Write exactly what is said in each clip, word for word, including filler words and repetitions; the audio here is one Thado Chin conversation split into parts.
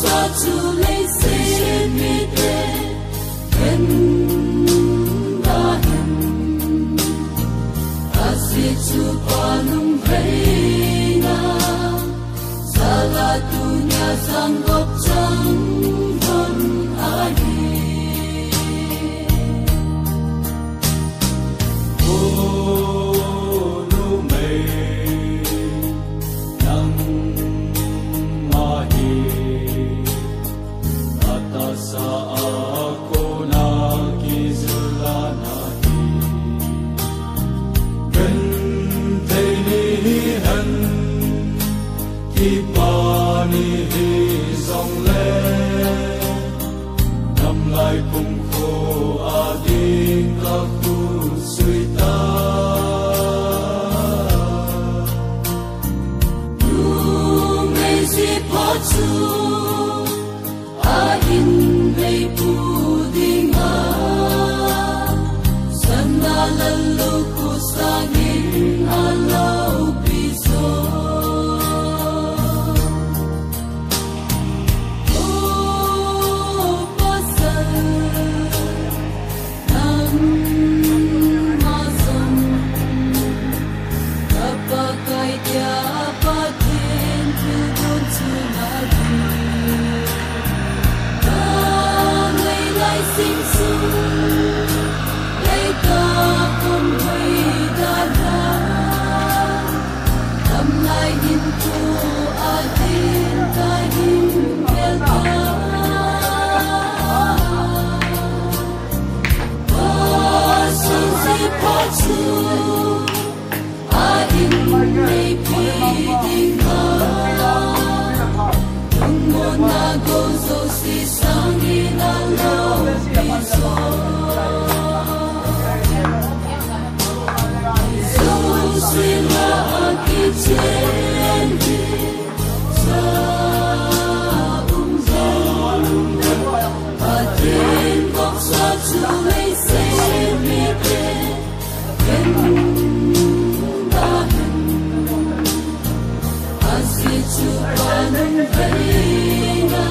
Sa chu leiset mite hen da hen. Ajeh chu Pa lungveina jal a tunia jangop chang lhon ahi. O numei, nangma hi natahsa a kona kijil a nahi. Genthei ni hihen, kipa ni hijongle, damlai pumkho a ding kakhut sui ta. Numei jipho chu a in meipu dinga, sana lallukhuh sangin aloupi jo. O pasal, nangma jong, ka Pakai dia Pathen thilgon chu nahi. Ka ngai lai sing sung, leitah khom hoida la, damlai hinkho a ding kahin gel ta. Pasal jipho chu a in meipi dinga, lungmonna gou jouse sangin aloupi jo. Jouse lah a kichen hi, sa um jo. Pathen voksa chu leiset mite hen da hen. Ajeh chu Pa lungveina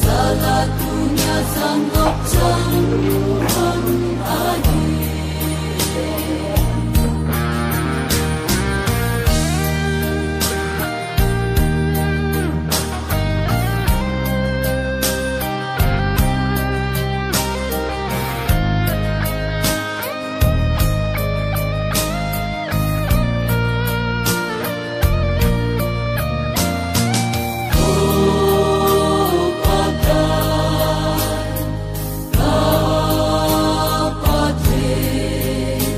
jal a tunia jangop chang lhon ahi. O Pakai, ka Pathen,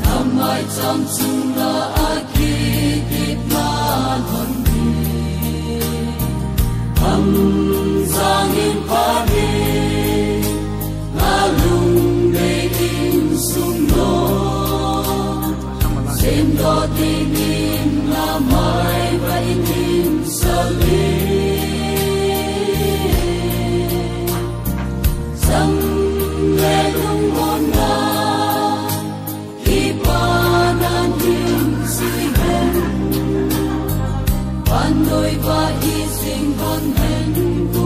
na maicham chunga kidipna lhon hi, hamjang in phat in, na lungdei in sumdoh, semdoh dingin na mai vah in hinsol in. Chang le lungmonna, kipana hinsui hen. Vannoi vah a jing lhon hen, ko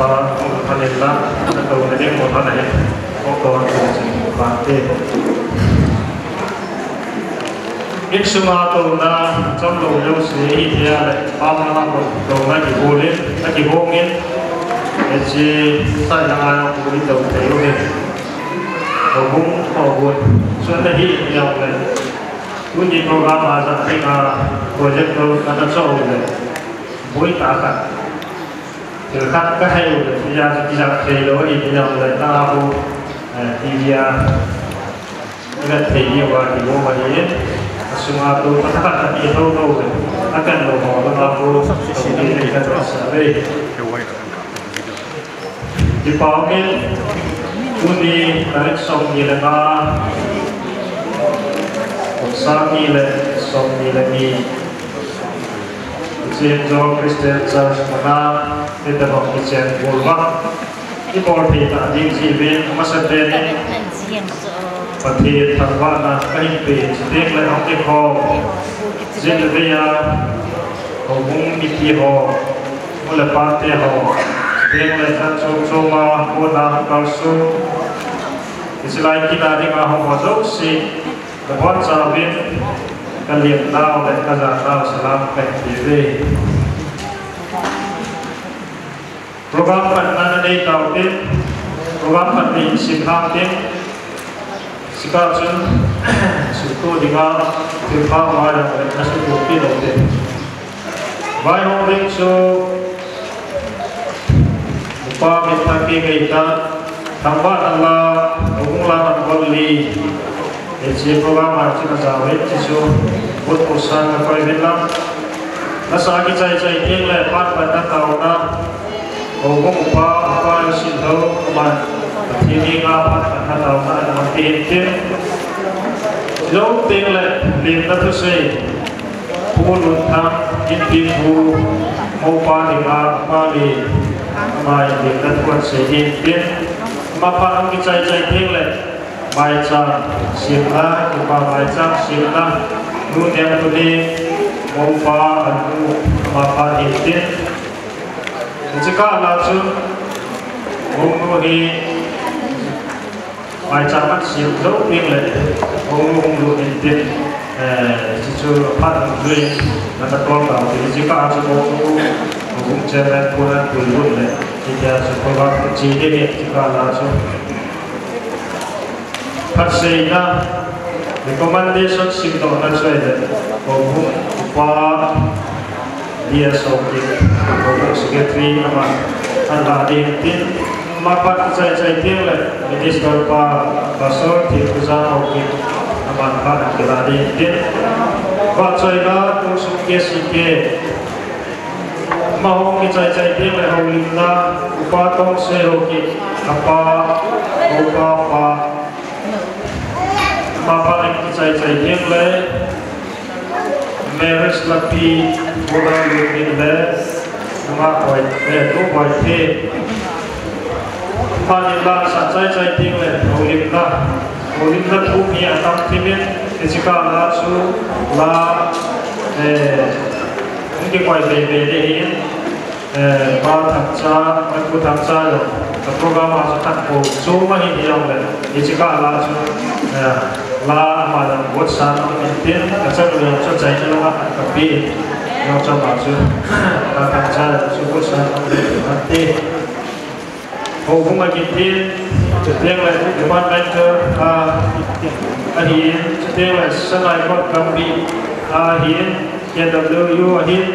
Phanin la, na to na ding mo phan ahi. Ko ko to sin phan te. Insunga touna cham lou jouse hi tia le, pamanga touna kibol in, akibol in. Hiche sai langa jong kibol in to thei u hi. Houbung, houbung. Sun na hi tia le. Tuni program a jat ding a projector kana cho u le. Boi ta khat. Thil khat ka hei u le, tia chu kijat thei lou ahi, tia le, ta hu, eh, T V a. Kijat thei diu va, ti lou va hi. Asunga tou, khat khat a ti lou lou le. Akan lou ho, la ma hu, tou ni le kan sa ve. Kipa um in, tuni, tarik som ni le nga, kum sang ni le, som ni le ni. Chen Joe Christian Church muna, hitabang kichen bol uva. Ibol thei tah ding jeh uvin, amasapen in Pathen thangvahna kahin pe, chuteng le hung kikhom jing le vei a, houbung mipi ho, nu le pate ho, chuteng le chan chom chom a, kona kalsong, hiche lai kit a dinga hung ho jouse, Nabonchauvin, kalemnau le kajanau salam kahin pe uve. Program khat na nanei tauvin, program khat nei sim hang tin, chukah chun, suhtoh dinga, thilpha um a le, nasuhtoh kit u hite. Vaihom ding chu, Upa Mitthang Kengeitan, thangvahna la, houbung la thangvahna li. Hiche program a chun ajao uvin, hiche chu, vote poh sanga koi uvin lang. Nasa kichai chai teng le, phat patna taona. Houbung upa, upa Lhingthoman, Pathen henga phat patna taona, ana man kit in tin. Jou teng le, lemna thusei. Pu Lunthang, Inpi Pu, Moupa dinga, pa le, ama in lemna thu asei in tin. Ama phat hung kichai chai teng le, maicham semna, upa maicham semna, Nu Nemthuneng, Moupa anu, ama phat in tin. Hiche kah a chun, houbung hi, maicham asem jou teng le, houbung hung lut in tin, eh, hiche chu aphat hung juiyin, nana tol tau tin, hiche kah a chu houbung, houbung chairman pu nan pui lut le, hitia chu program chu che ding ahi, hiche kah a chu. Phatseina, recommendation simdohna chu ahile, houbung upa, D S Haokip, houbung secretary aman, ana la ding tin, ama phat kichai chai teng le, minister pa, Pastor Thilkhujan Haokip, aman phat ana kila ding tin. Vahchoila, Pu Sumke C K, Ama hung kichai chai teng le houlimna, Upa Tongsei Haokip, apa, upa pa. Ama phat hung kichai chai teng le, marriage lapi, boda lutin le, ama koi, eh, tu koi the. Ama ni la sa chai chai teng le, houlimna. Houlimna thu hi atam thim in, hiche kah a chu la, eh, hung kikoi be be ding ahin, eh, Pa Thangcha, Pu Thangcha jong, ka program a chu khat bou chom ahi jong le, hiche kah a chu, eh, la ama jong votsan in tin, ka chanu jong chu achaina lama khat kape in, jong chu ama chu, Pa Thangcha jong chu votsan in tin. Houbung a kitin, chuteng le departmental, ah, ahin, chuteng le Sanai Kot Gambih, ah, ahin, K W U ahin,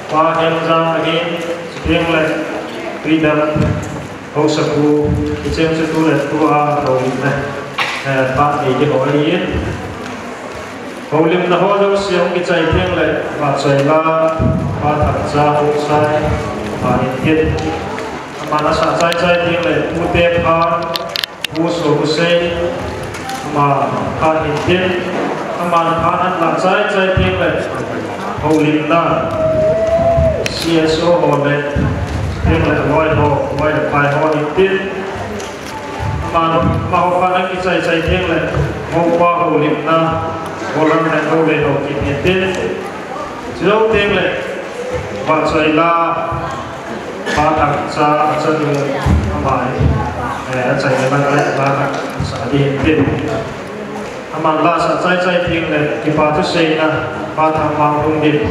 Pa Hengjang ahin, chuteng le Freedom Haosapu, hicheng chu tu le tu a houlimna, eh, phat nei ding ho ahin. Houlimna ho jouse hung kichai teng le, Vahchoila, Pa Thangcha, Haosai, Pa Intin. Aman asa chai chai teng le, Pu Tephan, Pu Sohusei, ama phat in tin. Aman phat ana la chai chai teng le, houlimna, C S O ho le, teng le, loi ho, loi le pai ho in tin. Aman, amaho phat ana kichai chai teng le, Moupa houlimna, Bolam le Haokip in tin. Chujou teng le, Vahchoila, Pa Thangcha, achanu, ama hi, eh, achaina lang le, la, sa ding tin. Aman la sa chai chai ding le, kipa thuseina, Pa Thangmanglhung din,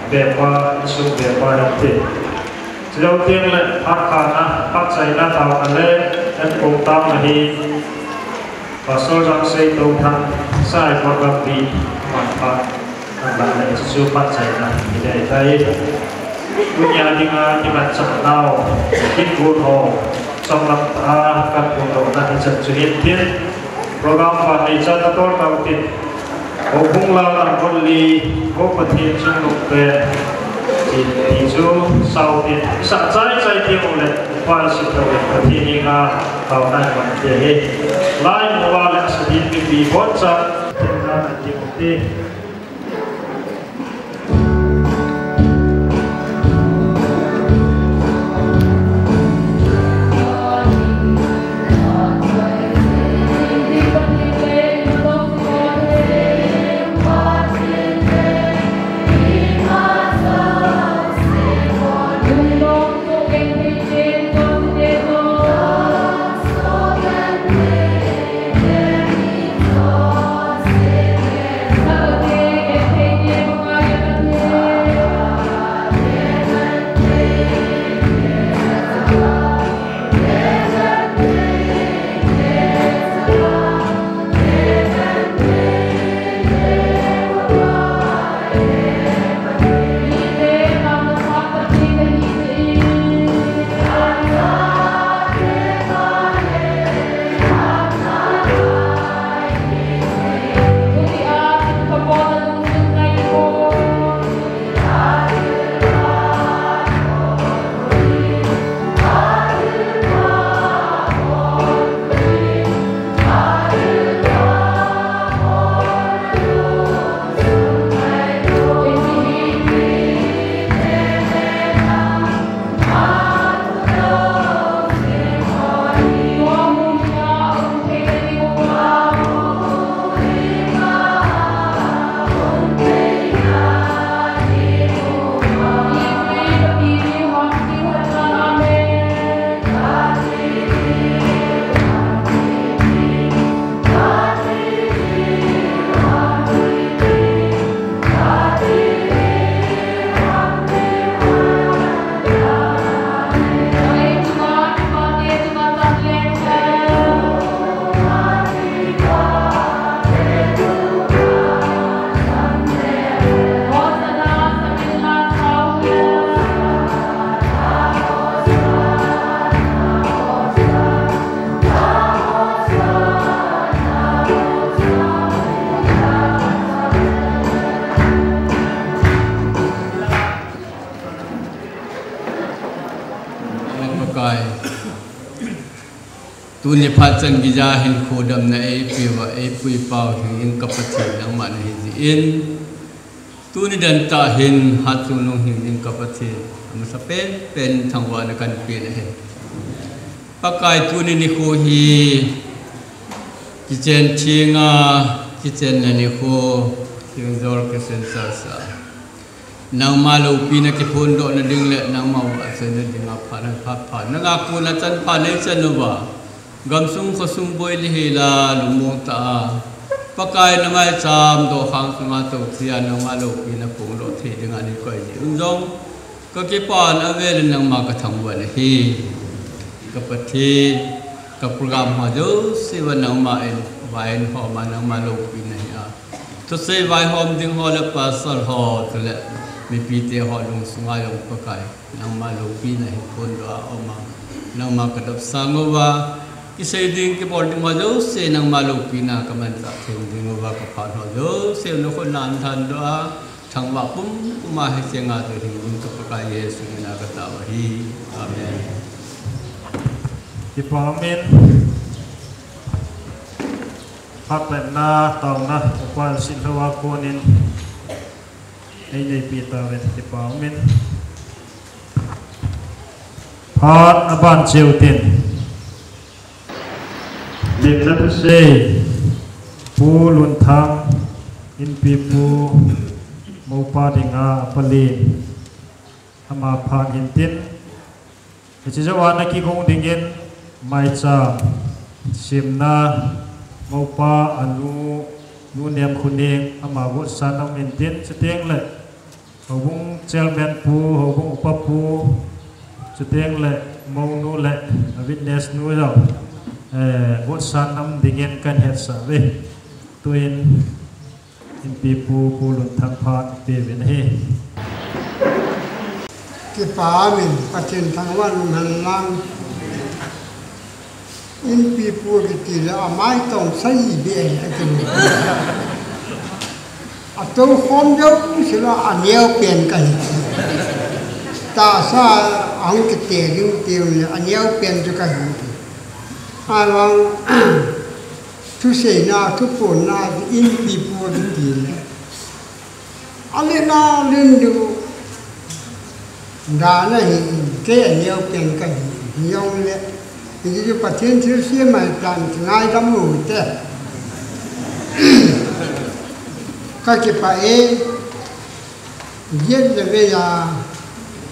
bepa, insung bepa hin tin. Chulou ding le, phat khana, phat chaina, taona le, en kong tam na hi, Pastor Jangsei Touthang, Saikot Gambih, man phat, man phat le, chu chu phat chaina, hi dei tai. Tunia dinga, kimanchah nau, kin gun ho, chomlam ta, kan gun ho, na hi chan chu hin tin. Program pa nei chan na tor tau tin. Houbung la nang kon li, ko Pathen chungnung pen. Ti, ti chu sau tin. Sa chai chai ti mo le, pa si to le, Pathen ni nga, tau nai man te he. Lai mo wa le sa din mi bi bon cha, tin na na ti mo te. Amen, Pakai. Tuni phat chan geiya hinkho damna eipeuva, eipui pau hing in ka Pathen nangma nahi jeh in. Tuni dan tah hin hatchungnung hing in ka Pathen. Amasa pen pen thangvahna kahin pe nahi. Pakai tuni nikho hi kichen thenga, kichenna nikho, thengjol kichen salsa. Nangma loupina kiphondohna ding le nangma vahchoina dinga phat, phat, phat. Nanga kona chanpha neichan uva. Gamsung khosung boi le hila lungmong tah a. Pakai na maicham dokhang sunga touthei a nangma loupina phongdoh thei dinga nei koi jeh un jong. Ka kipana avel in nangma ka thangvah nahi. Ka Pathen, ka program ho jouse uva nangma in vaihom a nangma loupina hi a. Thusei vaihom ding ho le pastor ho, chule mipite ho lungsunga jong Pakai, nangma loupina hi phondoh a um a. Nangma ka dopsang uva, kisei ding kibol ding ho jouse nangma loupina ka manchah thei ding uva ka phat ho jouse nakhut na hin thandoh a. Thangvah pumpum a hiche nga chu hing ding ka Pakai Jesu mina ka tao ahi. Amen. Kipa umin. Phat penna, taona, Upa Silhou a konin. Ei neipi tauvin, kipa umin. Phat aban cheu tin. Limna thusei, Pu Lunthang, Inpipu, Moupa dinga, Palen. Ama phat hin tin. Hiche jou a ana kigong dingin maicham semna, mopa, anu, nu Nemkhoning, ama votsan na um intin, chuteng le houbung chairman pu, houbung upa pu, chuteng le mounu le a witness nu jong, eh, votsan na um dingin kahin hetsah uve. Tuin Inpipu Pu Lunthang phat peuvin ahi. Kipa umin, Pathen thangvah in umhen lang. Inpipu kiti le amai tong sa ibe ahi, ati. Atou khom jouse la aneo pen kahi. Tahsa ahung kite ding tiu le aneo pen chu kahi. Ahivang thuseina, thuphonna, Inpipu kiti le. Alena len diu dan ahi, kei aneo pen kahi, hijongle. Hiche chu Pathen thilsem ahitan, ngaidam u hite. Kakipah e, jet le vei a,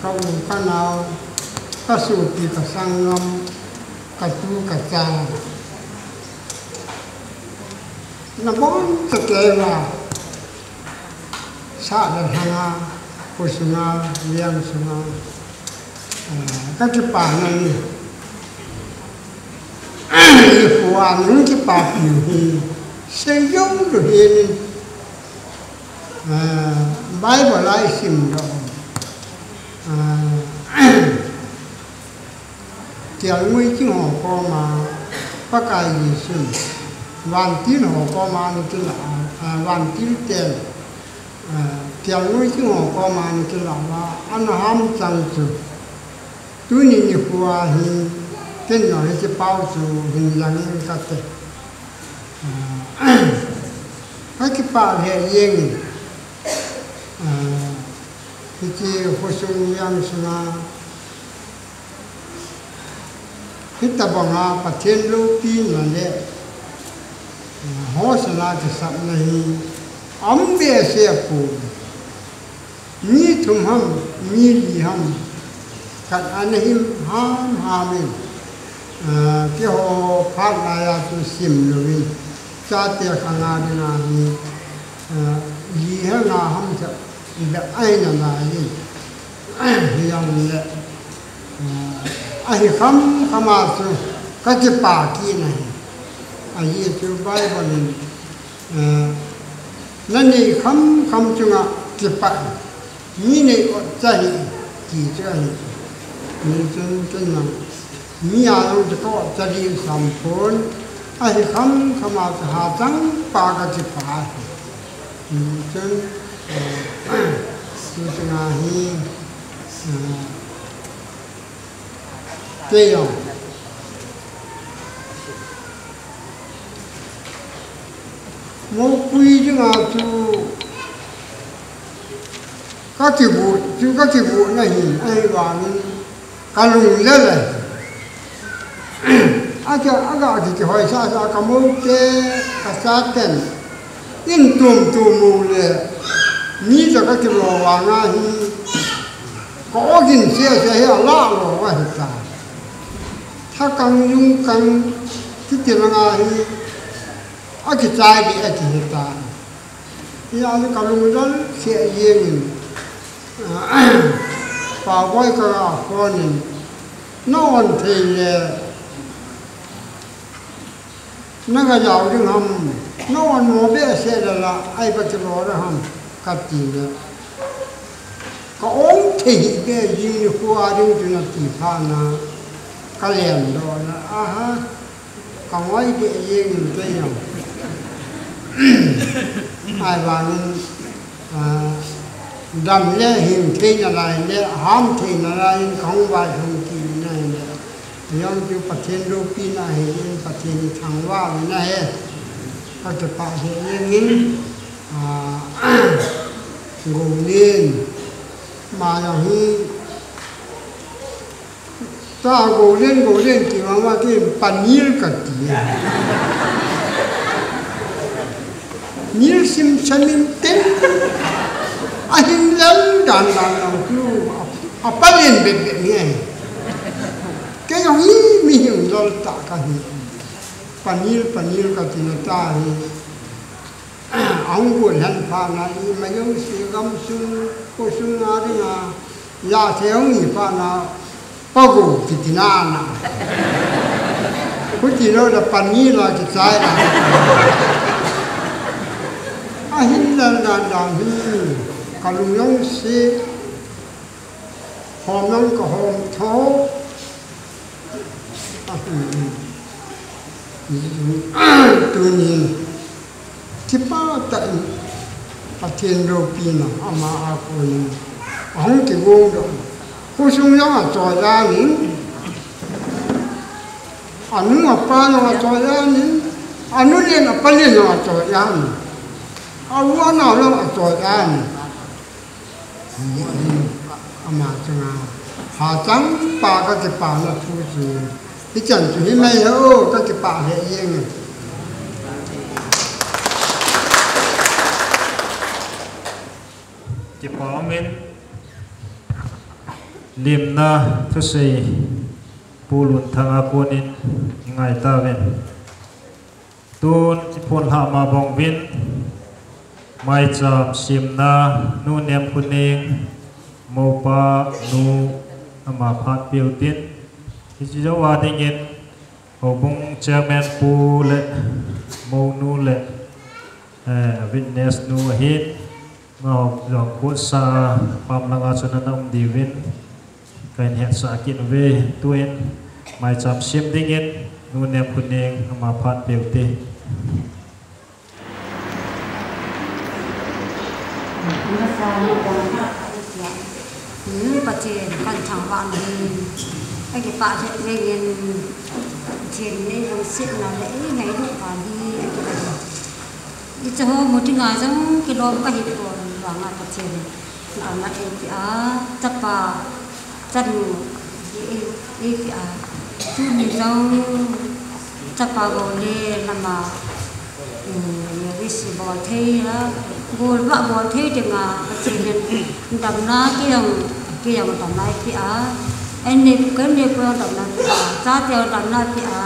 ka u ka nao, ka sopi ka sanggam, ka tu ka cha. Nabon chate uva, sah le lhanga, kho sunga, veng sunga, eh, kakipah na ni. Nikho a nung kipapi u hi, sei jou lou hi ni. Eh, Bible a isim lou. Eh, Kelngoi ching ho koma, Pakai Jesun, vantil ho koma ana kilah, ah, vantil ten, ah, kelngoi ching ho koma ana kilah uva, ana ham chang chu. Tuni nikho a hi, ken jong hiche pao chu hin lang in kate. Ah, kakipah lheh jengin. Ah, hiche khosung veng sunga, hitobanga Pathen loupina le, ah, hosana kisapna hi, aum behseh apoi. Mi thum ham, mi li ham, khat ana him ham ham in, ah, keiho phat laiya chu sim louvin, chate khanga dinga hi, ah, li ha nga ham cha, ida aina lai in, hijongle, ah, ahi kham kham a chu kakipah kit ahi. Ajeh chu Bible in, eh, nanei kham kham chunga kipah, mi nei otcha hih, ti chu ahi. Hichun ken jong, mi a jong chu ka otcha ding sam pon, ahi kham kham a chu hachang pa kakipah ahi. Hichun, eh, tu chunga hi, eh, kei jong moupui dinga chu kakigot, chu kakigot na hin, ahivangin kalunglel ahi. Acha, aga ki, kihoisah sah kamou te, kachaten, in tum tum u le, mi cha kakilo vanga hi, ka ogin seh seh hi alah lou ahitai. Thakang jungkang kiti langa hi, akichai ding akihitai. Hijeh a kalunglel seh jengin, Paoboi kaga phone in, na on thei le, naga jao ding ham, na on mo behseh le la, ipi kilo ding ham, kati le. Ka on thei hih beh jing nikho a ding chu nati phat na, kalen doh le, aha, kangoi deh jengin kei jong. Ahivangin, ah, dam le hing thei nalai le, ham thei nalai in kahung vailhung kit na hile. Hijong chu Pathen loupina ahin, Pathen ithangvah uvin ahi. Kakipah lheh jengin, ah, Goulen, ama jong hi, ta Goulen, Goulen ti mama kei in Panil kati. Nil sim chamin ten. Ahin lel dan dan lang chu, a, apanil bep bep hi ahi. Tol tah kahi. Panil, panil kati na tahi. Ahung gon hen phat na, ima jouse gamsung, khosung a dinga, yathei hung hi phat na, Pago kiti na na. Khuti lou le panil a kichai na. Ahin lal dan dan hi, kalung jong si, hom jong kahom tho. Ahin, tunin, Kipa tah in, Pathen loupina ama a konin ahung kigong doh. Khosung jong achoi anin, anu apa jong achoi anin, anu len apa len jong achoi anin, a u anao jong achoi anin. Ama chunga hachang pa kakipana thu chu, hichan chu hi mai ho, kakipah lheh jenge. Kipa umin, limna thusei Pu Lunthang a konin i ngai tauvin. Tun i phonlhah ma bang uvin, maicham semna Nu Nemkhoneng, mopa nu ama phat peutin, hiche jou a dingin houbung chairman pu le mounu le, eh, witness nu ahin, Ngau jong kutsa pam langa chun ana um diuvin, kahin hetsah kit uve. Tuin maicham sem dingin Nu Nemkhoneng ama phat peuhite. Masa ni dang ha, hmm, Pathen kathangvah nahi, kakipah lheh jengin, Pathen in eilungsetna le eingailut dan hi, kakipah. Hiche ho mu dinga jong kilom kahi pon vanga Pathen in damna eipeh a, chapa, chanu, ei, eipeh a. Tuni jong chapa bou le lama, um, Mary si bol thei a, bol ba bol thei dinga Pathen in damna kei jong, kei jong damna eipeh a. Ennei, kennei pu jong damna eipeh a. Chate jong damna eipeh a.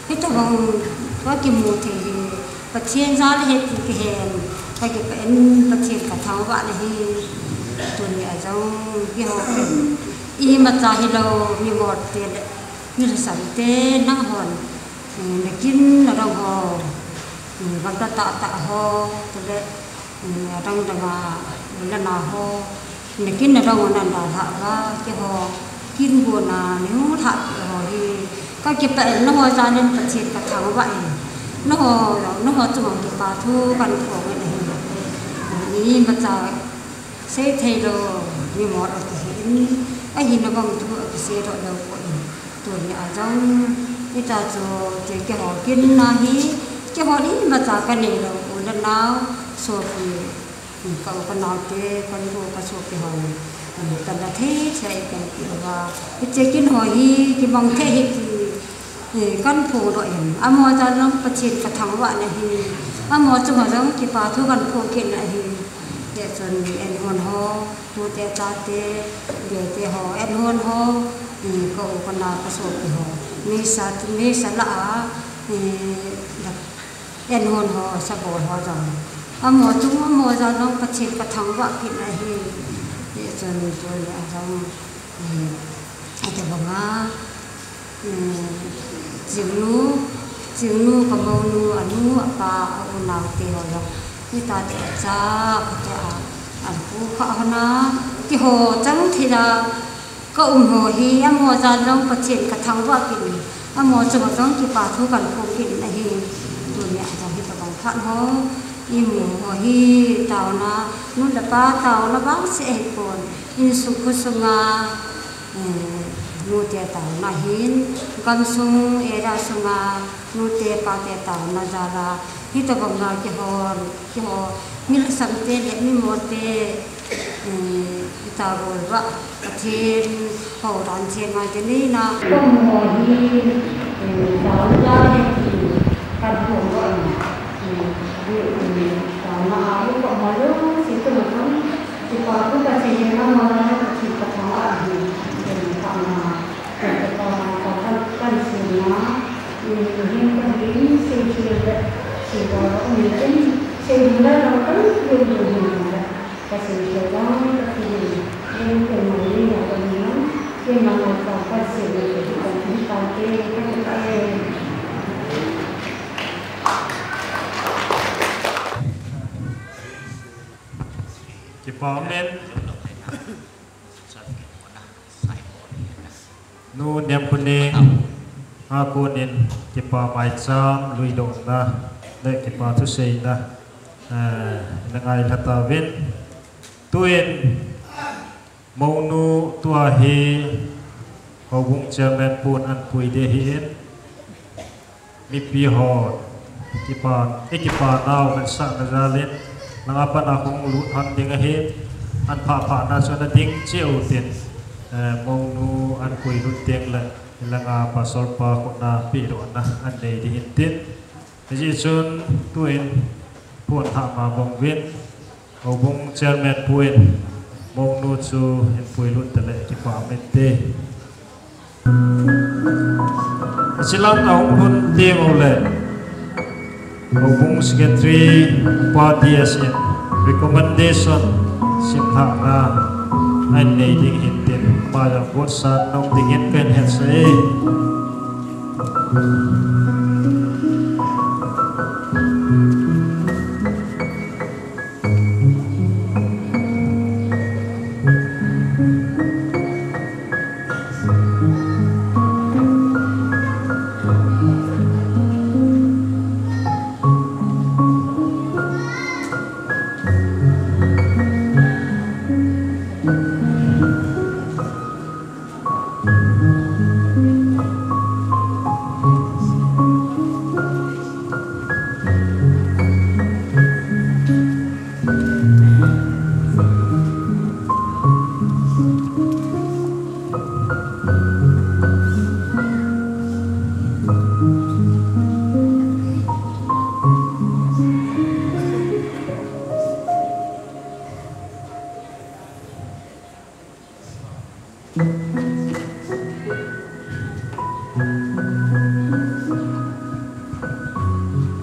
Hitobang kakimu thei hi Pathen jal ahi ti kahen, kakipah in Pathen kathangvah nahi. Tuni a jong keiho imacha hilou, mimol te le milhasam te nanghon, eh, nakin nadong ho, eh, gamla tahtah ho, tule, eh, adang dang a, u le nao ho, nakin nadong u nadalhah uva, keiho kin gonna neilhah peh ho hi, kakipah in, nangho jal in Pathen kathangvah in, nangho, nangho chunga kipa thu kahin phong in ahi. Imacha seithei lou, mimol akihi in, ahina bang thu akiseidoh lou poi. Tuni a jong, hitia chu, kei, keiho kin na hi, keiho imacha kanei lou, u le nao, sopi, ka u ka nao te, ka nu ka sopi ho, eh, tana thei thei kahin peh uva. Hiche kin ho hi, kimang thei ahi ti, eh, kahin phongdoh in. Amaho jal jong Pathen kathangvah nahi. Amaho chunga jong kipa thu kahin phong kit nahi. Hichun in hon ho, tute chate, bete ho, in hon ho, eh, ka u ka nao ka sopi ho. Meisa, meisa lah a, eh, in hon ho, sabol ho jong. Amaho chung, amaho jal jong Pathen kathangvah kit nahi. Hichun tuni a jong, eh, hitobanga, eh, Chingnu, Chingnu ka mounu, anu, apa, a u nao te ho jong. Hitia chu acha, kati a, an pu kha hona, keiho chang thei a, ka um ho hi, amaho jal jong Pathen kathangvah kit in, amaho chunga jong kipa thu kahin phong kit in ahi. Tuni a jong hitobang phat ho, imu ho hi, taona, nu le pa taona vangse ahipon, insung khosunga, eh, nute taona ahin, gamsung, area sunga, nute pate taona jal a, hitobanga keiho, keiho, milhasam te le mimol te, eh, itagol uva, Pathen houdan themna te neina. Keiho hi, eh, taona ahi ti, kahin phong doh in, eh, eh, taona a, keiho jouse chunga jong, kipa thu kahin sei in, amaho jal a Pathen kathangvah ahi, eh, taona, eh, taona, kahin, kahin sei na. Kipa amen. Nu Nemkhoneng a konin kipa maicham luidohna le kipa thuseina, eh, na ngailha tauvin. Tuin mounu tua hi houbung chairman pun anpui ding ahin. Mipi ho kipa, i kipa nau mansahna jalin, langa pat a hung lut hon ding ahi, an phah phah na chu ana ding cheh utin, eh, mounu anpui lut ding le, langa pastor pa khut a pehdohna an nei ding ahin tin. Hijeh chun tuin pon thah ma bang uvin, Houbung chairman pu in mounu chu hin puilut tale kipa um inte. Achilang a hung lhun teng uleh houbung secretary pa T S in recommendation simlhahna ahin nei ding ahin tin, ama jong votsan nom dingin kahin hetsah e.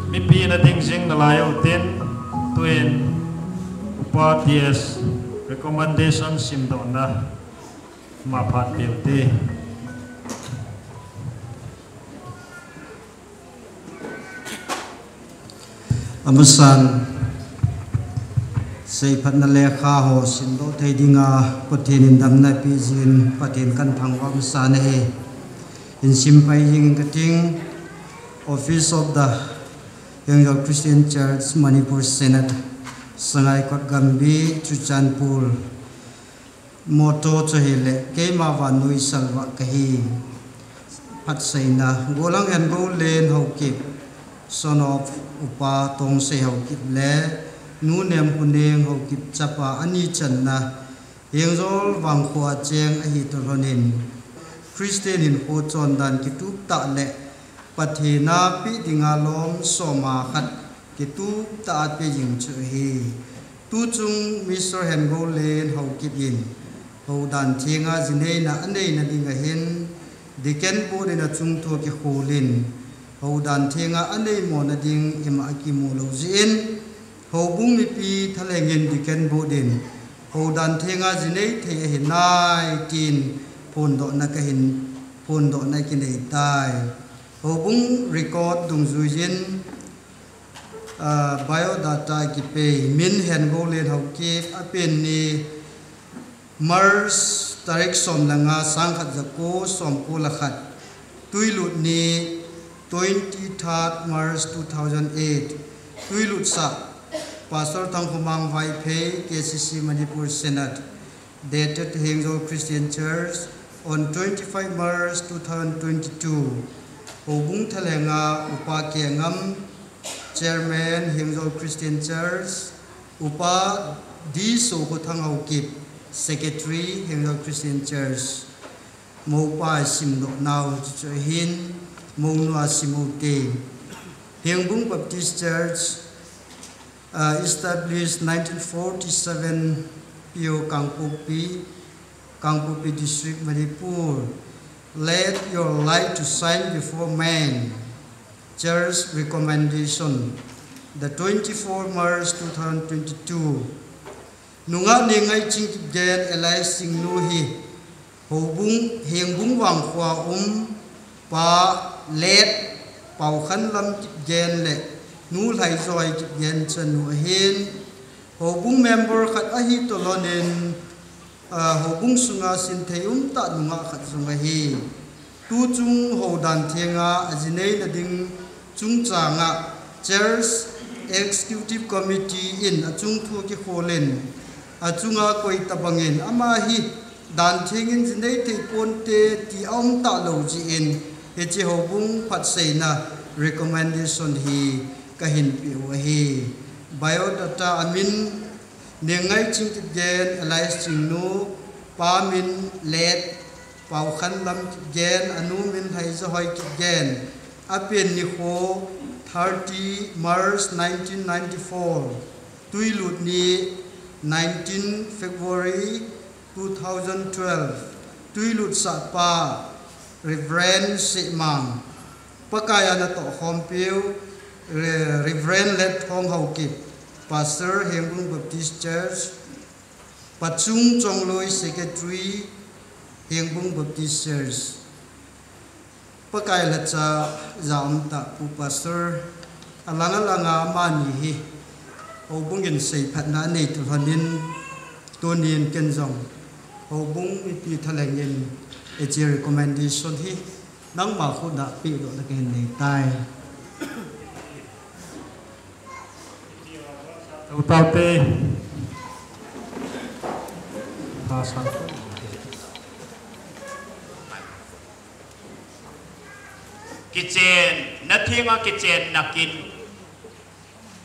Mipi na ding jing nalai utin, tuin Upa T S recommendation simdohna ma phat peh ute. Amasan, seiphatna lekha ho simdoh thei dinga Pathen in damna peh jin, Pathen kathangvah masan ahi. Hin simpai jing inge kating, Office of the Hengjol Christian Church, Manipur Synod, Sangaikot Gambi, Churachandpur. Motto chu hileh, keima vannoi salvah kahi. Phatseina, Golang Hengoulen Haokip, son of Upa Tongsei Haokip le Nu Nemkhoneng Haokip chapa ani channa, Hengjol vangkho a cheng ahi toh lhonin, Christian hinkho chondan kitup tah le Pathen a peh dinga lom soma khat kitup tah a peh jing chu ahi. Tuchung Mister Hengoulen Haokip in houdan thenga jineina aneina dinga hin, Deacon Board in achung thu akikholin, houdan thenga aneimona ding ima akimu lou jeh in, houbung mipi thalheng in Deacon Board in houdan thenga jinei thei ahi nai tin phondohna kahin, phondohna kinei tai. Houbung record dungjuiyin, ah, biodata kipei, min Hengoulen Haokip, apen ni March tarik som le nga, sangkhat jako somko le khat. Tuilut ni twenty-third March two thousand eight. Tuilutsah Pastor Thangkhomang Vaiphei, K C C Manipur Synod. Dated Hengjol Christian Church on twenty-five March two thousand twenty-two. Houbung thalhenga Upa K Ngam, Chairman Hengjol Christian Church, Upa D Sokho Thang Haokip, Secretary Hengjol Christian Church. Moupa simdoh nau chu ahin, mounu a sim ute. Hengbung Baptist Church, uh, established nineteen forty-seven, P O Kangpokpi, Kangpokpi District, Manipur. Let your light to shine before men. Church recommendation. The twenty-four March two thousand twenty-two. Nungah Nengngaichin Kipgen alias Chingnu hi Houbung, Hengbung Vangkho a um pa Late Paukhanlam Kipgen le Nu Lhaijoi Kipgen chanu ahin, houbung member khat ahi tolhonin, ah, houbung sunga sinthei umtah nungah khat jong ahi. Tuchung houdan thenga ajineina ding chungchanga Church Executive Committee in achung thu akikholin, achunga koi tabangin ama hi dan thengin jinei thei ponte ti aumtah lou jeh in, hiche houbung phatseina recommendation hi kahin peh u ahi. Biodata amin, Nengngaichin Kipgen alias Chingnu, pa min Late Paukhanlam Kipgen, anu min Lhaijahoi Kipgen, apen nikho thirty March nineteen ninety-four, twilut ni nineteen February two thousand twelve, twilutsahpa Reverend Sehmang, Pakaiya natohkhompiu Re-, Reverend Late Thonghaokip, Pastor, Hengbung Baptist Church, Pachung Chongloi, Secretary, Hengbung Baptist Church. Pakai lhacha ja umtah Pu Pastor, alang alanga amani hi houbung in seiphatna anei tolhonin, tunin ken jong houbung mipi thalhengin hiche recommendation hi nangma khutna pehdohna kahin neitai. Taute. Kichenna thenga kichenna kin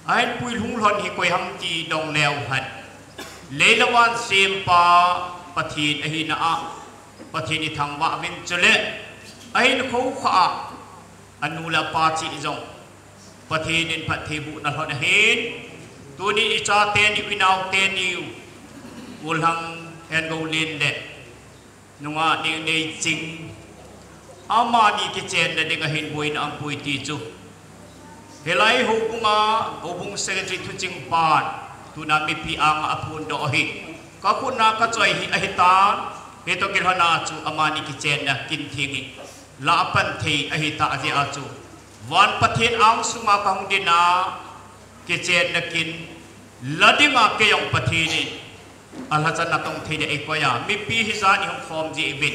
ahin puilhung lhon hi koiham ti dong leu hen, lei le van sempa Pathen ahina a Pathen ithangvah uvin, chule ahinkho kha a anu le apa cheh jong Pathen in phattheibohna lhon ahin, tuni icha teni, inao teni, Golhang Hengoulen le Nungah Nengneiching, amani kichenna dinga hin boina aumpoi ti chu hilai houbunga houbung secretary thuching pan tuna mipi anga aphondoh ahi. Kakhutna kachoi hi ahitan, hitoh kilhona chu amani kichenna kin theng hi lapan thei ahitah jeh a chu van Pathen angsunga kahung dinga kichenna kin la dinga kei jong Pathen in alhacha natong thei dia eikoi a mipi hijat ihung khom jeh uvin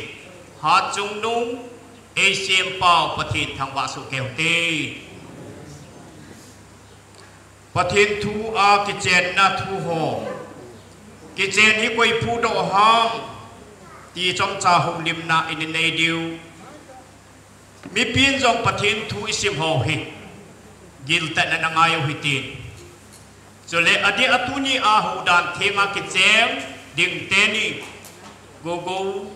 Hatchungnung eisempa u Pathen thangvah soh kei ute. Pathen thu a kichenna thu ho, kichen hi koi phudoh ham ti chomcha houlimna inei diu. Mipin jong Pathen thu isim ho hi giltahna nangai u hitin. Chule adeh a tuni a houdan thenga kichen ding teni Gogo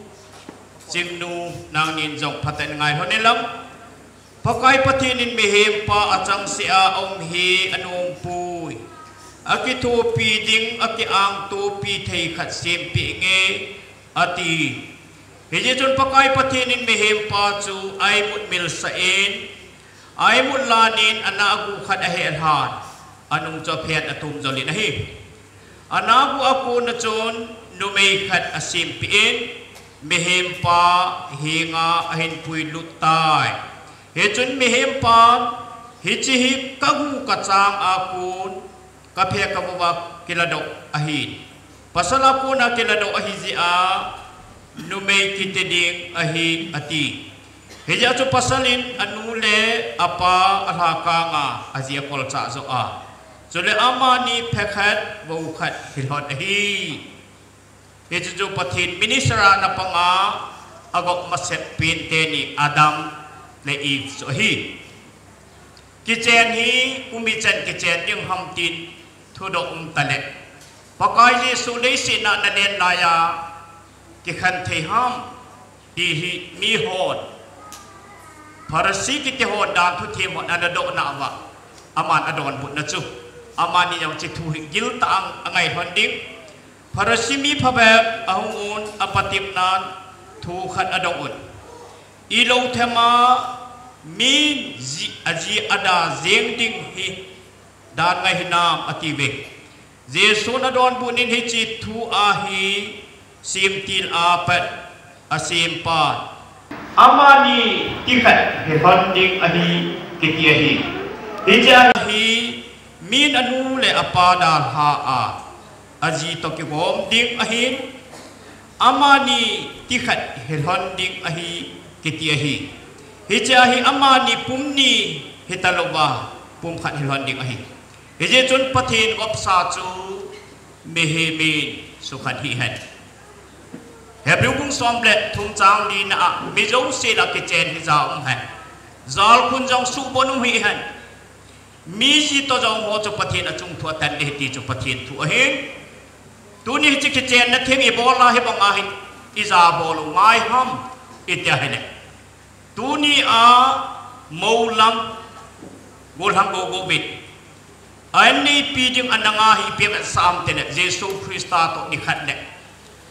Chingnu nangnin jong phatah in ngai lhon inlang, Pakai Pathen in mihempa achangseh a aum hi anompoi. Akithopi ding, akiangtopi thei khat sempeh inge, ati. Hijeh chun Pakai Pathen in mihempa chu aimut milsah in, aimut lanin anahgu khat aheh lhan, anung chu aphen atum jolin ahi. Anahgu a kona chun numei khat asempeh in, mihempa henga ahin puilut tai. Hichun mihempan, hiche hi kagu kachang a kon, kaphe kavova kiladoh ahi. Pasal a kona kiladoh ahi jeh a, numei kiti ding ahi, ati. Hijeh a chu pasal in anu le apa alhakanga aji akolchah joh a, chule amani phe khat, vou khat hilhon ahi. Hichu chu Pathen minister a napanga agop masat pen teni Adam le Eve chu ahi. Kichen hi koimin chan kichen ding ham tin thudoh um taleh, Pakai Jesu leiset a nalen laiya kikhen thei ham ti hi mihon, Pharisee kiti hon, danthu them hon anadohna uva aman adonbutna chu, amani jong hiche thu hi giltah a angai lhon ding. Pharisee mi phabep ahung un, apatepnan thu khat adong un. Ilou thema min ji, aji ada jeng ding hi dan ngai hinam, atiuve. Jesun adonbut in hiche thu ahi, simtil a pat asempa. Amani tikhat hilhon ding ahi, kiti ahi. Hiche ahi, min anu le apa dalha a, aji toh kigom ding ahin, amani tikhat hilhon ding ahi, kiti ahi. Hiche ahi, amani pum ni hitalouva, pum khat hilhon ding ahi. Hijeh chun Pathen gopsa chu mihem in sukhat hih hen. Hebrew bung som le thum chang li na a, mi jouse lah a kichen hija um hen. Jalkhun jong suhbon um hih hen. Mi ji toh jong ho chu Pathen achung thu atan ding ahi ti chu Pathen thu ahin. Tuni hiche kichenna theng ibol a hibang ahi, ija bol u ngai ham, iti ahile. Tuni a moulam, gollhang gogou vin, a inneipi ding a nang ahi, ipi vetsah ham itile, Jesu Christa toh nikhat le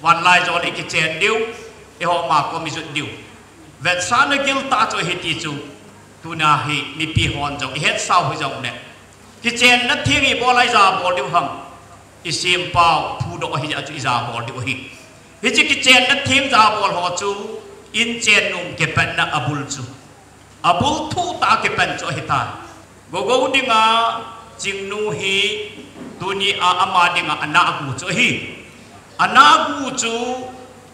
vanlaijol a ikichen diu, eiho ama kom ijot diu. Vetsahna giltah chu ahi ti chu, tuna hi mipi hon jong ihetsau hijongle, kichenna theng ibol a ija bol diu ham, isempau thudoh ahi jeh a chu ija bol diu ahi. Hiche kichenna theng ija bol ho chu, inchen nung kipatna abul chu, abul thuh tah a kipan chu ahitai. Gogou dinga Chingnu hi tuni a ama dinga anahgu chu ahi. Anahgu chu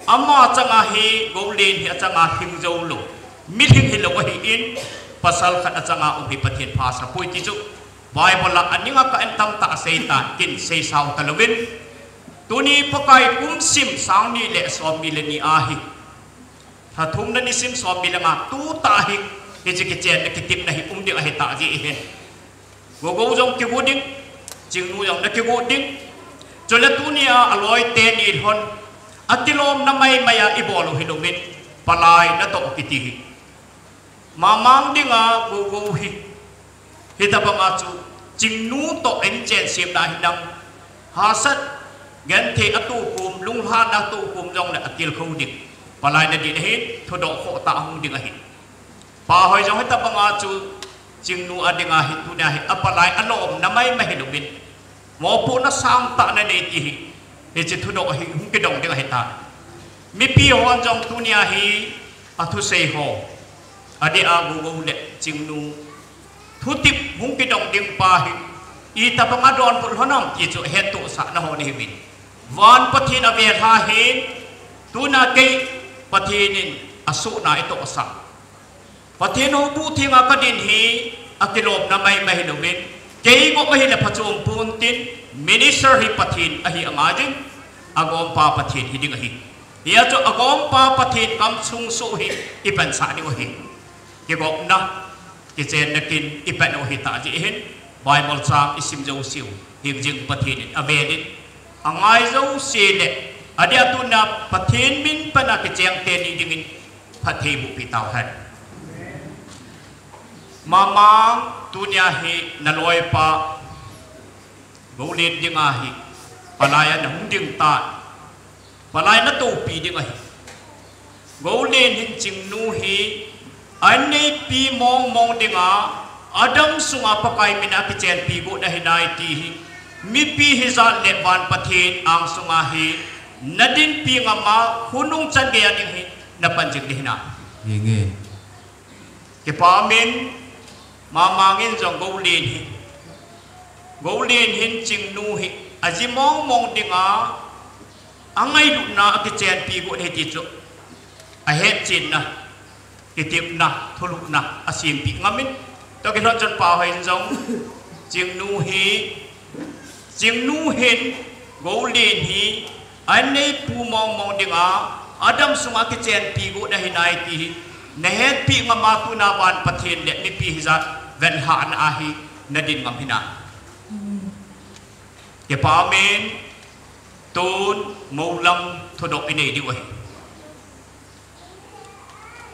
ama changa hi Goulen hi achanga lhing joulou, milhing hilou ahin, pasal khat achanga um hi Pathen phasapoi ti chu Bible a aning a kah in tamtah aseitan, kin seisau talouvin. Tuni Pakai kum sim sang ni le som ni le ni ahi, lha thumna nisim som ni le nga tutah hi, hiche kichenna kitepna hi um ding ahitah jeh hin, gogou jong kigu ding, Chingnu jong nakigu ding. Chule tuni a aloi teni lhon, akilomna maimai a ibol u hilouvin, palai natoh kiti hi. Mamang dinga gogou hi, hitobanga chu Chingnu toh inchen semna hinam, hahsat, genthei atohkhom, lunglhahna atohkhom jongle atilkhou ding, palai nadin ahin, thudoh khohtah ahung ding ahi. Pahoi jong hitobanga chu Chingnu a dinga hi, tunia hi apalai alomna maimai hilouvin, mopohna sangtah nanei ti hi, hiche thudoh hi hung kidong ding ahitai. Mipi hon jong tunia hi athusei ho, adeh a gogou le Chingnu, thutep hung kidong ding pa hi, itobanga donbut lhon ham ti chu hettohsah naho nahiuvin. Van Pathen avel ahin, tuna kei Pathen in asohna itohsah, Pathen houbuh thenga kadin hi akilomna maimai hilouvin, kei ngop ahile phachom pontin, minister hi Pathen ahi angaijin, agompa Pathen hiding ahi. Hia chu agompa Pathen kamsung soh hi ipansah diu ahi. Kigopna, kichenna kin ipan u ahitah jeh hin, Bible chang isim jouseu, hingjing Pathen in avelin, angai jouse le, adeh a tuna Pathen min pana kicheng teni dingin phatthei bohpi tauhen. Mamang tunia hi naloipa Goulen dinga hi palai a nahung ding tai. Palai natohpi ding ahi. Goulen hin Chingnu hi ainneipi mongmong dinga, adam sunga Pakai mina kichenpi got ahinai ti hi, mipi hijat le van Pathen angsunga hi nadinpi ngam a, khonung chan geiya ding hi napan jing ding hinam? Kipah umin, Mamang in jong Goulen hi, Goulen hin Chingnu hi aji mongmong dinga, angailutna a kichenpi got ahi ti chu ahetchenna, kitepna, thulhuhna asempeh ngamin, toh kilhon chun Pahoi in jong Chingnu hi, Chingnu hin Goulen hi ainneipu mongmong dinga, adam sunga kichenpi got ahinai ti hi nahetpeh ngam a, tuna van Pathen le mipi hijat venlhahna a hi nadin ngam hinam? Kipah umin, tun moulam thudoh inei diu ahi.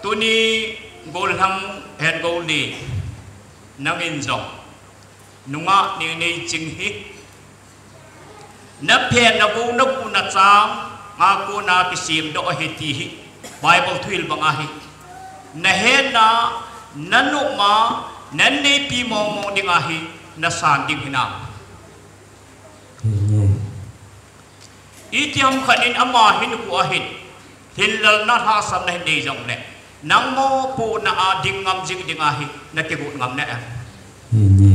Tuni gollhang hen Goulen, nangin jong nungah neinei ching hi, naphen navou naguna chang a kona kisemdoh ahi ti hi, Bible thuhil banga hi nahetna, nanop a, nanneipi mongmong dinga hi nasan ding hinam? Itiham khat in ama hinkho a hin lhinlelna lhahsamna hin nei jongle, nangma pohnat a ding ngam jing ding ahi, na kigot ngam na em? Henge.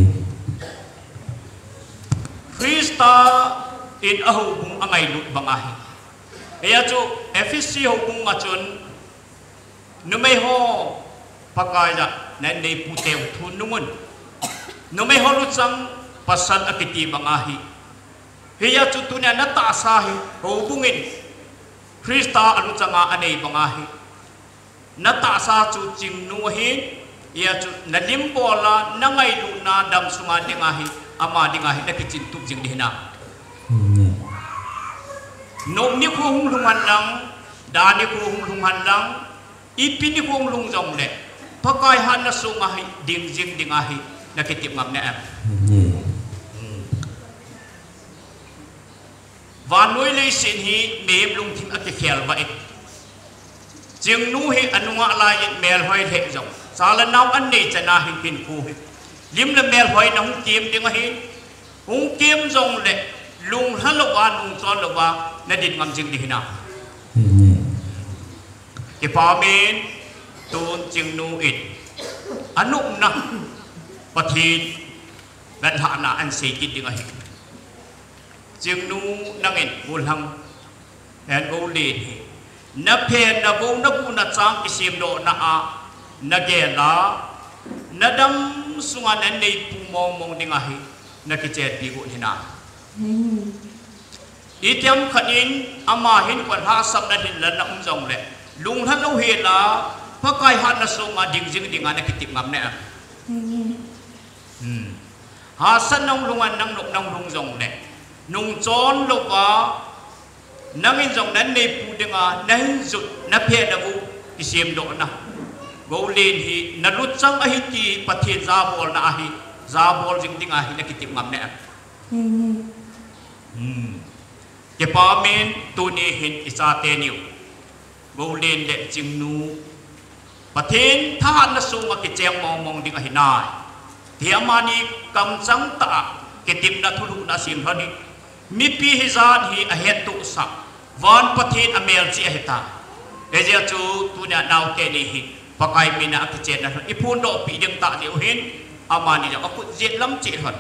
Christa in a houbung a ngailut bang ahi. Hia chu Ephesi houbung a chun numei ho Pakai jah a na nei pu teu thu nungun, numei ho luchang pasal a kiti bang ahi. Hia chu tunia na tahsa hi houbung in Christa a luchang a a nei bang ahi. Na tahsa chu Chingnu ahin, hia chu na lim bol a, na ngailutna damsung a ding ahi, ama ding ahi, na kichin tup jing ding hinam? Amen. Nom nikho hung lhung hen lang, da nikho hung lhung hen lang, ipi nikho hung lhung jongle, Pakai hatna sung a hi ding jing ding ahi, na kitep ngam na em? Amen. Hmm. Vannoi leiset hi mihem lungthim a kikhel vah in, Chingnu hi a nungah lai in melhoi lheh jong, cha le nao an nei chan a hin hinkho hi lim le melhoi na hung kem ding ahi. Hung kem jongle lunglha lou a, nungchon lou a, na ding ngam jing ding hinam? Amen. Kipa min, tun Chingnu in a nopna Pathen vetlhahna ahin sei kit ding ahi. Chingnu, nangin Golhang Hengoulen hi na phen, na vo, na guh, na chang kisemdohna a na gel a, na damsung a na nei pu mong mong ding ahi, na kichenpi got hinam? Amen. Itiham khat in ama hinkho a lhahsamna lhinlelna um jongle, lunglha louhel a, Pakai hatna sung a ding jing ding a na kitep ngam na em? Amen. Hmm. Hahsatna hung lhung hen lang, nopna hung lhung jongle, nungchon lou a, nangin jong na nei pu ding a na hin jot, na phen na vo kisemdohna Golhang hi na luchang ahi ti Pathen jabolna ahi, jabol jing ding ahi, na kitep ngam na em? Amen. Hmm. Kipa min, tuni hin i chate niu, Golhang le Chingnu, Pathen thahatna sung a kicheng mong mong ding ahi nai. Ti amani kamchang tah a kitepna thulhuhna asim lhon in, mipi hijat hi ahettohsah van Pathen a melchih ahitai. Hijeh chun tunia naote ni hi Pakai min a kichenna lhon i phondoh pi ding tah jeh u hin, amani jong a khut jet lam cheh lhon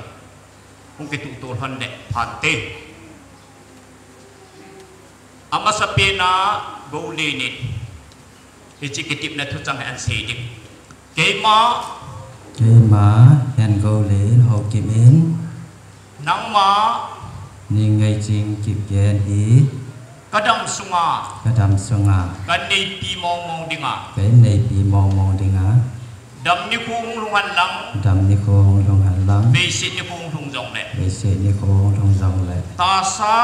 hung kituhto lhon le phante. Amasapen a Golhang in hiche kitepna thuchang hi ahin sei ding. Keima, keima Hengoulen Haokip in, nangma Ningngaiching Kipgen hi ka damsung a, ka damsung a ka neipi mong mong ding a, ka neipi mong mong ding a, dam nikho hung lhung hen lang, dam nikho hung lhung hen lang, veiset nikho hung lhung jongle, veiset nikho hung lhung jongle, tahsa,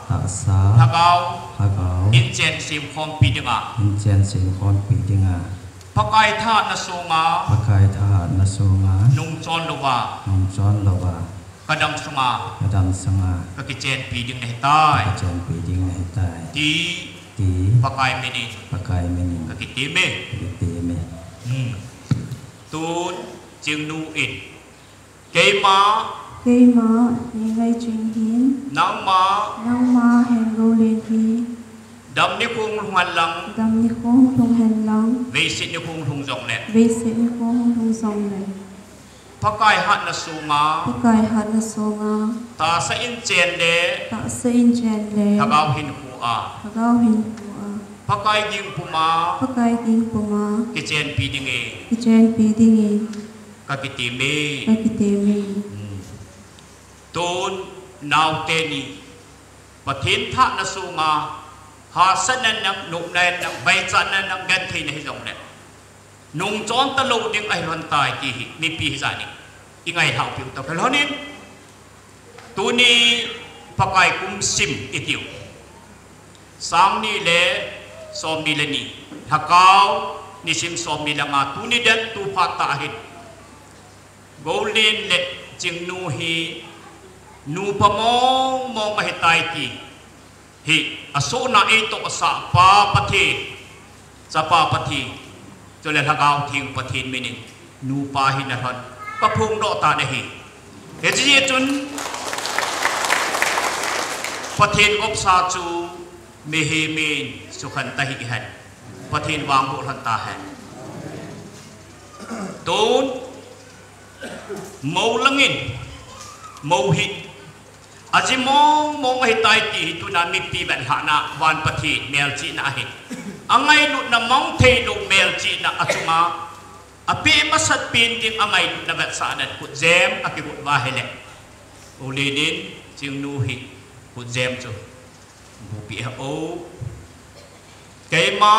tahsa, lhagao, lhagao, inchen semkhompi ding a, inchen semkhompi ding a, Pakai thahatna sung a, Pakai thahatna sung a, nungchon lou a, nungchon lou a, ka damsung a, ka damsung a, ka kichenpi ding nahitai, ka kichenpi ding nahitai, ti, ti, Pakai min in, Pakai min in, ka kitem e, ka kitem e. Hmm. Tun Chingnu in, keima, keima Ningngaiching hin, nangma, nangma Hengoulen hi, dam nikho hung lhung hen lang, dam nikho hung lhung hen lang, veiset nikho hung lhung jongle, veiset nikho hung lhung jongle, Pakai hatna sung a, Pakai hatna sung a, tahsa inchen le, tahsa inchen le, lhagao hinkho a, lhagao hinkho a, Pakai ging pum a, Pakai ging pum a, kichenpi ding e, kichenpi ding e, ka kitem e, ka kitem e. Hmm. Tun naote ni, Pathen thahatna sung a hahsatna in lang, nopna in lang, vaichahna in lang, gentheina hijongle, nungchon talou ding ahi lhon tai ti hi mipi hijat in i ngailhah piu tapel lhon in, tuni Pakai kum sim i tiu, sang ni le som ni le ni, Lhakao nisim som ni le nga, tuni den tu phat tah hin Golhang le Chingnu hi nupa mong mong ahitai ti hi asohna eitohsah Pa Pathen, Chapa Pathen, chule Lhagao Theng Pathen min in nupa hina lhon ka phongdoh tan ahi. Hiche jeh chun Pathen gopsa chu Mihem in sukhen tahih hen. Pathen vangboh lhon tahen. Tun, mou langin, mou hi aji mong mong ahitai ti hi tuna mipi vetlhahna van Pathen melchihna ahin. Angailutna mang theilou melchihna achunga apeh masat pen ding angailutna vetsahnan khutjem akigot uva ahile, Goulen in Chingnu hi khutjem chu bupeh hen. Keima,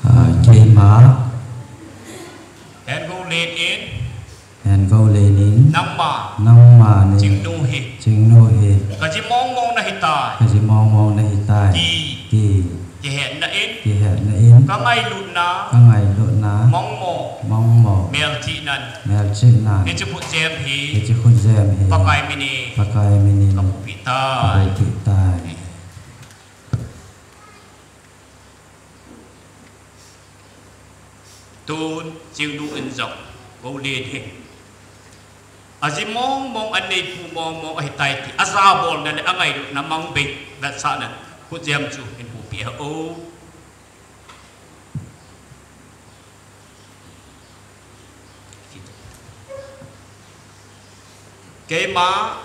ah, keima, Hen Goulen in, Hen Goulen in, nangma, nangma ni, Chingnu hi, Chingnu hi, kaji mong mong nahitai, kaji mong mong nahitai ti, ti kihetna in, kihetna in, kangailutna, kangailutna mongmong, mongmong melchihnan, melchihnan, hiche khutjem hi, hiche khutjem hi, Pakai minin, Pakai minin kabupeh tai, kabupeh tai. Tun, Chingnu in jong Goulen hi aji mong mong, aneipu mong mong ahitai ti ajabolna le angailutna mang bei vetsahnan khutjem chu hin bupeh hen. Keima,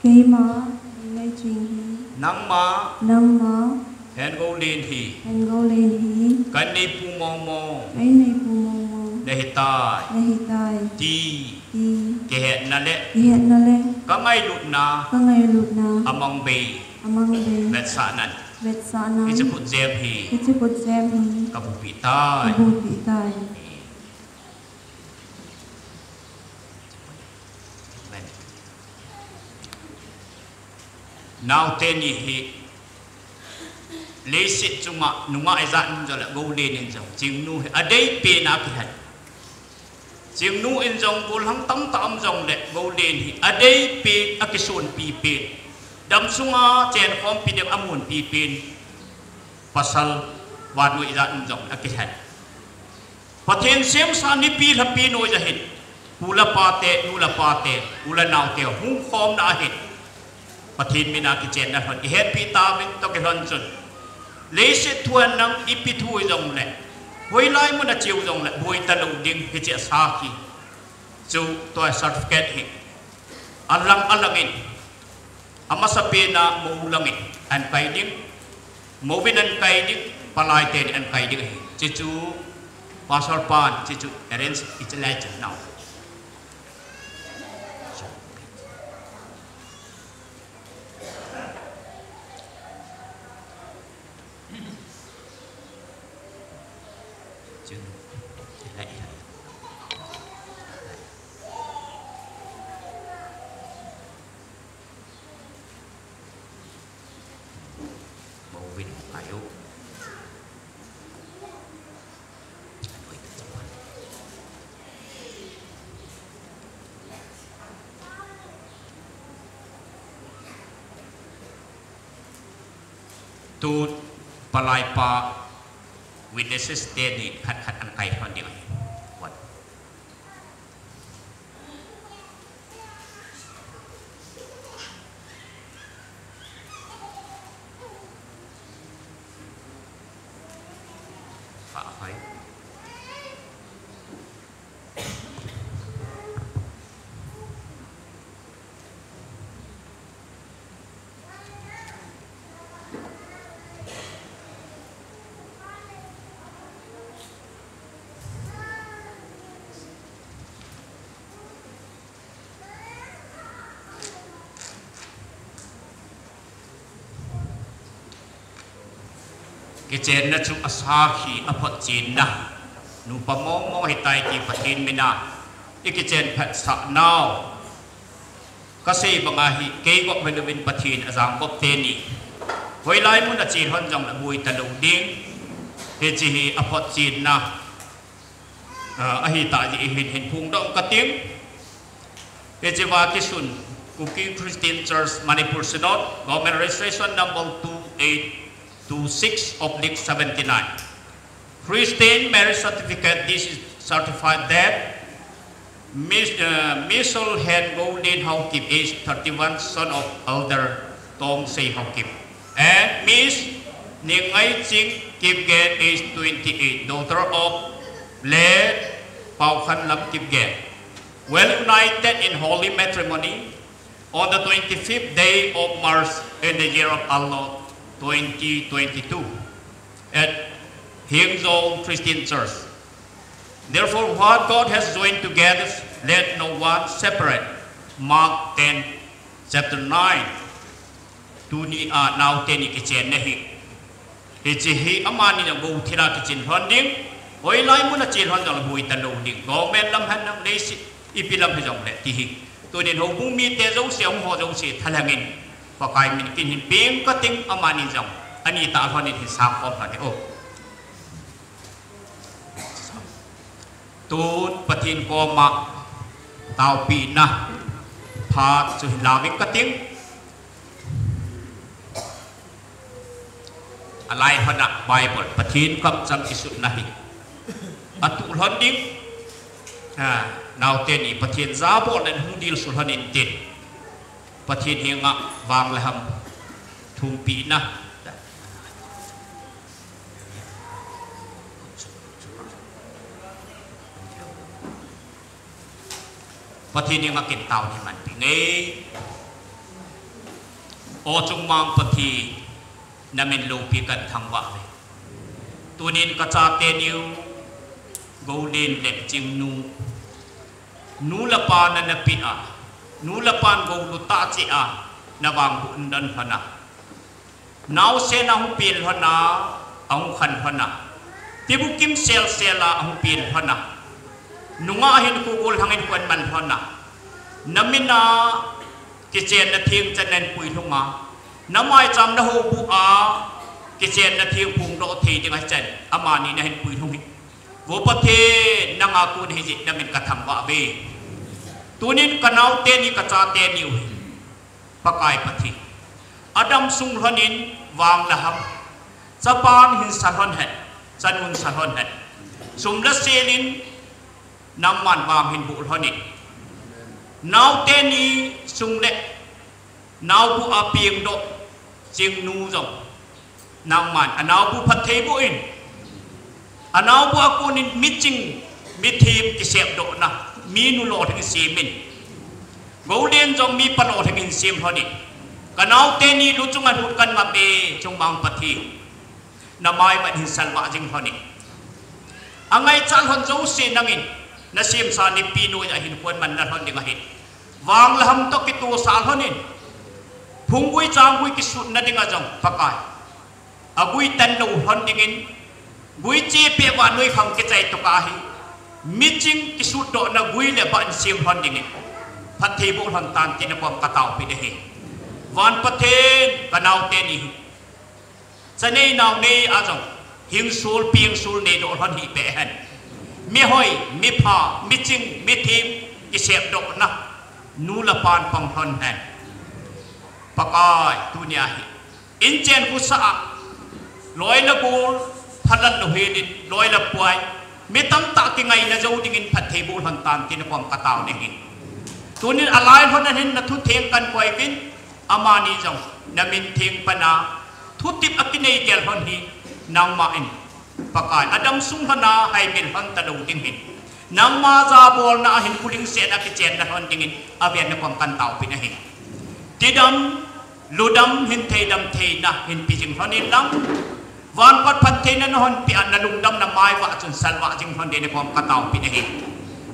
keima, Leinleiching hi, nangma, nangma, Hen Goulen hi, Hen Goulen hi, kaneipu mong mong, eineipu mong mong nahitai, nahitai ti, ti kihetna le, kihetna le, kangailutna, kangailutna amang bei, amang bei vetsahnan, vetsahnan, hiche khutjem hi, hiche khutjem hi kabupeh tai, kabupeh tai. Naote ni hi leiset chunga nungah ijat um jongle Goulen in jong Chingnu hi adeipen a kihen. Chingnu in jong gollhang tamtah um jongle Goulen hi adeipen, akisonpi pen, damsunga chenkhompi ding amunpi pen pasal vannoi ijat um jongle akihen. Pathen semsa nipi lhapi noiya hin, pu le pate, nu le pate, u le naote hungkhomna ahin, Pathen mina kichenna lhon ihetpi tauvin, toh kilhon chun leiset thu henlang ipi thu hijongle, hoilai muna cheu jongle boi talou ding, hiche asakhi chu tua certificate hi alang alangin, amasapen a mou langin ahin kai ding, mouvin ahin kai ding, palai ten ahin kai ding ahi. Hiche chu Pastor pan hiche chu arrange iche lai chu nao. Tu palai pa witnesses teni khat khat ahin kai lhon ding ahi. One. Fa hai. Kichenna chu asakhi aphotchenna. Nupa mong mong hitai ti Pathen mina ikichen phetsah nau kasei banga hi, kei gop hilouvin Pathen ajang gop teni hoilai muna che lhon jongle boi talou ding. Hiche hi aphotchenna ah, ahitah jeh hin, hin phongdoh kating. Hichea kisun Kuki Christian Church Manipur Synod, Government Registration number two eight two six oblique seventy-nine. Christian Marriage Certificate, this is certified that Miss, uh, Miss Solhen Golden Haokip, age thirty-one, son of Elder Tongsei Haokip. And Miss Ningaiching Kipgen, age twenty-eight, daughter of late Paokhanlam Kipgen. Well united in holy matrimony on the twenty-fifth day of March in the year of our Lord twenty twenty-two at Hengzhou Christian Church. Therefore, what God has joined together, let no one separate. Mark ten, chapter nine. Tuni a naote ni kichenna hi. Hiche hi amani na go thila kichin lhon ding. Hoilai mun a chin lhon jong bui ta lou ding. Government lam hen lang leiset ipi lam hijongle ti hi. Tunin houbung mite jouse, hung ho jouse thalheng in, Pakai min kin hin peng kating, amani jong ani tah lhon in hin sang khom lhon in. O. Tun Pathen koma taopina phat chu hin lauving kating. Alai lhon a Bible, Pathen kamchang kisutna hi atuh lhon ding. Ha, naote ni Pathen jabolna in hung dilsu lhon intin. Pathen henga vang le ham thumpina. Pathen henga kin tao ni man pi nge. O chungmang Pathen, namin loupi kan thangvah uve. Tunin kachate niu, Golden le Chingnu, nu le pa nana peh a, nu le pan gou lu tah cheh a, navang hu un dan lhon a. Naosen ahung peng lhon a, ahung khan lhon a. Tibukim selsel a ahung peng lhon a. Nungah hinkho gollhang in huan man lhon a. Namin a kichenna theng chan nahin puilhung a. Namaicham nahoubuh a kichenna theng phongdoh thei ding a chan amani nahin puilhung hi. Vo Pathen, nanga kon hijeh in namin kathangvah uve. Tunin kanaote ni kachate niu hi. Pakai Pathen. Adam sung lhon in vang le ham. Chapan hin sa lhon hen, chanun sa lhon hen. Sum le sel in nangman vang hin boh lhon in. Naote ni sung le naobu a pengdoh Chingnu jong nangman anaobu phatthei boh in. Anaobu a kon in miching, mithem kisepdohna, minu lolhing sem in. Golden jong mipa lolhing in sem lhon in. Kanaote ni luchung a lut kan ngap e, chungmang Pathen. Namai mat hin salvah jing lhon in. Angaichat lhon jouse nangin, nasemsa nipi noiya hin huan man na lhon ding ahin. Vang le ham toh kitosah lhon in. Phunggui changgui kisutna dinga jong Pakai. Agui tan lou lhon dingin, gui chepeh vannoi khang kichai tokah hi, miching kisutdohna gui le bah in sem lhon dingin, phatthei boh lhon tan tin nakom kataopeh in ahi. Van Pathen, kanaote ni hi chanei naonei a jong, hingsol pengsul neidoh lhon hih peh hen. Mihoi, mipha, miching, mithem, kisepdohna, nu le pan pang lhon hen. Pakai, tunia hi. Inchen khosah a, loi le gol, phalat lou helin, loi le puai, mi tamtah kingaina jou dingin phatthei boh lhon tan tin nakom katao in ahi. Tunin alai lhon a hin nathu theng kan koi uvin, amani jong namin theng pan a, thutep a kinei gel lhon hi, nangma in, Pakai, Adam sung lhon a haimil lhon talou ding hin, nangma jabolna a hin kuling sena kichenna lhon dingin, avel nakom kan taopeh in ahi. Tidam, ludam, hin theidam theina hin pe jing lhon in lang. Van kot phattheina nahon peh a nalungdam namai vah chun salvah jing lhon ding nakom kataopeh in ahi.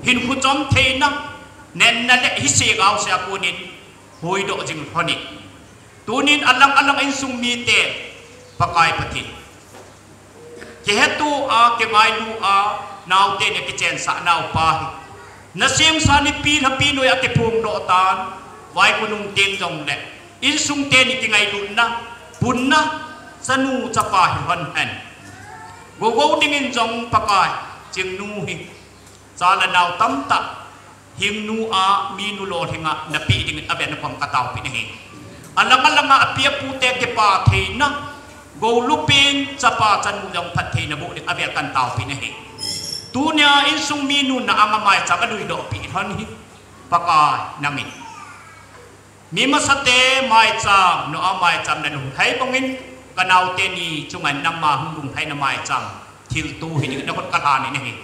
Hinkho chom theina, nenna le hise gaose a kon in huhdoh jing lhon in. Tunin alang alang insung mite, Pakai Pathen. Kihetto a, kingailu a, naote ni kichensah naupa hi. Nasemsa nipi lhapi noiya kiphongdoh tan, vaikunung teng jongle, insung teni kingailutna, punna, chanu chapa hi lhon hen. Gogou dingin jong Pakai, Chingnu hi. Cha le nao tamtah, hingnu a, minu lolhinga, napeh dingin avel nakom kataopeh in ahi. Alang alanga api apute kipah theina, gou lupin, chapa chanu jong phattheina boh ding avel kan taopeh in ahi. Tunia insung mi nunna anga maicham aluidoh pi lhon hi Pakai nangin. Mi masate maicham, noa maicham nanuhoi bangin, kanaote ni chunga nangma hung lunglhaina maicham thilto hiding nakhut kalhan in ahi.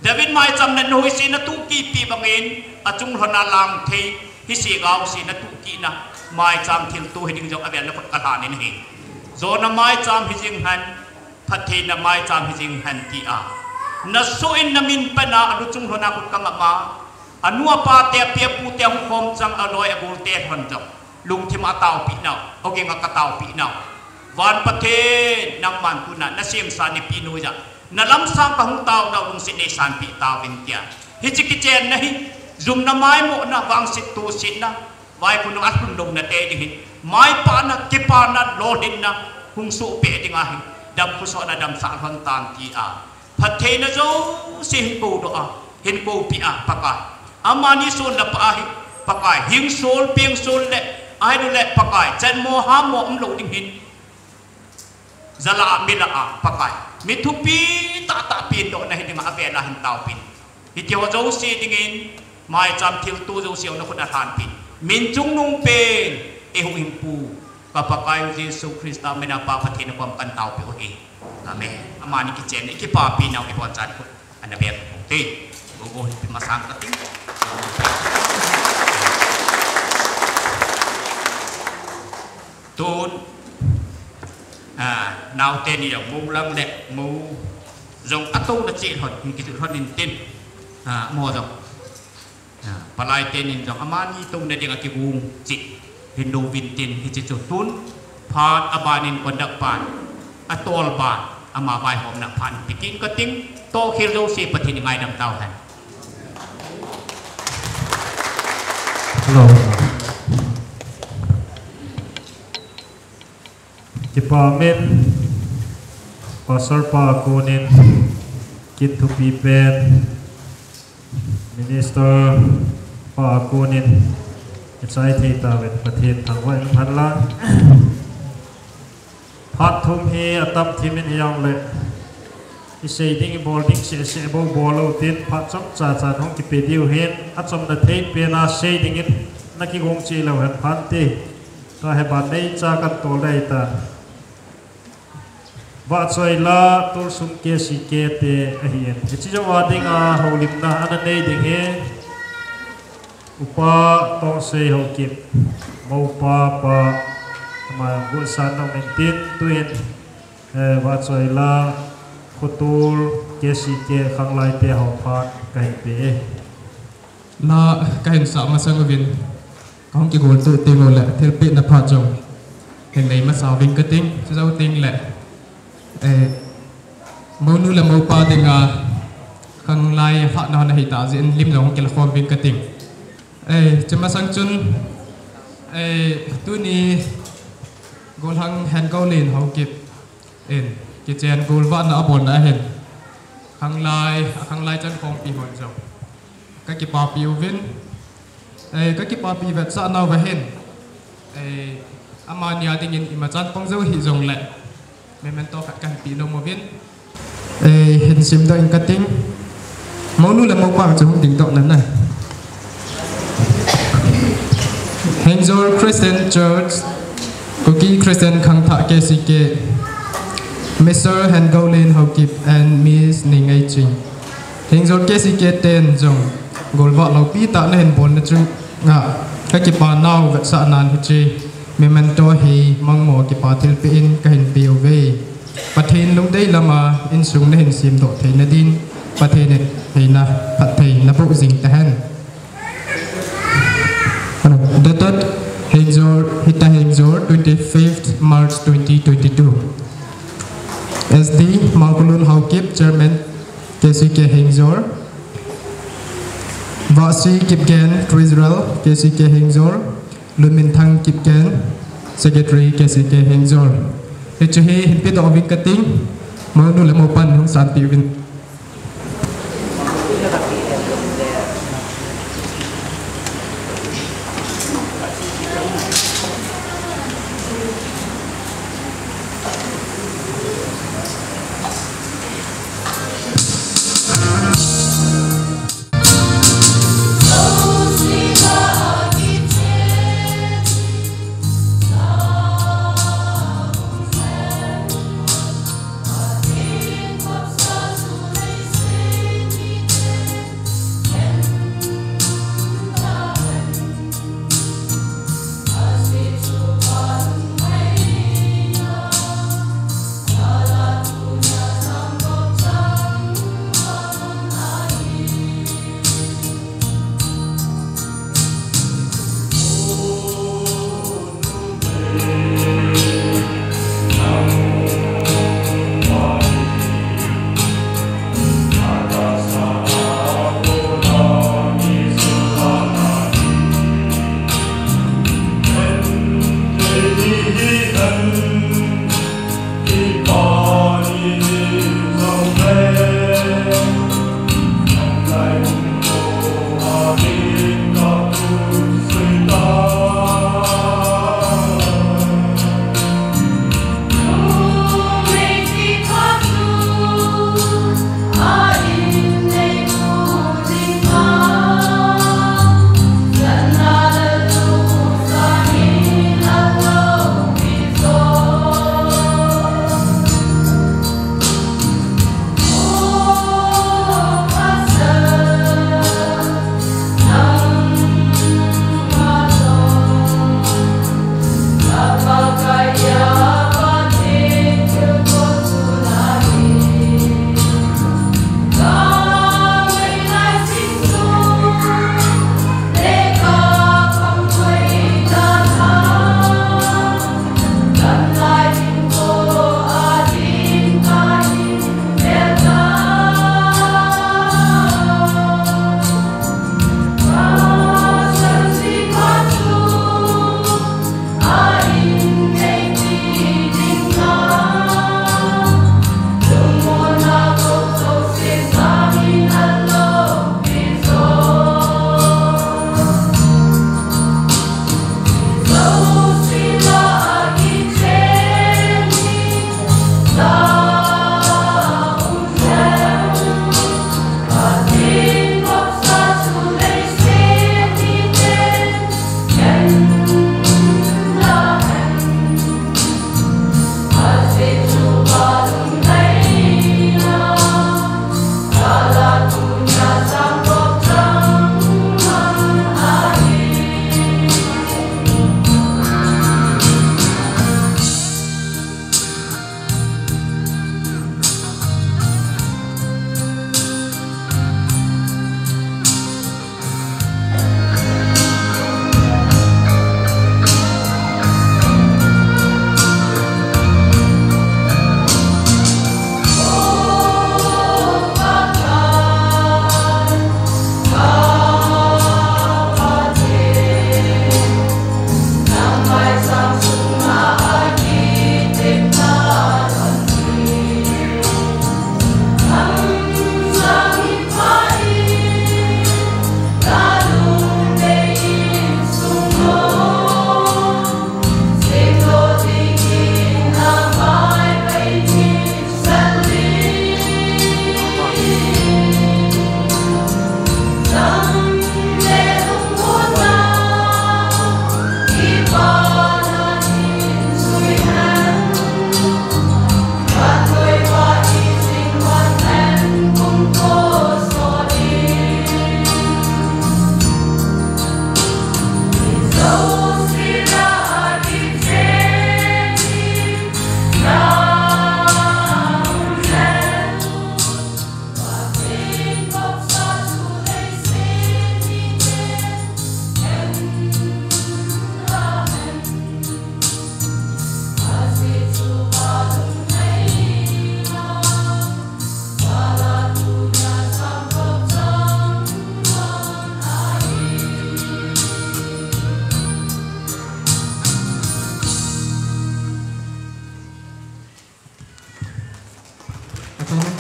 David maicham nanuhoi seh natuhkeh pi bangin, achung lhona lang thei, hiseh gao seh natuhkehna maicham thilto hiding jong avel nakhut kalhan in ahi. Jona maicham hijing hen, phattheina maicham hijing hen tia nasoh in namin pena aluchung lhona khut kangap ma, anu apate, api apute, ahung khom chang aloi agolte lhon jong lungthima ataopeh nau, hoging a kataopeh nau. Van Pathen, nangman tuna nasemsa nipi noiya nalamsang kahung tao nau lungset neisanpeh tauvin tia. Hiche kichenna hi jumna, maimohna, vangset tosetna, vaikunung alhun louna te ding hin maipana, kipana, lolhinna hung sohpeh ding ahi. Damkhusohna damsah lhon tan tia, phattheina jouse hin koudoh a, hin koupeh a Pakai, amani sonlhah pa ahi Pakai, hingsol, pengsol le, ahilouleh Pakai, chenmo hamo umlou ding hin jalah a, milah a Pakai, mi thupi tahtah pendohna hiding a avela hin taopeh in. Hitiho jouse dingin maicham thilto jouse nakhut alhanpeh in. Min chungnung pen, eihuhhingpu, ka Pakaiu Jesu Christa mina Pa Pathen a kon kantaopeh u ahi. Amen. Amani kichenna, ikipapi nau, iboncha khut ana beng u hite. Gogo hin pe masang kating. Tun, ah, naote ni jong mou lang le mou jong atouna cheh lhon, hin kicheh lhon intin. Ah, mo jong, ah, palai tenin jong amani touna dinga kigong cheh hinlou vintin, hiche chu tun phat abanin conduct pan, atol ban, ama vaihomna phat pekin kating, tohkhel jouse Pathen in ngaidam tauhen. Hello. Kipa min, Pastor pa a konin, kit thupi pen, Minister pa a konin, ichai thei tauvin, Pathen thangvah in umhen lang. Phat thum hi atam thim in hijongle, isei ding, ibol ding sehseh bou bol lou tin, phat chomcha chan hung kipe diu hin, achomna thei pen a sei dingin, nakigong cheh leu hen phante. Tua hi ban neicha kan tol ding ahitan. Vahchoila Tolsung K C K te ahin. Hiche jouva dinga houlimna ana nei ding hi Upa Tongsei Haokip, moupa pa, ama gosan nau min tin, tuin, eh, Vahchoila Khotol K C K khanglai te ho phat kahin pe e. La kahin sah masang uvin, kahung kigol tuh teng uleh, thilpehna phat jong hin nei masa uving kating, chujou teng le, eh, mounu le moupa dinga khanglai hatna hon ahitah jeh in lim jong hung kilakhom uving kating. Eh, chumasang chun, eh, tuni Golhang Hengolen Haokip in kichen golvahna abolna ahin, khanglai, akhanglai chankhompi hon jong kakipapi uvin, eh, kakipapi vetsah nauva hin, eh, amani a dingin imachan pang jou hih jongle, memento khat kahin pe nom uvin. Eh, hin simdoh ing kating. Mounu le moupa chu hung dingdoh nan na. Hengjor Christian Church, Kuki Christian Khangthah K C K, Mister Hengolen Haokip and Miss Ningaiching. Hengjor K C K ten jong golvah loupi tah nahin bolna chunga kakipa nau vetsahnan hiche memento hi mangmo kipa thilpeh in kahin peuve. Pathen lungdei lama insung nahin semdoh theina din Pathen in heina phatthei naboh jing tahen. Dated Hengjor, Hita Hengjor, twenty-fifth March twenty twenty-two. S D Mangkulun Haokip, Chairman K C K Hengjor. Vahsi Kipgen, Treasurer K C K Hengjor. Lunminthang Kipgen, Secretary K C K Hengjor. Hiche hi hin pedoh uving kating, mounu le moupan hung sanpeh uvin.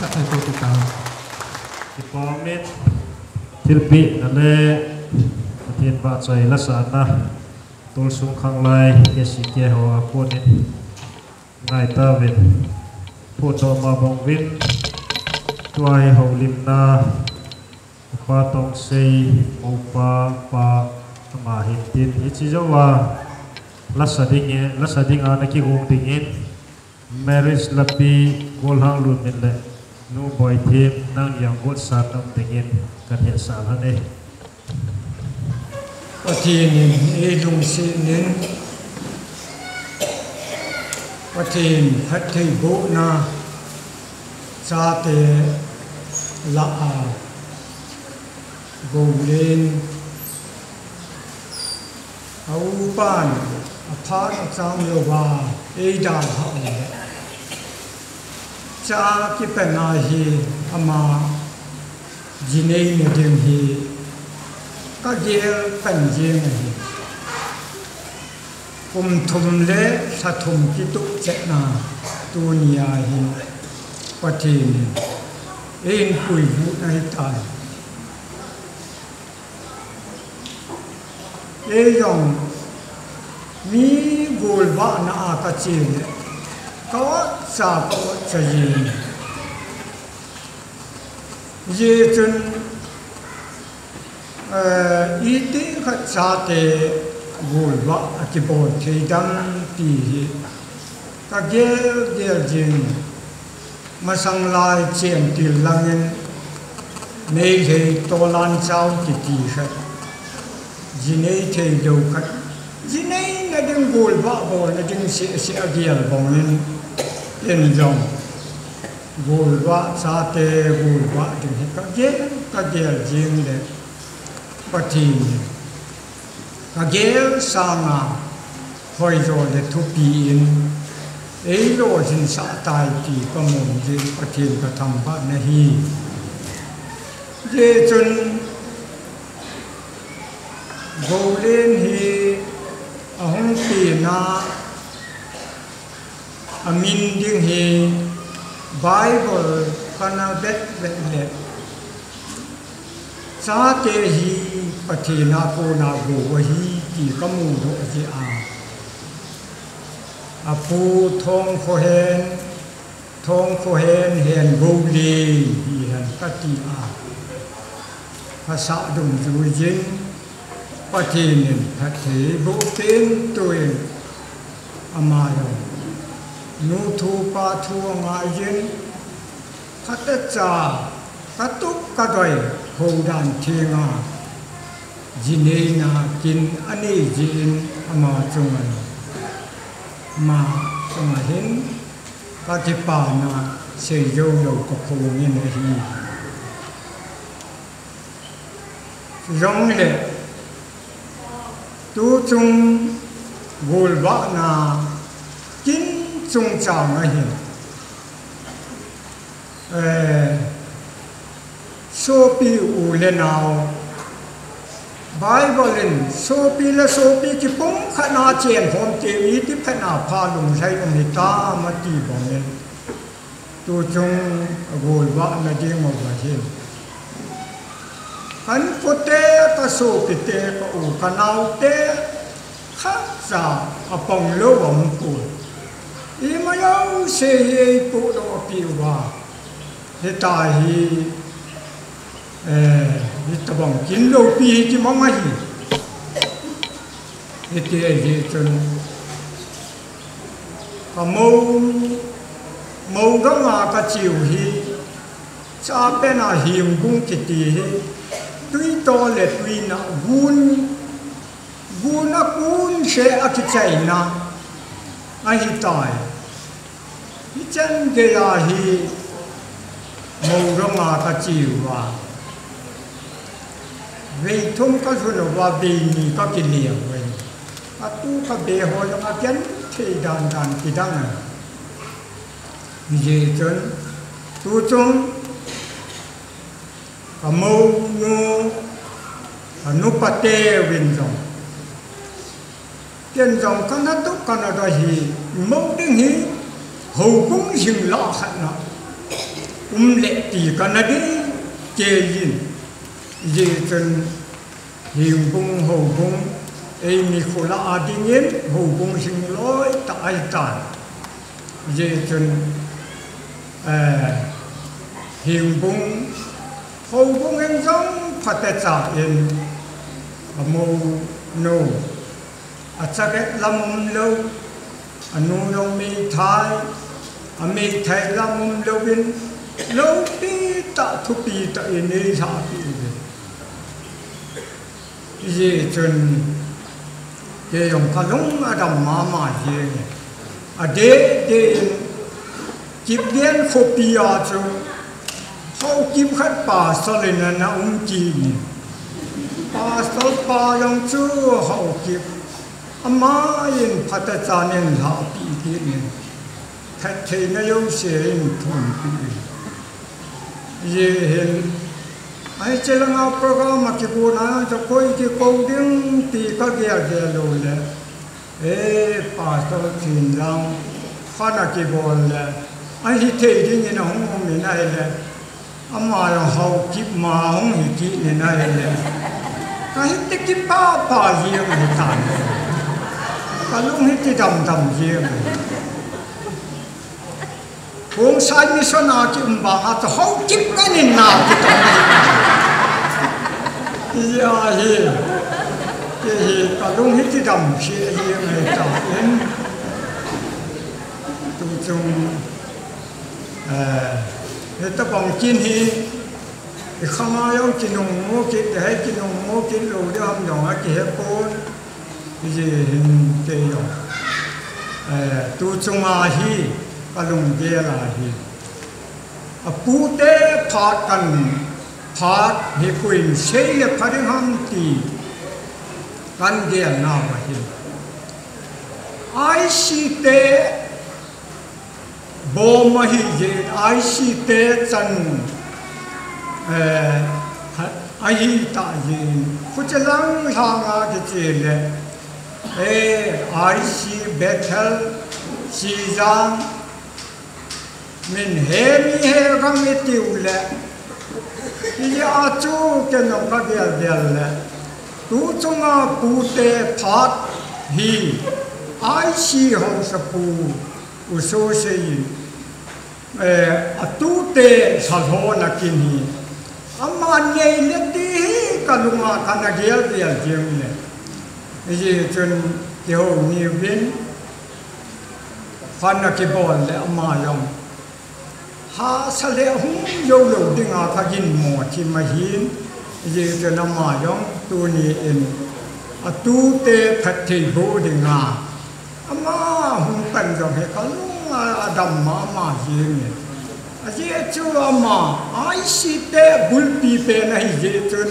Ka thei ko kita. Kipa min thilpeh na le Pathen vahchoi la sa na. Tolsung khanglai K C K ho a konin ngai ta vin. Photo ma bong vin. Tua hi houlimna. Pa Tongsei, mopa, pa, ama hin tin. Hichi jou a, lasa ding e, lasa ding a na kigong ding in. Marriage lapi, Golhang Lunmin le, Nu Boithim, nang jong gotsan nom ding in, kan hetsah lhon e. Pathen in, ei lungset in, Pathen phattheibohna, chate lah a, Goulen, a upan, a phat a chang louva, ei dalhah u le. Cha kipen a hi, ama, ji neina ding hi, ka gel pen jeng ahi. Kum thum le lha thum kitup chetna, tuni a hi, Pathen in, ei puilut ahitai. Ei jong mi golvahna a ka che le, ka otcha, ka otcha jeng. Hijeh chun, eh, itih khat chate golvah a kibol thei dem ti hi ka gel gel jeng. Masang lai chen til langin, Meitei tolan chau kiti khat, ji nei thei lou khat, ji neina ding golvah bolna ding seh seh a gel bangin, in jong golvah chate golvah ding hi ka gel, ka gel jing le Pathen in ka gel sanga hoijo le thupi in ei lolhinsah tai ti ka mun jin Pathen ka thangvahna ahi. Hijeh chun Goulen hi ahung pena a min ding hi Bible kana vet vet le chate hi Pathen a kona gou ahi ti ka mudoh jeh a, apu Thongkhohen, Thongkhohen Hengoulen hihen kati a, ka sah dungjui jin, Pathen in phattheiboh pen tuin ama jong nu thu pa thu angai jin, khat a cha, ka tup ka doi, houdan thenga, ji neina kin anei jin ama chunga, ama chunga hin ka kipana seijou lou ka phongin ahi. Jongle, tuchung golvahna kin chungchang ahin, eh, sopi u le nao, Bible in sopi le sopi kipumkhatna chenkhom teng iti phatna pha lunglhai um hitam ati bangin, tuchung golvahna ding uva hin, ka inkote, ka sopite, ka u ka naote khatcha apang lou aumpoi. Ima jouse hi eipohdoh peh uva, hitia hi, eh, hitobang kin loupi hi kimang ahi. Hiti ahijeh chun ka mou, mou ganga ka cheu hi, cha pena Hengbung kiti hi, twi to le twi na gun, gun a kun se a kichaina ahitai. Hichan geiya hi mou ganga ka cheu a, vei thum ka lhun uva, vei ni ka kile uve. Atu ka be ho jong agenthei dan dan kidang a. Hijeh chun, tuchung ka mounu, ka nupate uvin jong, ken jong kana tup kana doi hi, mou ding hi, houbung jing lah khat na, um le ti kana dei kei in. Hijeh chun Hengbung houbung, eimi khola a dingin houbung hing loi tah ahitan. Hijeh chun, eh, Hengbung houbung in jong phatecha in, amounu, achaget lam umlou, anu jong meithai, ameithai lam umlouvin, loupi tah, thupi tah in eilhahpeh uve. Hijeh chun, kei jong kalung adam mama jenge. Adeh deh in, Kipgen khopi a chu, Haokip khat pastor in ana um kit in. Pastor pa jong chu Haokip. Ama in phatechan eilhahpeh kit in. Phattheina jouse eithumpi in. Hijeh hin, hiche langa program a kigona chu koi kikou ding ti kagel gel lou le, eh, Pastor Thinlhang khat ana kibol le, ahithei dingin ahung um in ahile, ama jong Haokip ma hung hi kit in ahile, kahin ti kipah pah jeng ahitan. Kalung hiti damdam jeng. Khongsai mission a kium banga chu Haokip kahin na kitong. Hijeh hin, kei hi kalung hiti dam jeng ahitan. Tuchung, eh, hitobang kin hi, ikhanga jong kinungmo kit, hei kinungmo kit lou ding ham jong akihepon. Hijeh hin kei jong, eh, tuchunga hi, kalunggel a hi, apute phat kan, phat hi koiyin seile pha ding ham ti, kan gelnauva hin, IC te bom ahijeh, IC te chan, eh, ahitah jeh in, khuche lang lhanga kiche le, eh, IC, Bethel, Sijang, min he mi he gam itiu le, hijeh a chu ken jong kagel gel le, tuchunga pute phat hi, IC haosapu, U Sosei in, eh, atute lhalhona kin hi, ama neile ti hi kalunga kana gel gel jeng le. Hijeh chun kihou niuvin, phat ana kibol le ama jong hahsa le hung jou lou dinga kaginmo thim ahin, hijeh chun ama jong tuni in atute phatthei boh dinga ama hung pan jong hi kalung a, adam mama jenge. Ajeh chu ama IC te bulpi pen ahijeh chun,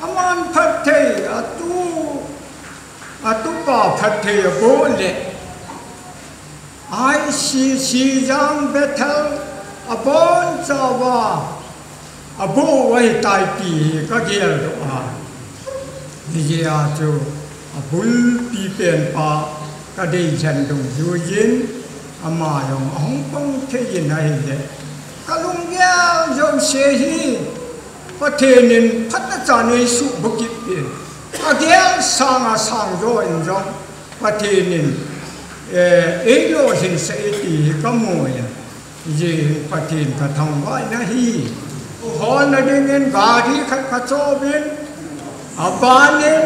aman phatthei, atu, atupa phatthei aboh le, IC, Sijang, Bethel, abonchauva aboh u ahitai ti hi kageldoh a. Hijeh a chu abulpi pen pa kadeilhen dungjuiyin, ama jong ahung pang thei in ahile, kalunggel jouse hi Pathen in phatechan eisuhbur kit in, agel sanga sangjo in jong Pathen in, eh, eilolhinsah e ti hi kamu e. Hijeh hin Pathen kathangvah in ahi. Holna dingin gari khat kachoh uvin, aban in,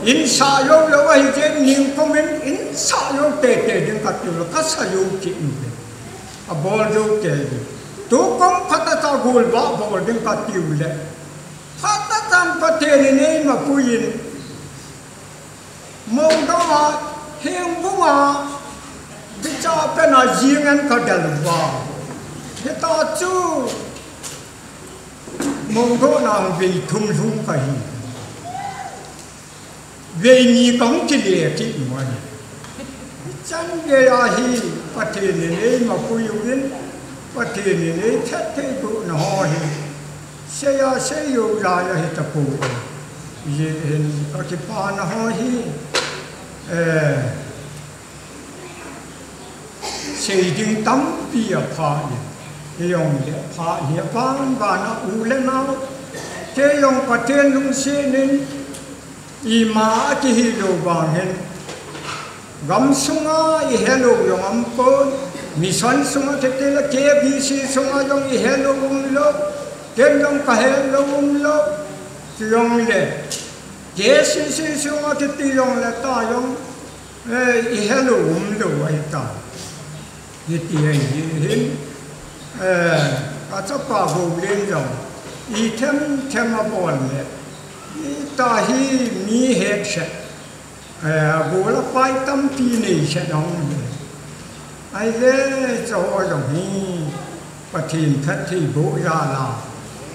in sah jou lou ahijeh in ningkum in, in sah jou teitei ding katiu le, kasah jou kit in, abol jou kei in. Tukum phatechan golvah bol ding katiu le, phatechan Pathen in eimapui in, Mongdong a, Hengbung a, bicha pen a jing in kadel uva, hita chu Mongdong a vei thum lhung kahi. Vei ni kahung kile kit u ahi. Hichan geiya hi Pathen in eimapui uvin, Pathen in eithat theibohna ho hi, seiya seijou lai ahi tapoi. Hijeh hin kakipana ho hi, eh, sei ding tampi apha in. Kei jong le phat hi aban ban a u le nao, kei jong Pathen lungset in ima akihi lou vang hin, gam sunga ihelou jong umpon, mission sunga kiti le K B C sunga jong ihelou umlou, ken jong kahelou umlou, chujong le K C C sunga kiti jong le ta jong, eh, ihelou umlou ahitai. Hiti ahi hin, eh, kachapa Goulen jong, ithem them abol le, ita hi mi het set, eh, agol apai tampi nei set ahung hi. Ahile, chuho jong hi, Pathen phattheiboh jal a,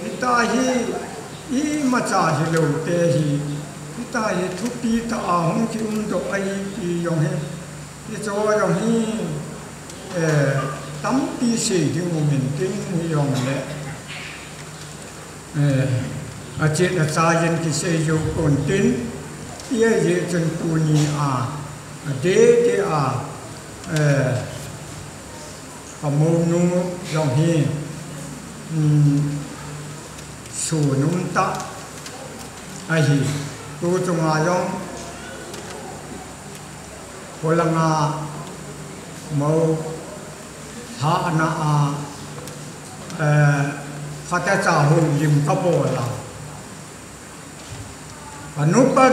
ita hi, imacha hilou te hi, ita hi thupi tah a hung kiumdoh ahi ti jong hi, Hicho jong hi, eh, tampi sei ding um intin, hijong le, eh, achet achai in kisei jou pontin, hijeh chun tuni a, adeh deh a, eh, kamounu jong hi, um, sun um tah ahi, tu chunga jong, Kholanga mo hahna a, eh, phatecha houlim kabol a. Kanupa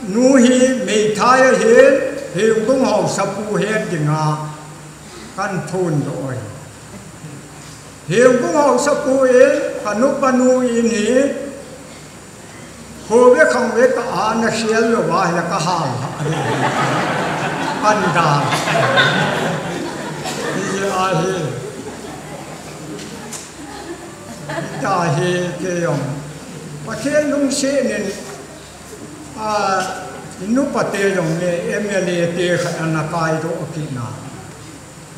nu hi meithai ahin, Hengbung haosapu het dinga kahin phondoh ahi. Hengbung haosapu in, kanupa nu in hi, Kho ve khang ve ka ana khel lou va, hila ka hal ha. Pan da. Hijeh a hi. Ita hi kei jong, Pathen lungset in, a, nupa te jong le M L A te khat ana kaidoh kit na.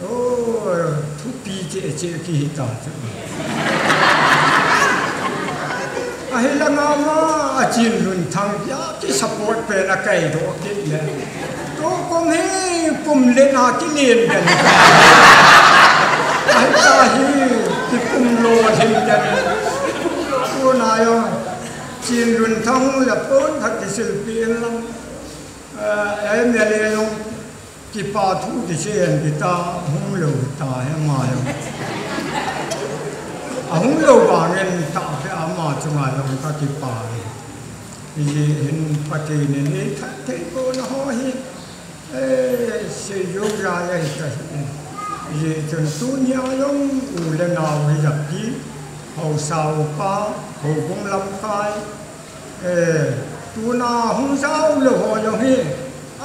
Oh, thupi cheh cheh kihi ta chu. Ahi langa ma a Chinlunthang a kisupport pen a kaidoh kit le. Tukum hi pum le na kilen den. Ahi ta hi kipum lo hin den. Tuna jong Chinlunthang le pon khat kisilpi in lang. Eh, M L A jong Kipa thu kisei in kita hung lou ta hi ama jong. Ahung lou vangin ta hi ama chunga jong ka kipa hi. Hijeh hin Pathen in eithat thei pon ho hi. Eh, sei jou jal ahi ta hi. Hijeh chun tunia jong u le nao hi jat hi. Haosa upa, houbung lamkai. Eh, tuna hung jao lou ho jong hi,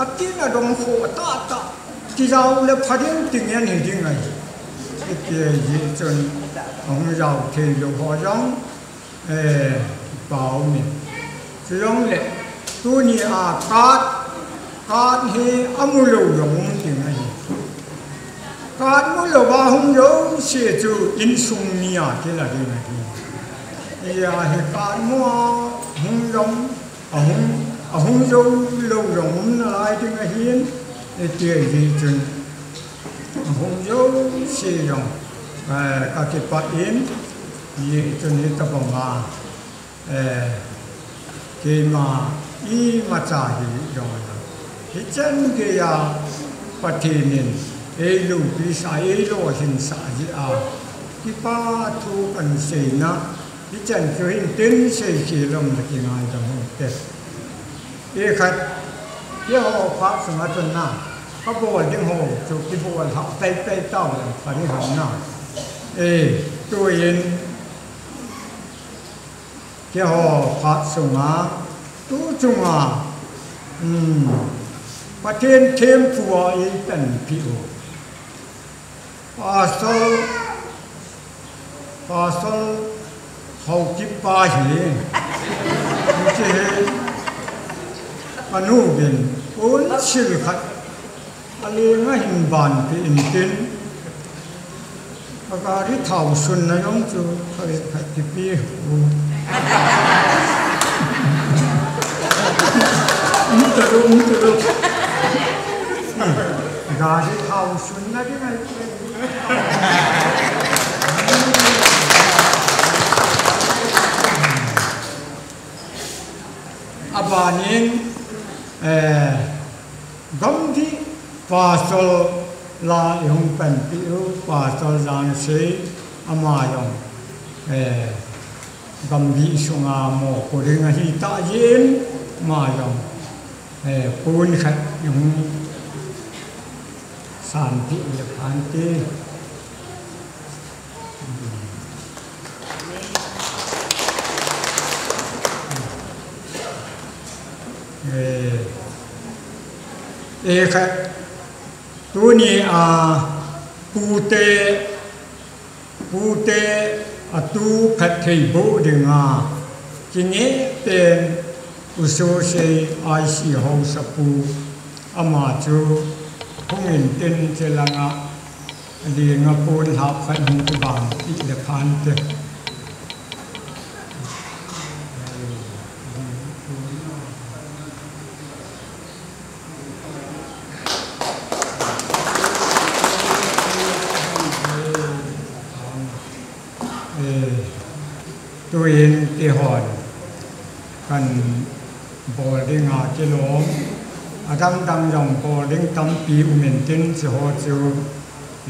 atin adong kho tah tah, kijao le pha ding ti ngen hi ding ahi. Hiti ahi chun, ahung jao thei lou ho jong, eh, pao ni. Chujong le, tunia card, Card hi amu lou jong um ding ahi. Card mu louva hung jouse chu insung mi a kila ding ahi. Hijeh a hi card mu a hung jong, ahung, ahung jou lou jong um nalai ding ahin, hiti ahi chun ahung jouse jong, eh, ka kipah in, hijeh chun hitabang a. Eh, keima imacha hi jong a. Hichan geiya Pathen in eiloupi sah, eilolhin sah jeh a. Kipa thu kahin seina. Hichan chu hin tin sei khel lom le kingaidam u hite. Ikhat, keiho phat sunga chun na. Kabol ding ho chu kibol hah pei pei tau le pha ding ham na. Eh, tuin Keiho phat sunga, tu chunga, um, Pathen thempu a eipanpi u. Pastor, Pastor Haokip pa hi, hiche hi, kanu vin, un sil khat. Alenga hin banpi intin, ka gari thao sunna jong chu khatvei khat kipe u. Um talou, um talou. Gari thao sunna ding ahi. Panin, eh, Gamdih Pastor la i hung panpi u, Pastor Jangsei, ama jong, eh, Gamdih sunga mo ko ding ahi ta jin, ama jong, eh, pon khat i hung sanpi le phante. Eh, eh, khat, tuni a pute, pute atu khat thei bo dinga, kinge pen u Sosei I C Haosapu ama chu hung intin che langa, Adinga pon lhap khat hung kibang ti le phante. Eh, tuin kihon kan bol dinga kilom, adang dang jong bol ding tampi um intin, hiche ho chu,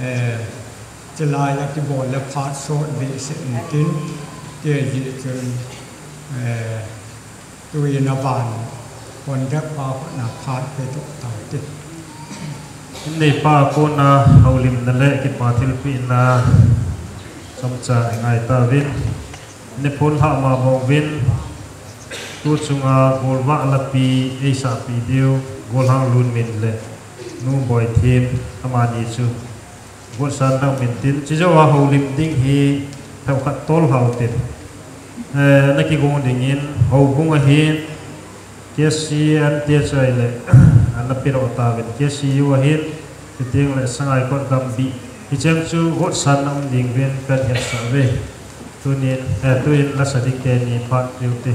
eh, chulai a kibol le phat sot behseh intin, tia jeh chun, eh, tuin aban conductor pa khut na phat pe doh taute. Neipa kona houlimna le kipa thilpehna chomcha i ngai tauvin, ni pon lhah ma mong uvin, tu chunga golvah lapi eisahpi diu, Golhang Lunmin le Nu Boithem, amani chu gotsan na um intin, chujou a houlim ding hi themkhat tol hou tin. Eh, na kigong dingin, houbung ahin, K C N te chai le, ana piro tauvin, K C U ahin, chuteng le Sangaikot Gambih. Hicheng chu gotsan na um ding uvin kan hetsah uve. Tunin, eh, tuin lasa ding teni phat diu te.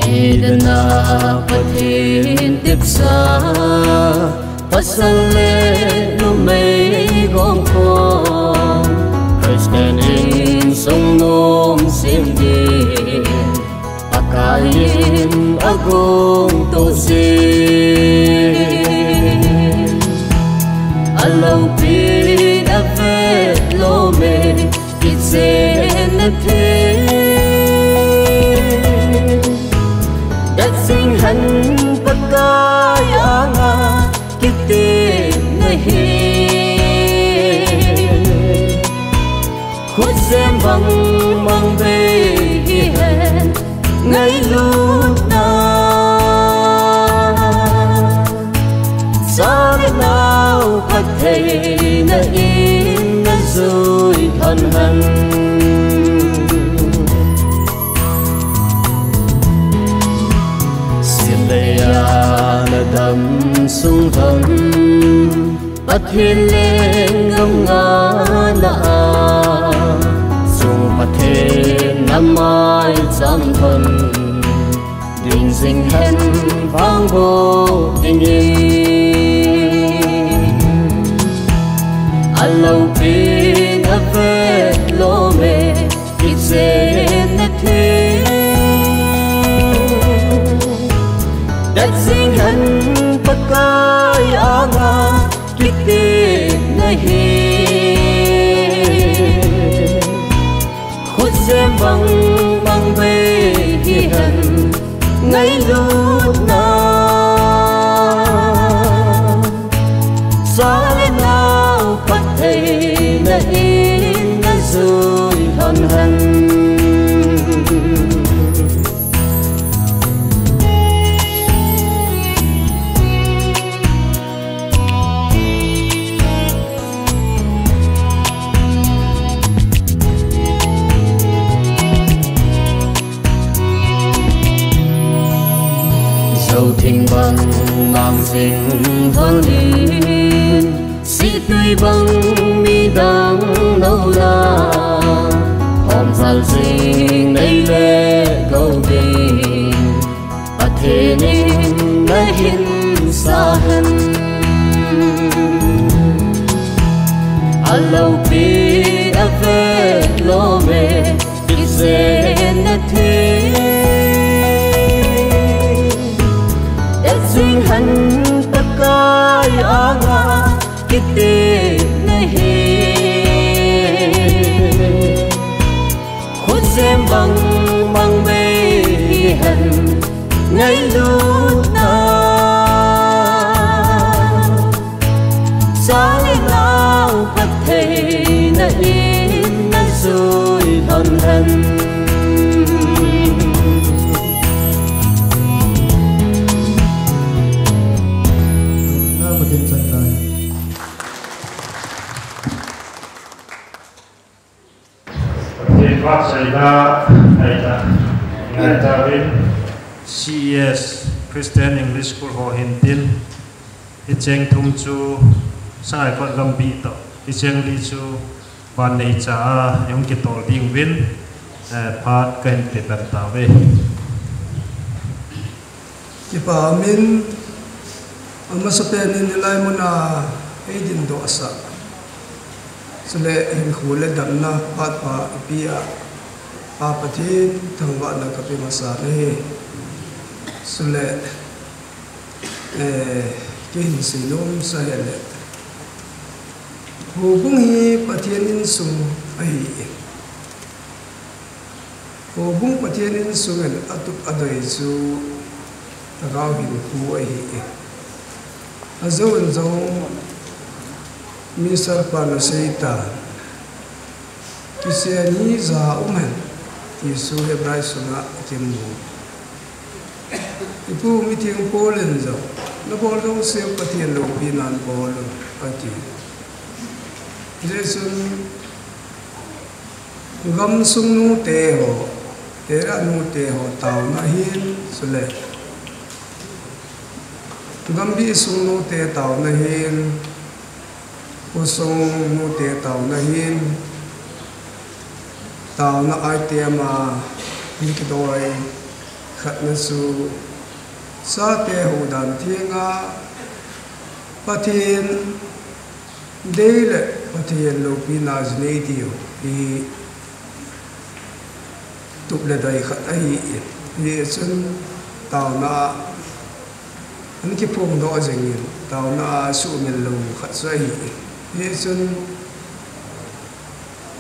Eden a Pathen tepsa, pasal le numei gongkon, Christian insung nom sim ding, Pakai in agong to sin. Aloupin avet lom e, kichen na thei. Datjing hen Pakai anga kitin nahi. Khutjem bang mang bei hihen ngailutna. Cha le nao phattheina in najui lhon hen. Silei a nadam sung lhon, Pathen leng gam ngana a, Chung Pathen na maicham lhon ding jing hen vang bou dingin. Aloupin avet lom e, kichen na thei. Datjing hen Pakai anga kitin nahi. Khutjem bang mang bei hihen ngailutna. Cha le nao phattheina in najui lhon hen. Jou thing bang mang jing lhon in, sih tui bang midang nou la, hom Aljing nei le gou ding, Pathen in nahin sa hen. Alopi ave lou me, kijen na thi. Ejing hen Pakai anga kiti nahi. Khutjem bang bang bei hen ngailutna. Sang le nao phattheina in najui lhon hen. Na Pathen chan tai. Pathen vahchoina ngaita, ngaita uvin. C E S, Christian English School ho hin tin, hicheng thum chu Sangaikot Gambih toh, hicheng li chu Vanneicha a ihung kitol ding uvin, eh, phat kahin pe pan tauve. Kipa umin, amasapen in hilai mun a eidindoh sah, chule hinkho le damna phat pha eipeh a, Pa Pathen thangvahna kape masa nahi. Chule, eh, kei hin seinom sah hile, houbung hi Pathen insung ahi. Houbung Pathen insung in atup adei chu lhagao hinkho ahi. Ajou in jong Mister Pan asei tan, kichen hi ja um hen, Jesu Hebrai sunga akimu. Ipu mitheng Paul in jong, nabol jouse Pathen loupinan bol un, ati. Hijeh chun, gamsung nute ho, Tehran nute ho taona hin, chule Gambih sung nute taona hin, khosung nute taona hin, taona item a hin kidoi khatna chu, chate houdan thenga Pathen dei le Pathen loupina jinei diu hi tup le doi khat ahi. Hijeh chun taona a an kiphongdoh jingin, taona a suhmil lou khat chu ahi. Hijeh chun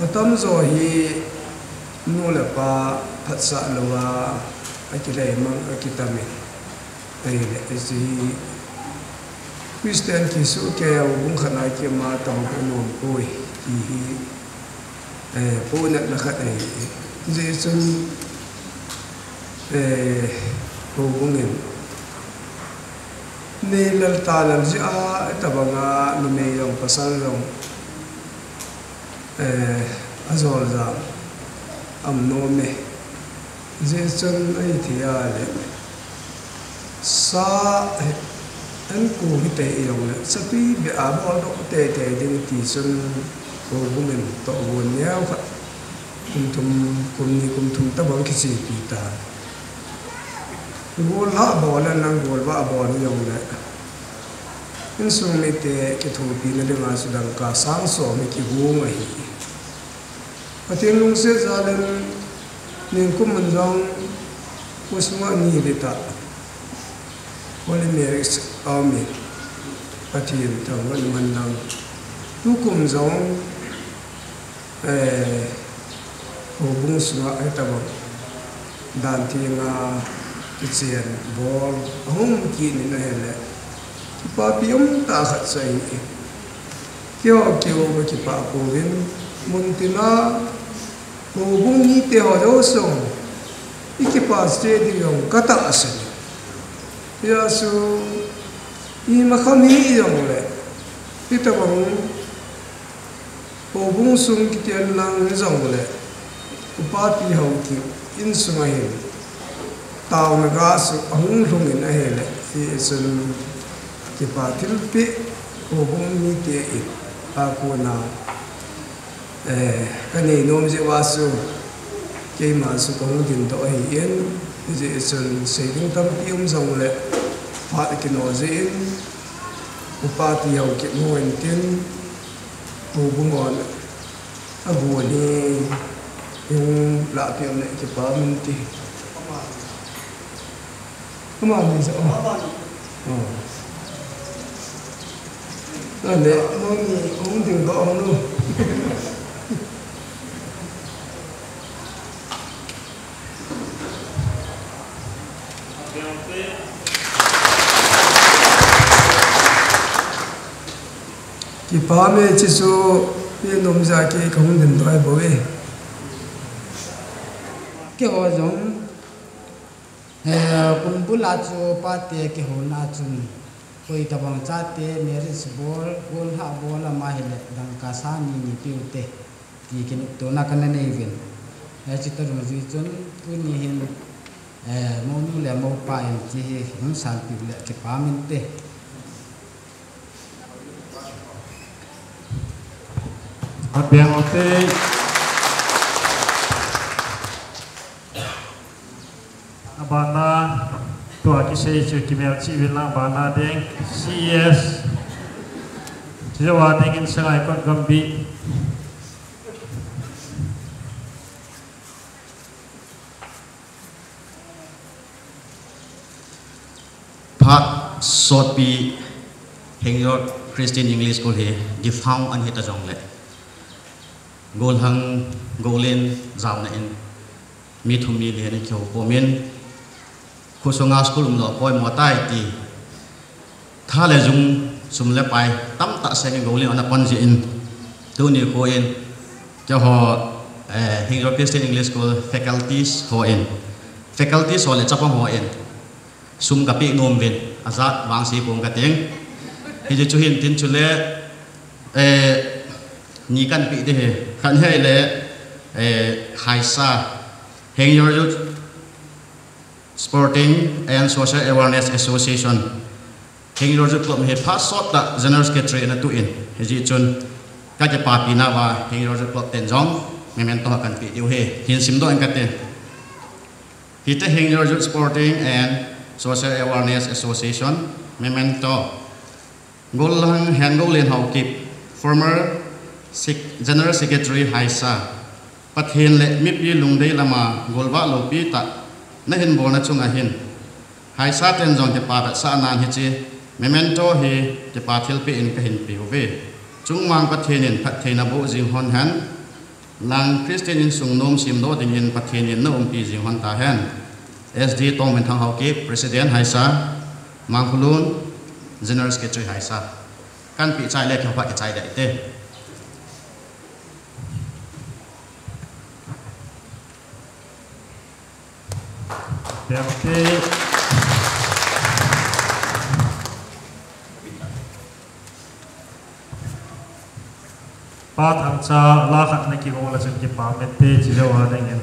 atamjo hi nu le pa phatsah louva akilhei mang, akitamin, ahile hiche hi Christian kisu kei a houbung khat a kima tong anom poi ti hi, eh, pohnatna khat ahi. Hijeh chun, eh, houbung in neilal talal jeh a, hitobanga numei jong pasal jong, eh, ajol jam aum nom e. Hijeh chun ahithei a le, sa hi an ku hitei jongle, satui beh a boldoh teitei ding ti chun, houbung in tohgon neo khat, kum thum, kum ni, kum thum tobang kichepi tan. Golhah bol le, nang golvah bol hijongle, insung mite kithopina dinga chu dangka sang som hi kigong ahi. Pathen lungset jal in, ningkum in jong, khosung a ni le tah Holy Marriage aumin, Pathen thangvahna manlang. Tukum jong, eh, houbung sunga hitobang dan thenga kichen bol ahung kit in ahile, kipapi umtah khat chu ahi. Keiho keiho kakipah pouvin, muntina houbung mite ho jouse jong ikipah cheh diu jong katahsan e. Hijeh chun imakham hijongle, hitobang houbung sung kiten lang hijongle, upapi hou kit insunga hin taona ga chu ahung lhungin ahile, hichun kipa thilpeh houbung mite in akona, eh, kanei nom jeh uva chu Keima chu kahung dingdoh ahin, hijeh chun seiding tampi um jongle phat kino jeh in, Upa T. Haokip hung intin, Pu Bungon abon hi hung lahpeh uleh kipah um inte. Amani jong. Oh. Nale, nangni hung dingdoh hon o. Kipah e, chuche chu, mi nom jeh a kei kahung dingdoh ahi bou e. Keiho jong, eh, kum bul a chu pate kihouna chun, koi tabang chate marriage bol, golhang bol ama hile dangka sang ni ni peuvin te, ti kinoptona kana nei uvin. Eh, chuti dungjui chun, tuni hin, eh, mounu le moupa in hiche hi hung sanpeh uleh kipah um inte. Abeng ute. Abana, tua kisei chu kimelchih uvin lang, abana ding, C E S. Chujou a dingin Sangaikot Gambih. Phat sotpi Hengrot Christian English School hi defunct ana hita jongle, golhang, gollhang jaona in mi thum mi li ana kihoukhom in, khosunga school umlou poimo tai ti, tha le jung, sum le pai tamtah sengin gollhang ana pan jeh in, tuni kho in, keiho, eh, Hengrot Christian English School faculties ho in, faculties ho le chapang ho in, sum kapeh nom uvin, ajat vangse pong kating. Hijeh chun hin tin chule, eh, ni kanpeh ding ahi, khat hi ahile, eh, Haisa, Hengrot Youth Sporting and Social Awareness Association, Hengrot Youth Club hi phat sottah General Secretary ana tuh in, hijeh chun kakipapina uva Hengrot Youth Club ten jong memento kanpeh diu ahi, hin simdoh inge kati. Hiti, Hengrot Youth Sporting and Social Awareness Association memento, Golhang Hengollen Haokip, former sec-, General Secretary Haisa, Pathen le mipi lungdei lama golvah loupi tah nahin bolna chunga hin, Haisa ten jong kipa vetsahnan hiche memento hi kipa thilpeh in kahin peuve. Chungmang Pathen in phattheina boh jing lhon hen. Nang Christian insung nom semdoh dingin Pathen in naumpi jing lhon tahen. S D Tongminthang Haokip, President Haisa, Mangkhulun, General Secretary Haisa. Kanpeh chai le kihoupa kichai ding te. Bengte. Pa Thangcha, la khat nakigong le chun kipah um inte, chujou a dingin.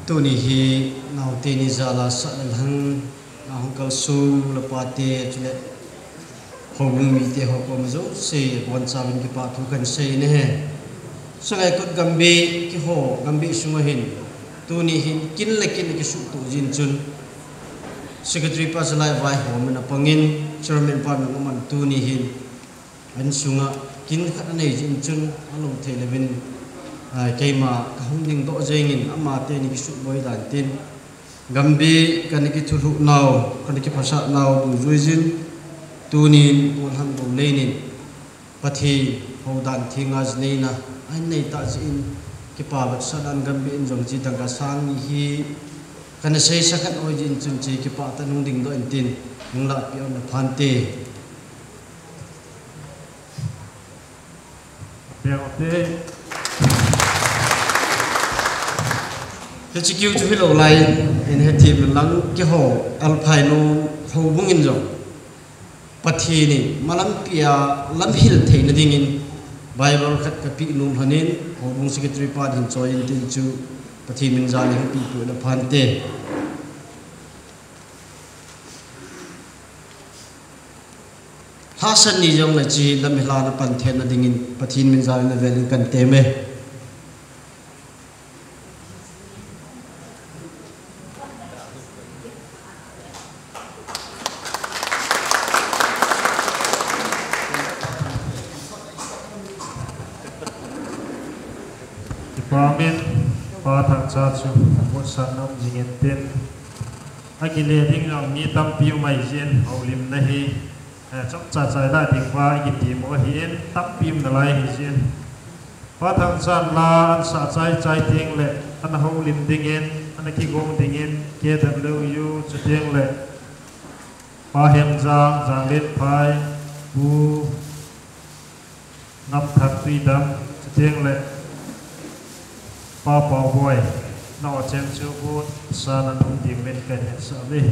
Tuni hi naote ni jal a sah le lhang, nahung kalsong, nu le pate, chule houbung mite ho koma jouse, abonchauvin kipa thu kahin sei nahi. Sangaikot Gambih, keiho Gambih sunga hin, tuni hin kin le kin akisuhtoh jin chun, Secretary pa chalai vaihom in apangin, Chairman pa nung aman tuni hin, an sunga kin khat anei jin chun, alou thei louvin, ah, keima kahung dingdoh jengin, ama teni kisuhboi dan tin, Gambih kana kithulhuh nau, kana kiphasah nau, dungjuijin, tunin, Golhang Gollen in, Pathen houdan thenga ji neina ahin nei tah jeh in, kipa vetsahnan Gambih in jong hiche dangka sang ni hi kana seisa khan oi jin chun hiche kipah tah in hung dingdoh intin, hung lahpeh un aphante. Hiche keu chu hilou lai in, in hethem lang keiho Alphaino houbung in jong Pathen in malampi a lamhil theina dingin Bible khat kapeh nom lhonin, houbung secretary pa hin choi intin chu Pathen min jal in hung pehpeh le phante. Tahsan ni jong le chi lam hi lana pan theina dingin Pathen min jal in avel in kan tem e. Kipa min, Pa Thangcha chu, vot san nam jingin tin. Akile ding jong mi tampi um ahi jin, houlimna hi, eh, chomcha chai la ding uva, ikiti mo hi in, tampi um nalai ahi jin. Pa Thangchan la, an sa chai chai ding le, an houlim dingin, an kigong dingin, K W U, chuteng le, Pa Hemjang, Janglenphai, Pu Ngamthang Tuidam, chuteng le Pa Pauboi, nao cheng chu vot san an um ding min kan hetsah e.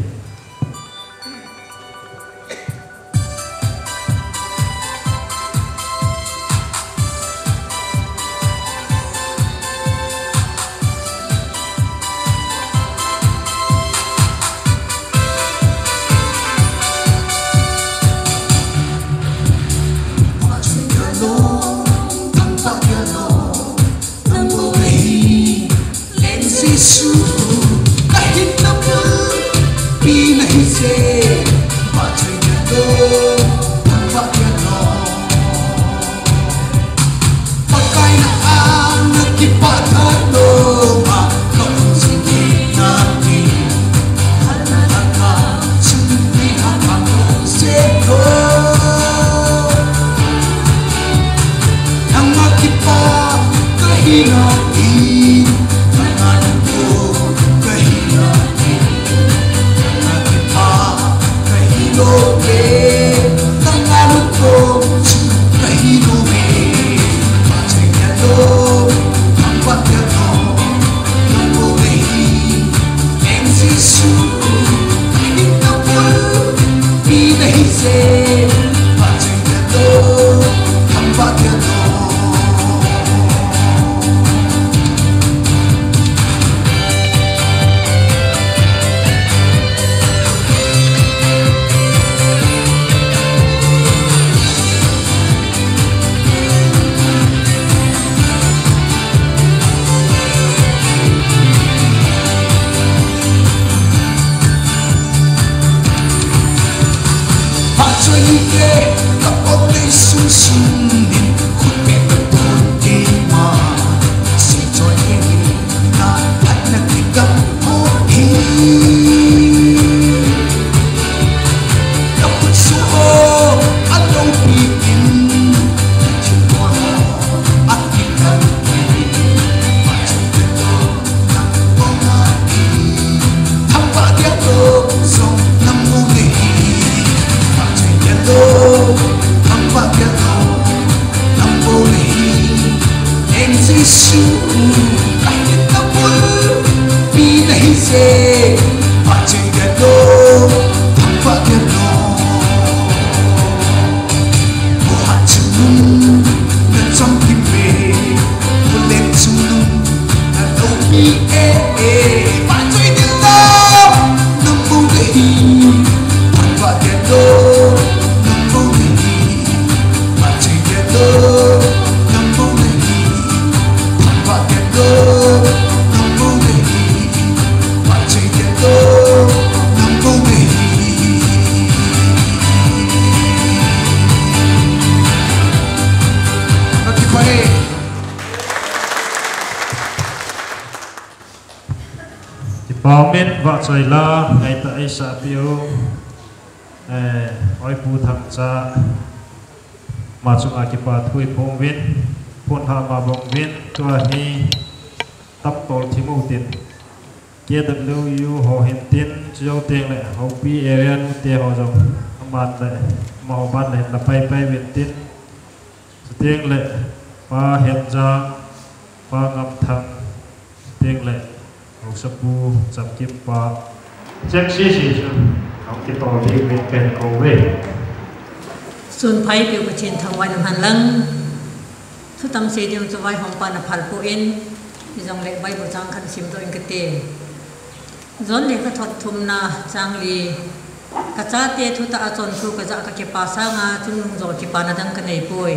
Kipa min vahchoi la, ngaitah eisah peh u, eh, Oipu Thangcha, ma chunga kipa thu iphong uvin, phonlhah ma bang uvin, tua hi taptol thim u tin. K W U ho hin tin, chujou teng le, Houpi area nute ho jong, aman le, amaho ban le hin la pai pai uvin tin. Chuteng le, Pa Hemjang, Pa Ngamthang, chuteng le, Haosapu Chamkimpa. Cheng sese chu, hung kitol ding uvin kahin kou uve. Sun phai peh u Pathen thangvah in umhen lang. Thutam sei ding chu vaihom pan aphal poi, hijongle Bible chang khat simdoh inge kati. John lekhathot thumna chang li. Kachate thutah a chonpha kaja kakipa sanga chungnung jong kipana dang kanei poi.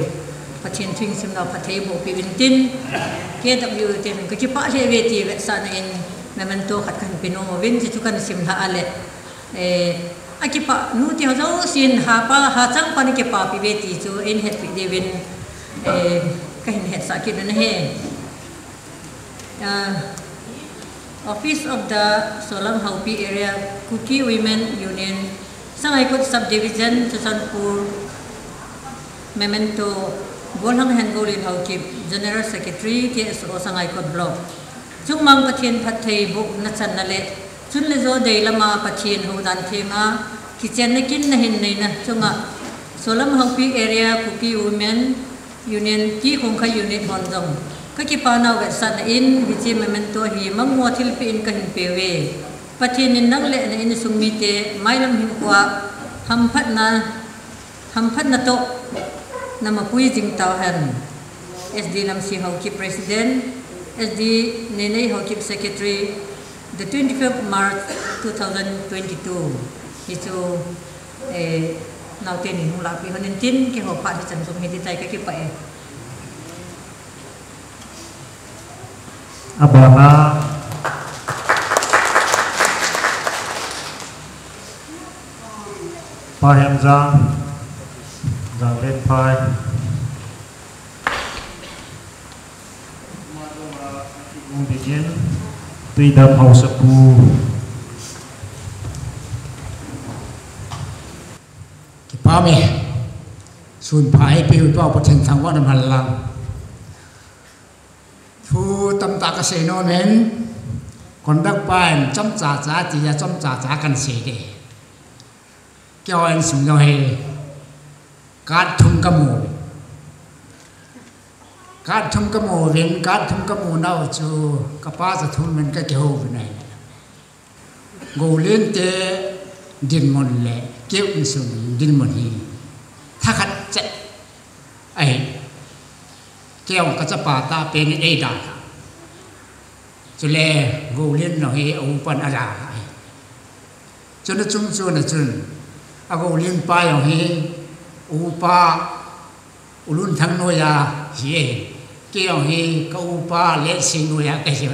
Pathen thu simna phatthei boh peh uvin tin, K W U te min kakipah lheh uve ti vetsahna in memento khat kahin pe nom uvin, chuchu kahin simlhah a le, eh, akipah nu te ho jousen hapa, hachang pan akipah peh uve ti chu eihin hetpeh diu vin, eh, kahin hetsah kit u ahi. Uh, Office of the Solam Haopi Area Kuki Women Union, Sangaikot Subdivision, Churachandpur, memento, Golhang Hen Golen Haokip, General Secretary, K S O Sangaikot Block. Chungmang Pathen phatthei bohna channa le, chun le jo dei lama Pathen houdan thenga, kichenna kinna hin neina chunga, Solam Haopi Area Kuki Women Union, Kikhongkhai Unit hon jong kakipa nau vetsahna in, hiche memento hi mangmo thilpeh in kahin pe uve. Pathen in nang le na insung mite mailam hinkhoa hamphatna, hamphatna toh na mapui jing tauhen. S D Lamsi Haokip President, S D Nenei Haokip Secretary, the twenty-fifth March two thousand twenty-two. Hichu, eh, naote nin hung lahpeh hon in tin, keiho phat hichan jong hiti tai, kakipah e. Abana Pa Hemjang, Janglenphai. Hung dingin, Tuidam Haosapu. Kipah e. Sun pha eipeu pa Pathen thangvahna man lang. Thu tamtah kasei nom in, conduct pa in chomcha cha tia chomcha cha kahin sei ding. Keiho insung jong hi, card thum kamu. Card thum kamu uvin, card thum kamu nau chu, kapa cha thum in kakihou uvin ahi. Golen te dinmun le keu insung dinmun hi thakhat chet ahi. Keiho kachapa tahpen in eidalha. Chule Golen jong hi aupan adalha ahi. Chuna chung chuna chun, a Golen pa jong hi upa U Lunthang noiya hi ahi. Kei jong hi ka upa Letsing noiya kahi.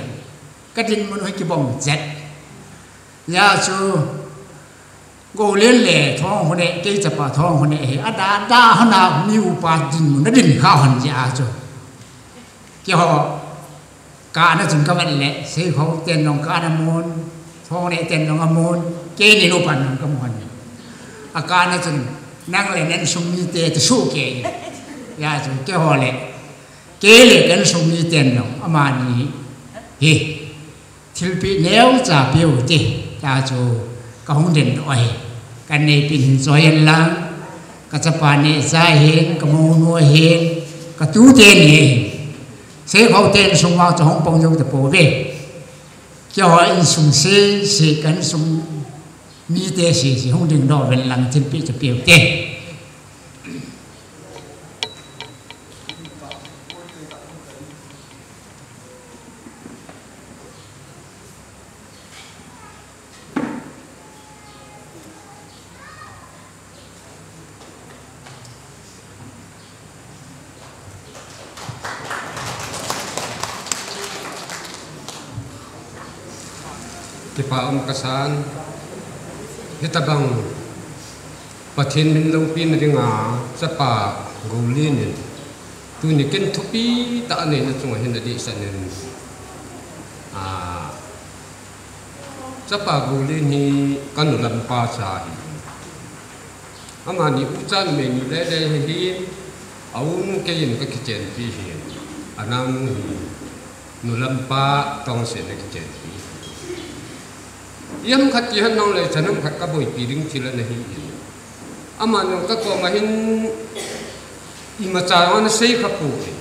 Ka dinmun hi kibang chet. Hijeh chun Golen le Thongkhone, kei chapa Thongkhone hi, ada, ada hona mi upa dinmun nadin kha hon jeh chun. Keiho kana chun kavet le, Seikhou ten jong kana mun, Thongkhone ten jong amun, keini upan jong kamun. Akana chun, nang le na insung mite ti suh kei. Hijeh chun keiho le, kei le ka insung miten jong, amani hi thilpeh neocha peu hite, tia chu kahung dingdoh ahi. Kanei pin hin choi hen lang, kachapa neocha hin, kamonu hin, katute ni hin. Seikhou te insung vang chu hung pang jou tapouve. Keiho insung sese, ka insung mite sese hung dingdoh uvin lang, thilpeh chu peu hite. Kipa um kasan, hitabang Pathen min loupina dinga chapa Golen in tuni kin thupi tah aneina chunga hin adehset in, a, chapa Golen hi ka nulampa cha ahi. Amani ucha numei ni lele ahi, a u nu keiin ka kichenpi ahi, a nao nu hi nulampa Tongsen a kichenpi. Ipi ham khat ti hen lang le, ichan ham khat ka boipi ding thil ana hi in. Amani jong ka koma hin imacha ana sei kha poi.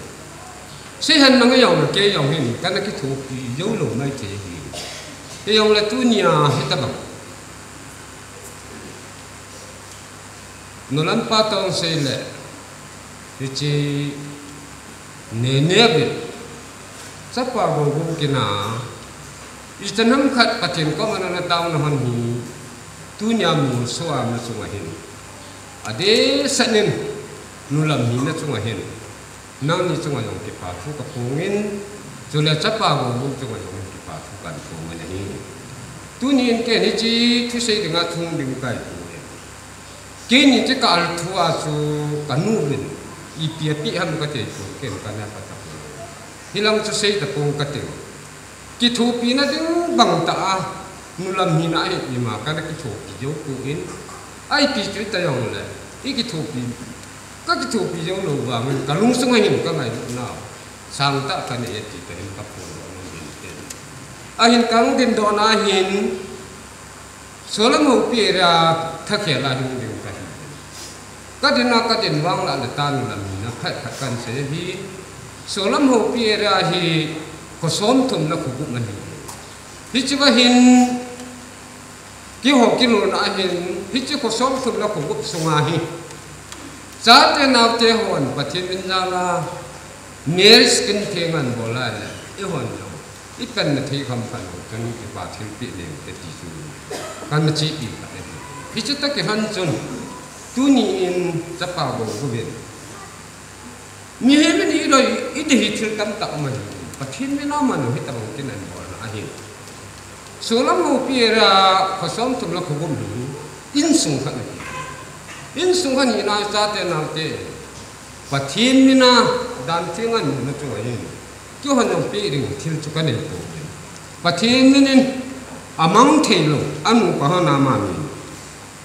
Sei hen lang jong le kei jong hin kana kithopi jou lou mai thei ahi. Kei jong le tunia hitabang nulampa Tongsen le, hiche Nenei uvin, chapa Gogo kina, ichan ham khat Pathen koma ana taona hon hi, Tunia molso a nachung ahin, adeh sah in nulam hina chung ahin, nangni chunga jong kipa thu kaphongin, chule chapa Goubung chunga jong kipa thu kaphongin ahi. Tunin ken hiche thusei dinga thum ding kahi. Keini chu ka-al thu a chu kanu in ipi apeh ham kati chu ken kana patapon. Hilang chu seitapong kati. Kithopina ding bang tah a, nulam hina hi ima kana kithopi jou pon, ipi chu tajongle, ikithopi, kakithopi jou lou vangin kalungsunga hin kangailutnau sangtah kanei e ti kahin kaphong lou nom hin te. Ahin kahung dindoh na hin, Solam Houpi area thakhel a hung ding kahi. Kadin a kadin vang lah le tanu lam hina phat phat kahin sei hi. Solam Houpi area hi kho somthum le kho gup ahi. Hichea hin keiho kilhonna hin hiche kho somthum le kho gup sunga hi chate naote hon Pathen min jal a marriage scheme theng ahin bol a le, eihon jong ipanna thei kham khat lou chun kipa thilpeh nei ute ti chu kana chepi khat ahi. Hiche tah kilhon chun, tunin chapa Goubung in, mihem in idei, idei hi thil tamtah um ahi. Pathen min a man u hitabang kin ahin bolna ahi. Solam Houpi area kho somthum le kho gup hi insung khat ahi. Insung khat hina chate naote Pathen min a dan theng ahin mu na chu ahin, keihon jong peh ding thil chu kanei poi. Pathen min in amang thei lou, anu pa hon ama min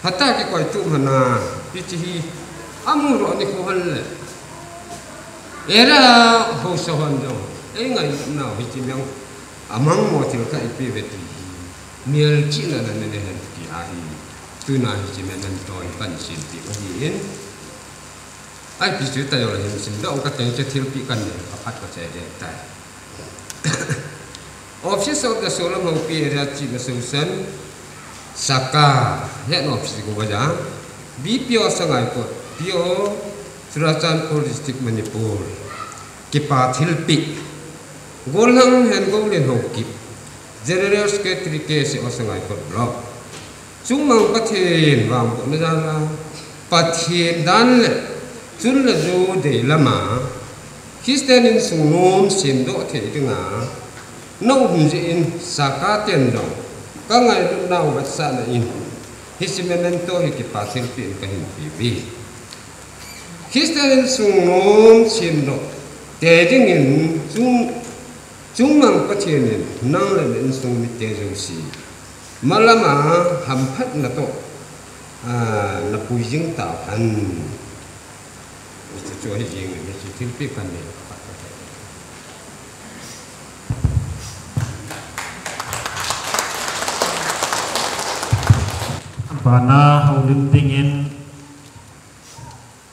phatah a kikoi tup hon a, hiche hi amu lou nikho hon le, area haosa hon jong eingailutnau hiche mang, amang mo thil khat ipeh uve ti hi melchihna nanei hen ti ahi. Tuna hiche memento hi kahin sempeh u ahin, ipi chu tajongle hin simdoh kate, hiche thilpeh kanei khat kache ding tai. Office of the Solam Houpi Area Chief Association, SACA, Head Office Govaya, B P O Sangaikot, P O Churachandpur District, Manipur. Kipa thilpeh. Gollhang Hengoulin Haokip, General Secretary, K S O Sangaikot Block. Chungmang Pathen vangbohna jal a, Pathen dan le chun le jou dei lam a, Christian insung nom semdoh thei dinga na um jeh in SACA ten jong kangailutnau vetsahna in hiche memento hi kipa thilpeh in kahin pe uve. Christian insung nom semdoh tei dingin chung, Chungmang Pathen in nang le na insung mite jouse malam a hamphatna toh, a, napui jing tauhen. Hiche chu ahi jeng in, hiche thilpeh kanei. Bana houlim dingin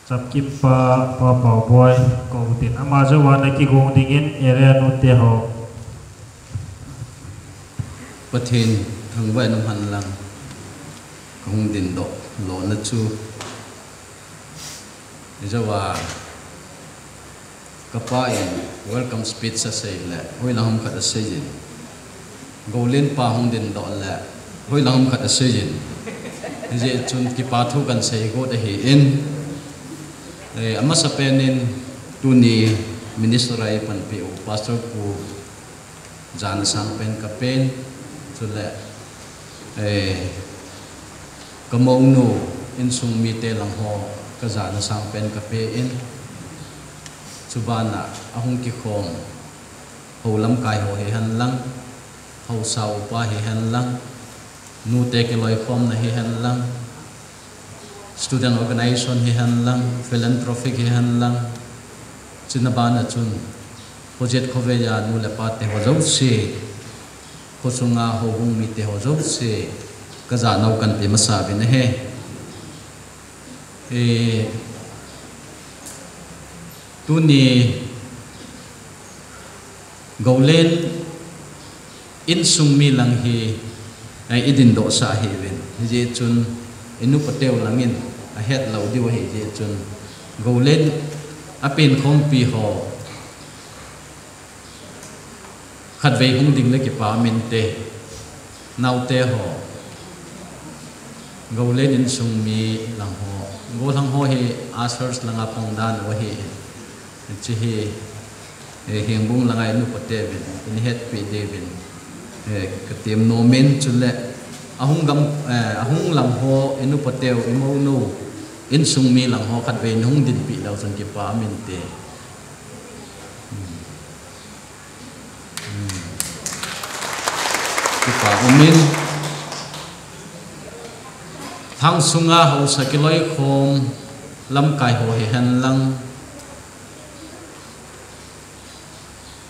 Chapkim pa, Pa Paoboi, kou tin. Ama jouva ana kigong dingin, area nute ho. Pathen thangvah in umhen lang, kahung dindoh lona chu. Ijouva, kapa in welcome speech asei le, hoilang ham khat asei in. Golen pa hung dindoh le, hoilang ham khat asei in. Hijeh chun kipa thu kahin sei got ahin. Eh, amasapen in tuni minister a eipanpi u Pastor Pu jana sangpen kapen. Chule, eh, kamounu insung mite lang ho kajana sangpen kapen. Chubana ahung kikhom hou lamkai ho hihen lang, haosa upa hihen lang, nute kiloikhomna hihen lang, student organization hihen lang, philanthropic hihen lang, chuna bana chun, khojet khovei a nu le pa te ho jouse, khosunga houbung mite ho jouse, kajanau kahin pe masa uvin ahi. Eh, tuni Golen insung mi lang hi, eh, idindoh sah ahiuvin. Hijeh chun, inu pateu langin ahet lou diu ahi jeh chun, Golen apenkhompi ho, khatvei hung ding le kipa um inte, naote ho. Golen insung mi lang ho. Golang ho hi ushers langa pang dan u ahi. Hiche hi, eh, Hengbung langa inu pate uvin, in hetpi diuvin, eh, ka tem nom in chule. Ahung gam, eh, ahung lang ho inu pate u, imo nu, insung mi lang ho khatvei in hung dinpi leu chun kipa um inte. Hmm. Hmm. Kipa um in. Thang sunga haosa kiloikhom lamkai ho hihen lang.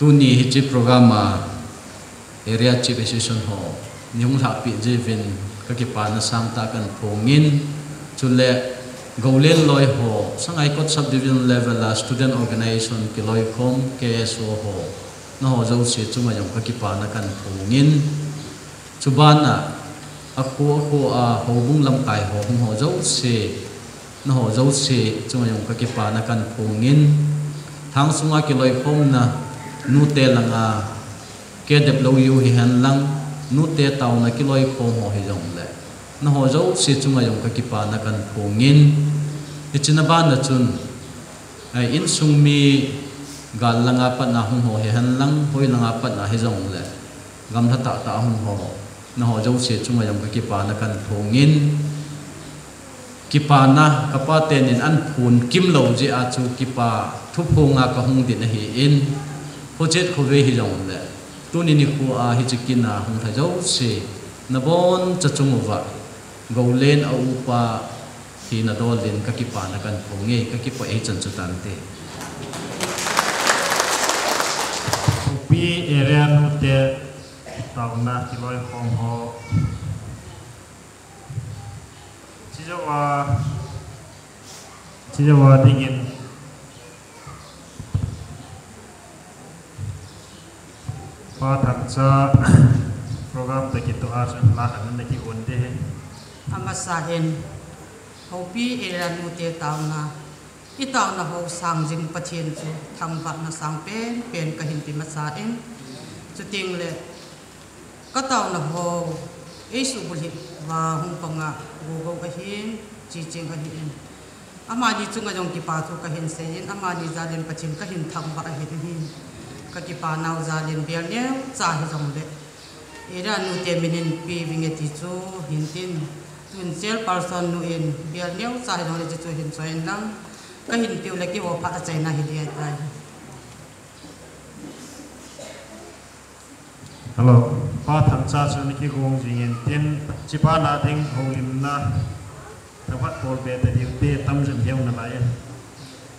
Tuni hiche program a Area Chief Association ho nei hung lhahpi jiuvin ka kipana sangtah kahin phong in, chule Golen loi ho, Sangaikot Subdivision level a Student Organization kiloikhom, K S O ho, nangho jouse chunga jong ka kipana kahin phong in, chubana, akho akho a houbung lamkai ho hung ho jouse, nangho jouse chunga jong ka kipana kahin phong in, thang sunga kiloikhomna, nute langa, K W U hihen lang, nute taona kiloikhom ho hijongle, nangho jouse chunga jong ka kipana kahin phong in, hiche na bana chun, ai, insung mi gal langa patna hung ho hihen lang, hoi langa patna hijongle, gamla tahtah hung ho, nangho jouse chunga jong ka kipana kahin phong in, kipana, ka pa tenin ahin phong kimlou jeh a chu kipa thuphonga ka hung din ahin, Phochet khovei hijongle, tuni nikho a hiche kin a hung lha jouse, naboncha chung uva, Golen a upa hina dol din ka kipana kahin phong e, ka kipah e, hichan chu tante. Khopi area nute taona kiloikhom ho. Chijouva, chijouva dingin Pa Thangcha program toh kitoh a chun la khat na kihon ding ahi. Amasain, Khopi area nute taona, i taona ho sang jing Pathen chu thangvahna sang penpen kahin pe masa in, chuteng le ka taona ho, ei subulhit uva hung panga, gogou ahin, chiching ahin. Amani chunga jong kipa thu kahin seiyin, amani jalin Pathen kahin thangvah ahin ahin. Ka kipanau jalin bel neocha hijongle, area nute min hin pe vinge ti chu hin tin. Tun chairperson nu in bel neocha hijongle hiche chu hin choi in lang. Kahin peu le keiho phat achaina hi ding ahitai. Hello. Pa Thangcha chu ana kigong jingin tin, chibana ding houlimna, thangvah bol be ta diu te tam jing diu nalai.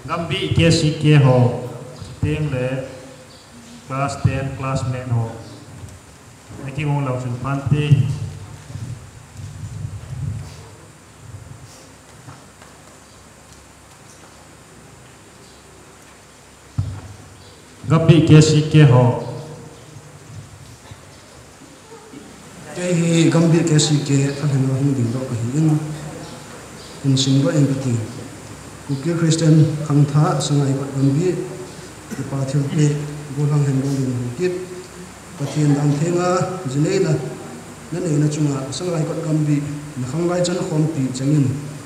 Gambih K C K ho, chuteng le class ten classmate ho, ana kigong lou chun phante. Gambih K C K ho. Kei hi Gambih K C K thalheng a hung dingdoh kahin, hin simdoh in kati. Kuki Christian khangthah Sangaikot Gambih, kipa thilpeh, gollhang hin gong in hung kit. Pathen danthenga, jinei le naneina chunga Sangaikot Gambih, na khanglai chan khompi chengin,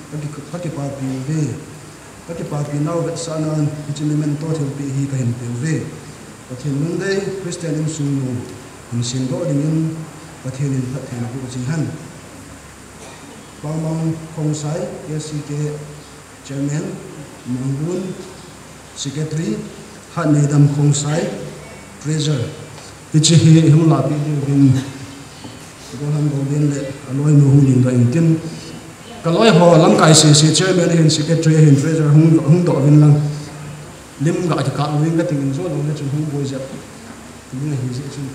ka ki, ka kipapi uve. Ka kipapi nau vetsahnan, hiche memento thilpeh hi kahin peuve. Pathen lungdei, Christian insung nu, hin simdoh dingin, Pathen in phatthei naboh jing hen. Pangmang Khongsai, K C K Chairman, Mangun, Secretary, Hatneidam Khongsai, Treasurer. Hiche hi hung lahpeh diuvin, Gollhang Golen le aloinu hung dingdoh intin. Ka loi ho lamkai sese, Chairman ahin, Secretary ahin, Treasurer hung, hung doh uvin lang. Lim ga kikah uvin kating in, jo lou le chun hung boi jep ding ahi jeh chun.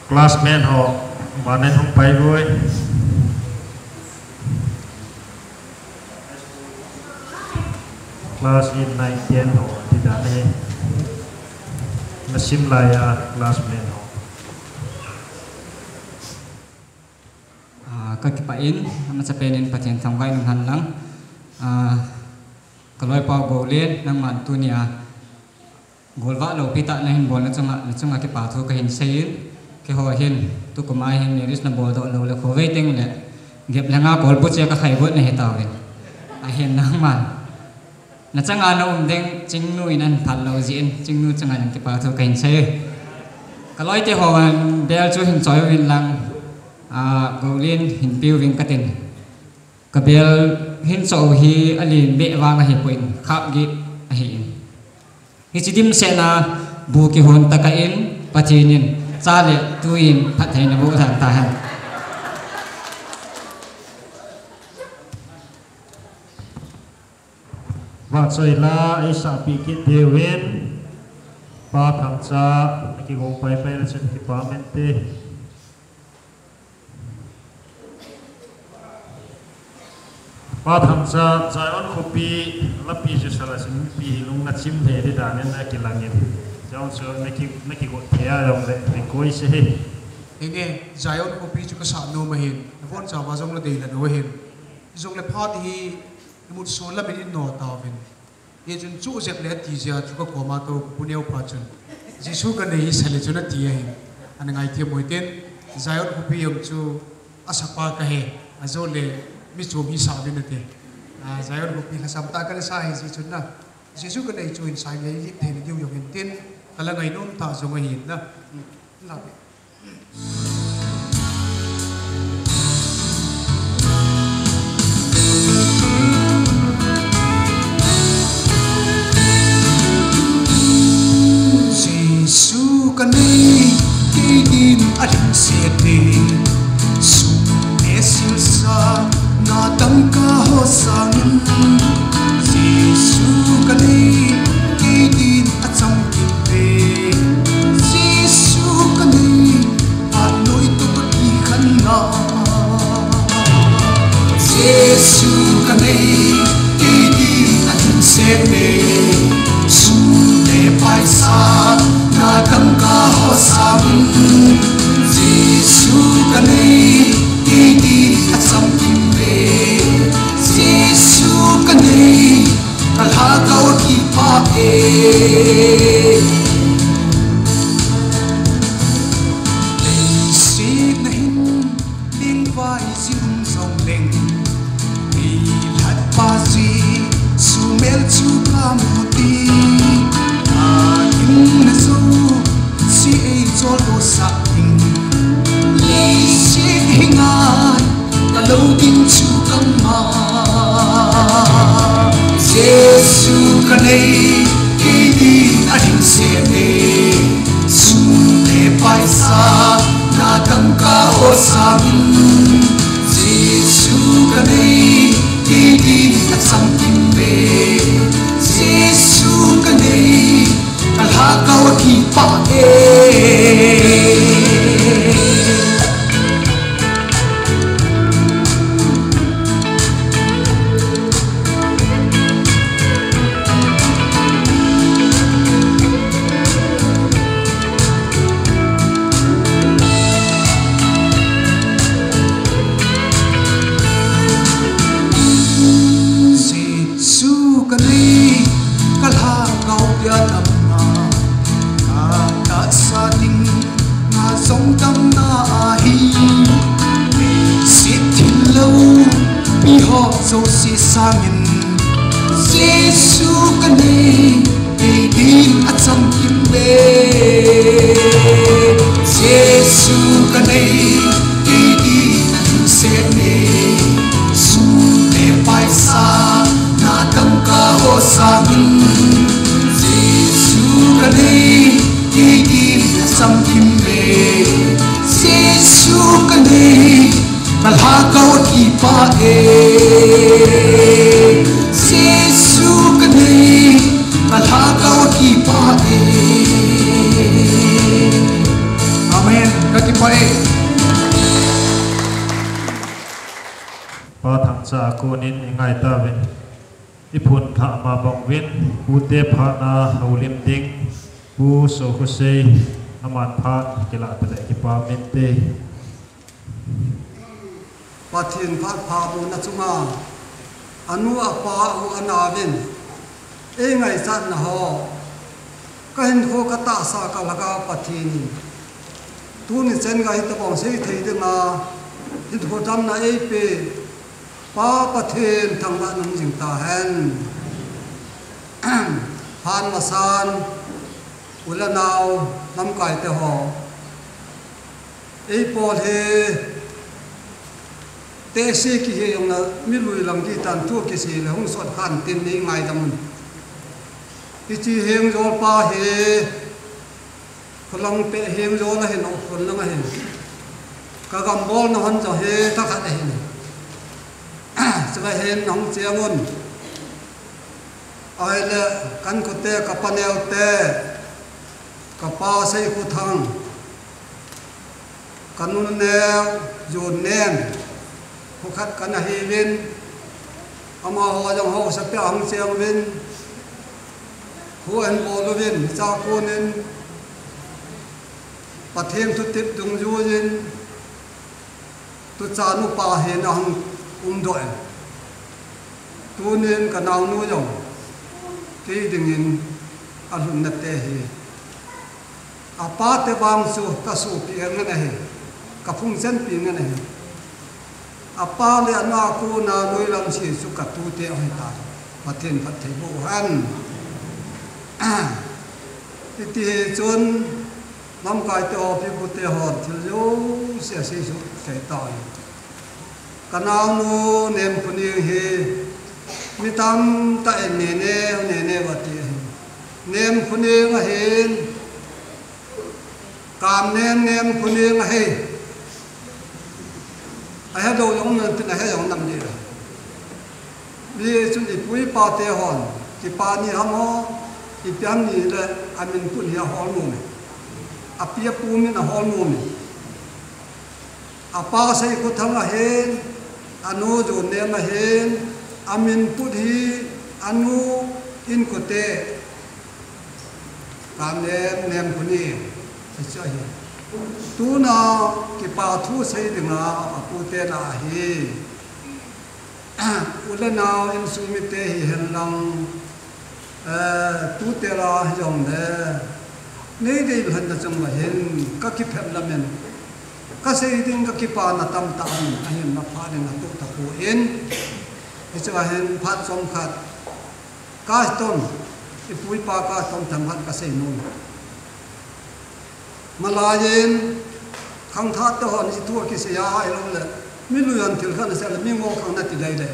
Classmate ho, vanin hung pai uvin. Class eight, nine, ten ho, ti dan ahi. Na sim lai a classmate ho. Ka kipah in, amasapen in Pathen thangvah in umhen lang. Ah, ka loipa Golin, nangman tunia golvah loupi tah nahin bol nachunga, nachunga kipathu kahin seiyin, keiho hin, tukum a hin, marriage nabol doh lou le, khovei teng le, gep le nga kolpu chia kakhai got nahi tauvin. Ahin nangman nachanga naum ding, Chingnu in ahin phal lou jeh in, Chingnu chunga hin kipathu kahin sei. Ka loite hon bel chu hin choi uvin lang, ah, Golin hin peuvin katin. Ka bel hin choi u hi alen beh vang ahipon, khap gih ahin. Hiche dimset a bu kihon tah in, Pathen in cha le tu in phatthei naboh lhon tahen. Vahchoi la, eisahpi kit diuvin, Pa Thangcha, nakigong paipai le chun kipa mente. Pa Thangcha, Zion khopi lapi chu sala sin pi hi lung nachim thei di dan in nakilangin. Zion chu naki, nakigot thei a jong le, request hi. Henge, Zion khopi chu kasah nom ahin, navon chauva jong nadei lhon u ahin. Jongle phat hi, imut sol lamin in no tauvin. Hichun chu jep le ati jeh a chu kakoma tou ka pu neo pa chun, Jesu kanei hi sa le chun ati ahin. Ana ngaithem u hitin, Zion khopi jong chu asapa kahi, ajole mi chom hi sa uvin ati. Ah, Zion khopi lhasam tah kana sa hi jeh chun na, Jesu kanei chu in sai ngei lit thei na diu jong hin tin, kala ngainom tah jong ahin na. Hmm, la pi. Jesu kanei, kei din alhingset e. Sum le silsa, na dangka ho sangin. Jesu kanei, kei din achamkim e. Jesu kanei, anoi toh kakikhen na. Jesu kanei, kei din alhingset e. Sum le paisa, na dangka ho sangin. Jesu kanei, kei din achamkim e. Jesu kanei, kalhagao akipah e. Leiset na hin lengvai jing um jongleng, eilhatpa Jesu mel chu kamu ding. Ahin na jouse eicholdo sah ding. Leiset hi ngai talou ding chu kamang. Jesu kanei, kei din alhingset e. Sum le paisa, na dangka ho sangin. Jesu kanei, kei din achamkim e. Jesu kanei, kalhagao akipah e. Jesu kanei, kalhagao dia damna, katahsa ding, nga jong damna ahi. Leiset thil loupi ho jouse sangin, Jesu kanei, kei din achamkim e. Jesu kanei, kei din alhingset e. Sum le paisa, na dangka ho sangin. Jesu kanei, kei din achamkim e. Jesu kanei, kalhagao akipah e. Jesu kanei, kalhagao akipah e. Amen. Kakipah e. Pa Thangcha a konin ingai tauvin. Iphun thah ma bang uvin, pute phat na houlim ding, Pu Sokhosei, aman phat kilah tale kipa mente. Pathen phat pha bohna chunga, anu apa u anauvin, eingaichatna ho, kahinkho katahsa kalhagao Pathen in, tuni chan gei hitobang seithei dinga hinkho damna eipe Pa Pathen thangvahna um jing tahen. Phat masan, u le nao, lamkaite ho, eipol hi tehse kihe jongle, milui lang kitan thu kisei le hung sot khan tin nei ngaidam un. Hiche hengjol pa hi khulang peh hengjol ahin, o khun lang ahin, kagambolna hon jong hi thakhat ahin. Chule hin hung cheng un. Ahile, ka inkote, ka paneote, kapa Seikhothang, kanu neo Jonnem, kho khat kana hiuvin, amaho jong haosa peh a hung cheng uvin, kho ahin bol uvin, hichea konin Pathen thutep dungjuiyin, tuchan upa hina hung umdoh in, tunin kanaonu jong kei dingin alhunna te hi, apate vang chu kasopi ngen ahi, kaphungchenpi ngen ahi. Apa le anu a kona noilam se chu katute ahitai. Pathen phatthei boh hen. Hiti hi chun, lamkaite ho, pipute hon thil jouse asei suh kei tai. Kanaonu Nemkhoneng hi mi tamtah in Nene, Nene ati ahi. Nemkhoneng ahin, Kamnem, Nemkhoneng ahi. Ahe lou jong um intin, ahe jong um ding ahi. Hichun ipu ipate hon kipa ni ham o, ipi ham ni le, amin put hi ahol nom e. Api apu min ahol nom e. Apa Seikhothang ahin, anu Jonnem ahin, amin put hi anu, inkote, Kamnem, Nemkhoneng, hiche ahi. Tuna kipa thu sei dinga apute na ahi. U le nao, insung mite hihen lang, eh, tute la hijongle, nei deilhenna chunga hin kakiphet lamen, kasei ding kakipana tamtah um ahin, maphat in atoh tapon, hichea hin phat chomkhat custom, ipu ipa custom themkhat kasei nom. Malaiyin, khangthah te hon hiche thu akisei a, ahiloule milui hon thil khat asei le mi ngol khang nati lele.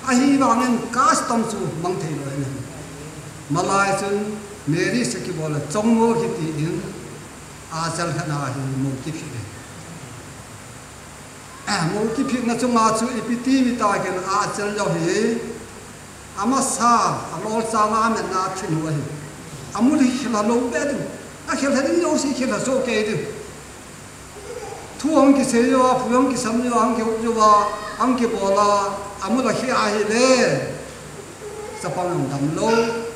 Ahivangin custom chu mang thei lou ahi. Malai chun marriage akibol le chommo kiti in, achal khat na hi mou kiphit e. Mou kiphitna chunga chu ipi ti mi ta kile, achal jong hi, amasa, alolchang a ametna a thin u ahi. Amul hi khel lou be ding. Akhel ding jouse khel soh kei ding. Thu ahung kisei jouva, phu ahung kisam jouva, ahung kihup jouva, ahung kibol a, amul akhel ahile, chapang jong damlou.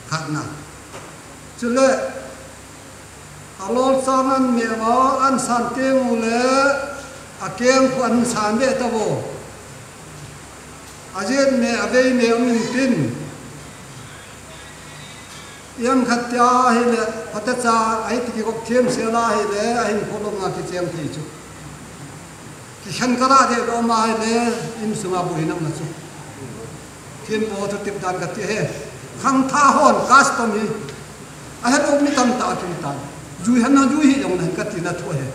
Khatna. Chule, alolchang an meh uva, an san teng ule, akeng khu an san be tauvo. Ajet meh, avei meh um intin, iang khat tia ahile, phatecha, ahiti kikop themsel a ahile, ahinkho langa kicheng thei chu. Kikhen kara deh dom ahile, insunga boina um chu. Thempu thutep dan kati ahi. Khangthah hon custom hi ahelou mi tamtah akihi tan. Jui henlang jui hih jongle hin katina thu ahi.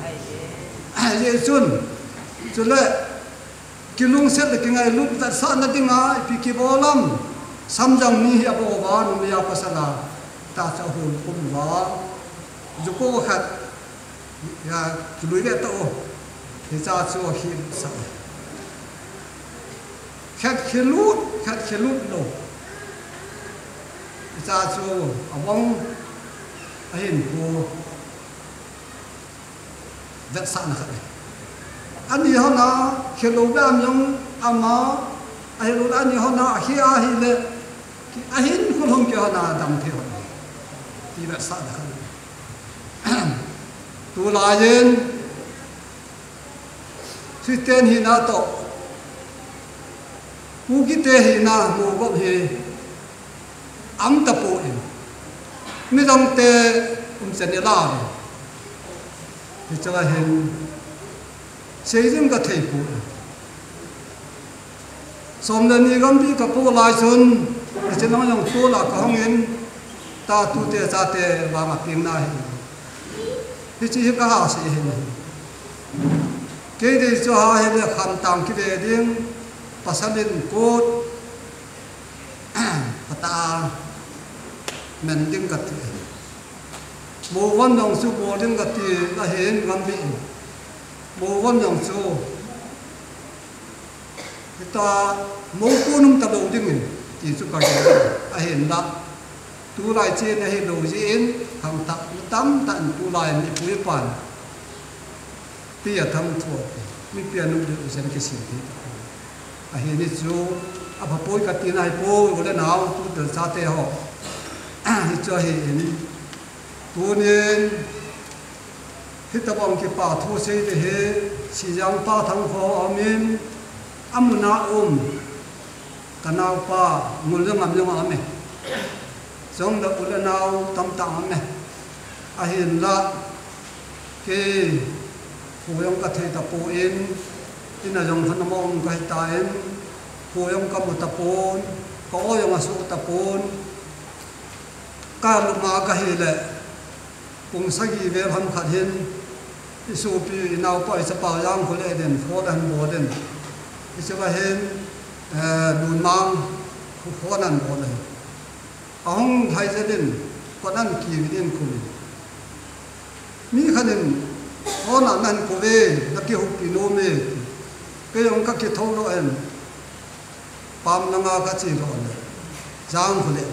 Hijeh chun, chule, kilungset le kingailut vetsahna dinga ipi kibol ham, samjang ni hi abol uva, numei a pasal a, tahcha hol khum uva, juko khat, ya, kilui ve tao, hichea chu akhisah, khat kilut, khat kilut lou, hichea chu avang, ahinkho vetsahna khat ahi. Ani hon a, khelou be am jong ama, ahiloule ani hon a, akhel ahile, ahinkho lhung kihon a, dam thei hon. Ti vetsahna khat ahi. Tulaiyin, Christian hina toh Kukite hina mou gop hi aum tapon, midangte umchan ilah uve. Hichea hin seijing kathei poi. Som le ni gamgi kapo lai chun, hiche nang jong tol a kahung in, ta tute chate vang a pengna hi. Hiche hi kaha sei ahi. Kei dei chu ahile khamtang kive ding, pasal in kot, phatah a man ding kati. Mou von jong chu bol ding kati, ahin gamgi in. Mou von jong chu Hitia mou kon um talou dingin, ti chu kagel ahin. Tulai chen ahilou jeh in, khangthah mi tamtah in tulai in ipu ipan tia thangthua, mipi a nop deuh jen kisim thei tapoi. Ahin hichu aphapoi kati nahipoi, u le nao, tute chate ho. Hichu ahin, tunin hitobang kipa thu sei ding hi, Sijang pa Thangkho aum in, amun a um kanaopa Ngulngam jong aume. Chule u le nao tamtah aume. Ahinla, kei kho jong kathei tapon, in a jong khanamo um kahitan, kho jong kamu tapon, ka-o jong asoh tapon, kalum a kahile, pung sagi vel ham khat hin, isopi, inaopa, ichapa Jangkholen phone ahin bol in. Hichea hin, eh, Lunmang phone ahin bol in. Ahung lhai jel in, kot ahin kiuvin in kum in. Mi khat in phone a nahin kou ve, nakihoupi nom e. Kei jong kakitho lou in. Pam langa kache lou le, Jangkholen.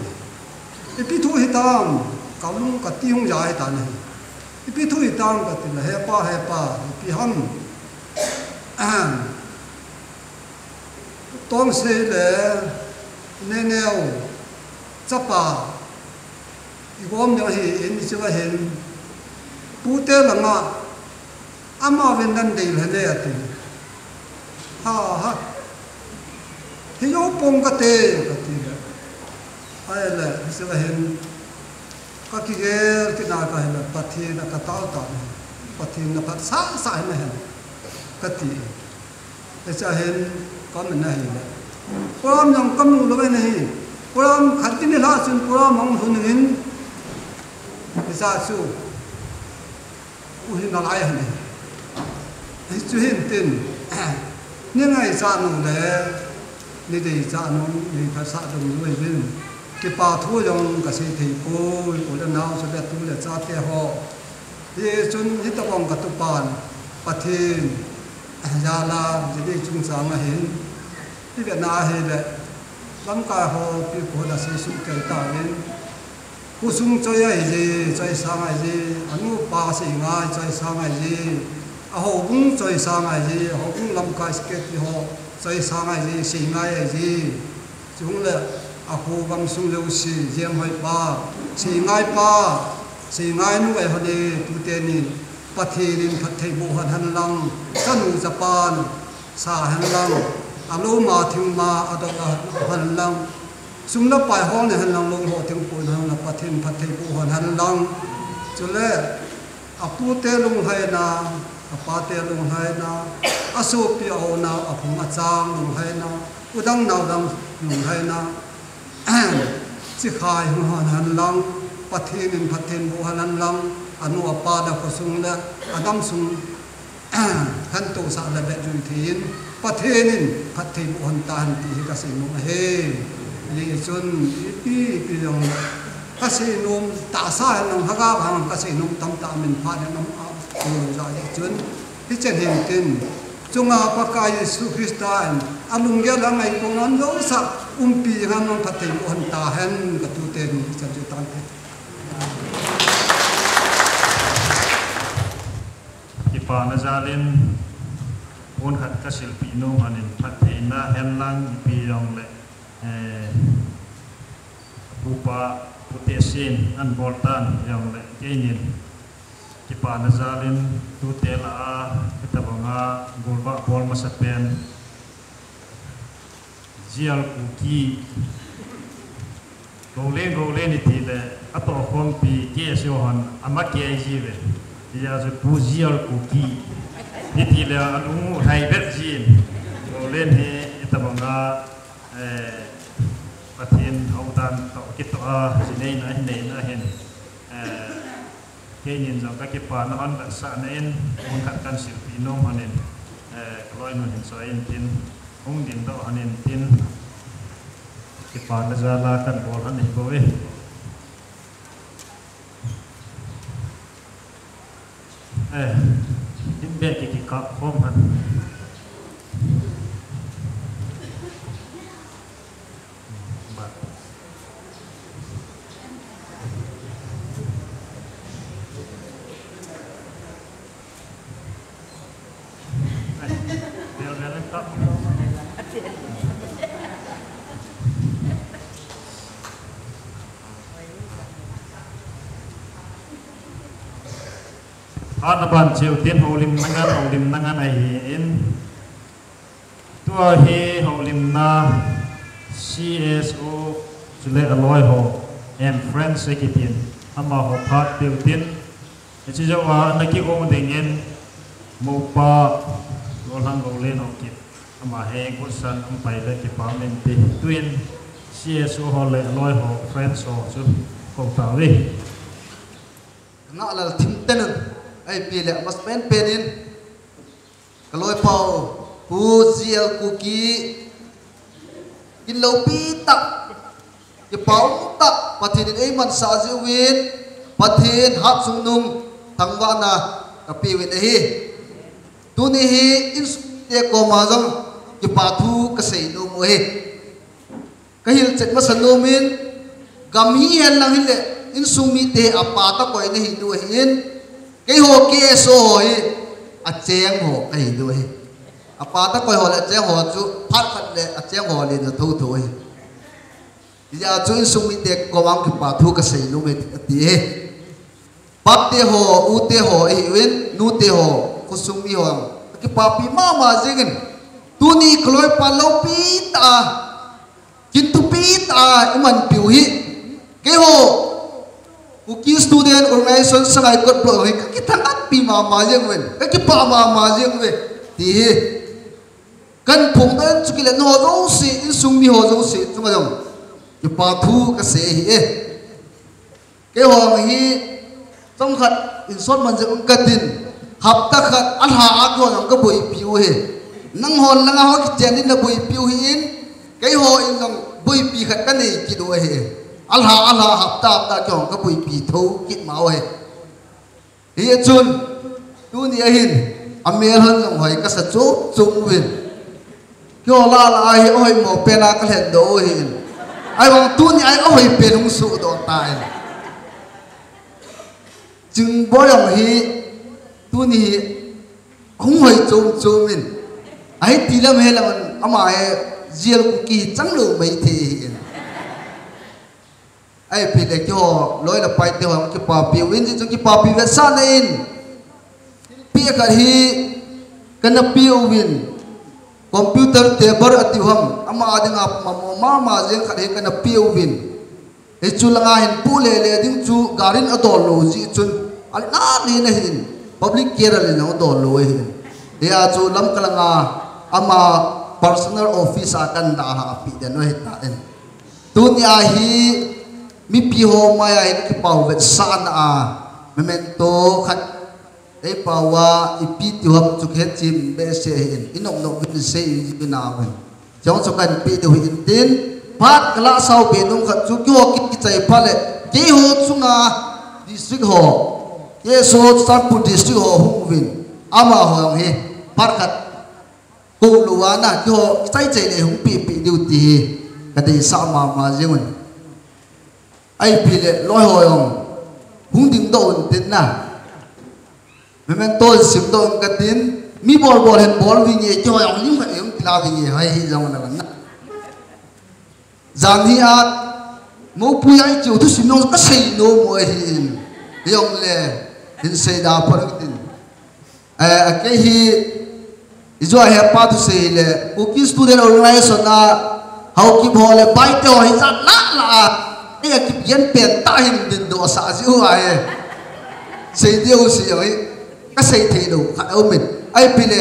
Ipi thu hitam, kalung kati hung ja ahitan ahi. Ipi thu hitam kati le, hepa, hepa, ipi ham. Tongsei le Neneo chapa igom ding ahin, hichea hin, pute langa, amauvin nadei lheh e ati. Ha, ha. Hijou pong kate, kati le. Ahile, hichea hin, kakigel kit na kahile, Pathen a katao tan ahi. Pathen in aphatsah sah in ahi, kati. Hichea hin, kamin ahile, program jong kamu lou ahi. Program khat kini lha chun program ahung lhun in, hichea chu u hi nalai ahi. Hichu hin tin, ni ngaichat nu le ni deichat nu, ni phatsah dungjuiyin, kipa thu jong kasei thei poi, u le nao chule tu le chate ho. Hichun hitobang katupan, Pathen jal a, jini chungchang ahin, ivetna ahile, lamkai ho pi ko da sei suh kei tauvin, khosung choi ahije, choisang ahije, anu apa seingai, choisang ahije, ahoubung choisang ahije, ahoubung lamkai secretary ho choisang ahije, seingai ahije. Chule akho gamsung jouse, Jemhoi pa, seingai pa, seingai nu ahile, tute ni, Pathen in phatthei boh hen lang, chanu chapan sa hen lang, alou ma thing ma adoh hen lang, sum le pai hol ni hen lang, lou ho thingpoi hen lang, Pathen phatthei boh hen lang. Chule apute lunglhaina, apate lunglhaina, asopi aunau, aphung achang lunglhaina, u dang nao dang lunglhaina, chikhai hung hen lang, Pathen in phatthei boh hen lang, anu apa le khosung le adamsung khantousah le vetjui thei in, Pathen in phatthei boh hen tahen ti hi kasei nom ahi. Hichun ipi ipi jong kasei nom tahsa hen lang, haga vang kasei nom tamtah min phat in um a, tu lou jeh chun, hichen hin tin, chunga Pakai Jesu Christa in alunggel a ngaito nom jouse umpi hen lang, phatthei boh hen tahen, katute ni chan chu tante. Kipana jal in, pon khat kasilpeh nom ahin, phattheina hen lang ipi jong le, eh, pupa, pute sin, anbol tan jong le, keinin kipana jal in, tute lah a, hitobanga golvah bol Sapen, G L Kuki, Golen Golen iti le, atoh khompi K S O hon, ama K I G ve. Tia chu Pu G L Kuki iti le, alung u hai bet jin. Golen hi itabanga, eh, Pathen haudan toh kitoh a, jinei na, hinei na hin. Eh, Keinin jong kakipana hon vetsahna in, mun khat kan silpi nom hon in, eh, kaloinun hin choi in tin, hung dingdoh hon in tin, kipana jal a kan bol hon in bou e. Eh, in beh kikikap khom hon. Ana ban cheu tin houlimna ngan, houlimna ngan ahi in. Tua hi houlimna C S O chule aloi ho and friends akitin, amaho phat peuh tin. Hiche jou a ana kigong dingin, mopa Golhang Golen Haokip, ama hi gotsan um pai le kipa um inte. Tuin C S O ho le aloi ho, friends ho chu kou tauve. Ngahlel thim tenun, ahipi le amasapen pen in, Ka loipa u, Pu G L Kuki, kin loupi tah, kipa um tah, Pathen in eimansah jeh uvin, Pathen hatchungnung thangvahna kapeh uvin ahi. Tuni hi insungmite koma jong kipa thu kasei nom u ahi. Kahilchet masa nom in, gam hihen lang hile, insung mite apa tah koi nahi diu ahin, keiho K S O ho hi, acheng ho kahi diu ahi. Apa tah koi ho le acheng ho chu, phat khat le acheng ho len ja thotho ahi. Hijeh chun insung mite koma kipa thu kasei nom e ati ahi. Pate ho, ute ho, ihiuvin, nute ho, khosung mi ho, akipapi mama jengin. Tuni ka loipa loupi tah a, kin thupi tah a, imanpiu hi. Keiho, Kuki Student Organization Sangaikot Block hi, kakithangatpi mama jeng uvin, kakipah mama jeng uve, ti hi. Kahin phongdoh in chu kile nangho jouse, insung mi ho jouse, chunga jong kipa thu kasei ahi e. Keiho hi, chomkhat insung man jeng ung katin, hapta khat, alha a keiho jong kaboipi u ahi. Nanghon langa ho kichen in naboipi u ahin, keiho in jong boipi khat kanei kit u ahi. Alha, alha, hapta, hapta keiho jong kaboipi thou kit ma u ahi. Hichun, tuni ahin, amel hon jong hoi kasa chom chom uvin. Keiho lah lah a hi ahoimo pen a kalhendoh u ahin. Ahivang tuni a hi ahoi pen hung sohdoh tan. Chingboi jong hi, tuni hi, hung hoi chom chom in. Ahiti lam he lam in, ama hi G L Kuki hi changlou maithei ahin. Ahipi le keiho, loi le paite ho, kipapi uvin, jeh chun kipapi vetsahna in. Thilpeh khat hi, kana pe uvin. Computer table ati u ham, ama dinga mamo mama jeng khat hi kana pe uvin. Hichu langa hin pu lele ding chu, gari in adol lou jeh chun, alena lena hin, public care a lena adol lou ahin. Hia chu Lamka langa, ama personal office a kahin dalha pe den u ahitan. Tuni a hi mipi ho mai a hin kipa u vetsahna a memento khat eipao a ipi tiu ham chu kichem behseh ahin, inop nop uvin sei uvin ahin. Chujong chu kahin pe diu ahin tin, phat kalasau be nom khat chu keiho kit kichai phat le, keiho chunga district ho, keiho Churachandpur district ho hung uvin, amaho jong hi phat khat Kou lou a na, keiho, chai chai le hung pi pi diu ti hi, kadeisah mama jeng un. Ahipi le, loi ho jong, hung dingdoh un tin na. Memento simdoh un katin, mi bol bol hin bol vinge, keiho jong lim khat hung kila vinge, hai hi jong na na. Jan hi a, mopu a i chiu thusim jong kasei nom u ahin. Hijongle, hin seida phat tin. Eh, a kei hi, Ijua hepa thusei le, Kuki Student Organization a, Haokip ho le, Paite ho hi jat la la a, ei a kigen pen tah hin dindoh sah jiu ahi. Sei diu si ahi. Ka sei thei lou khat aumin. Ahi pile,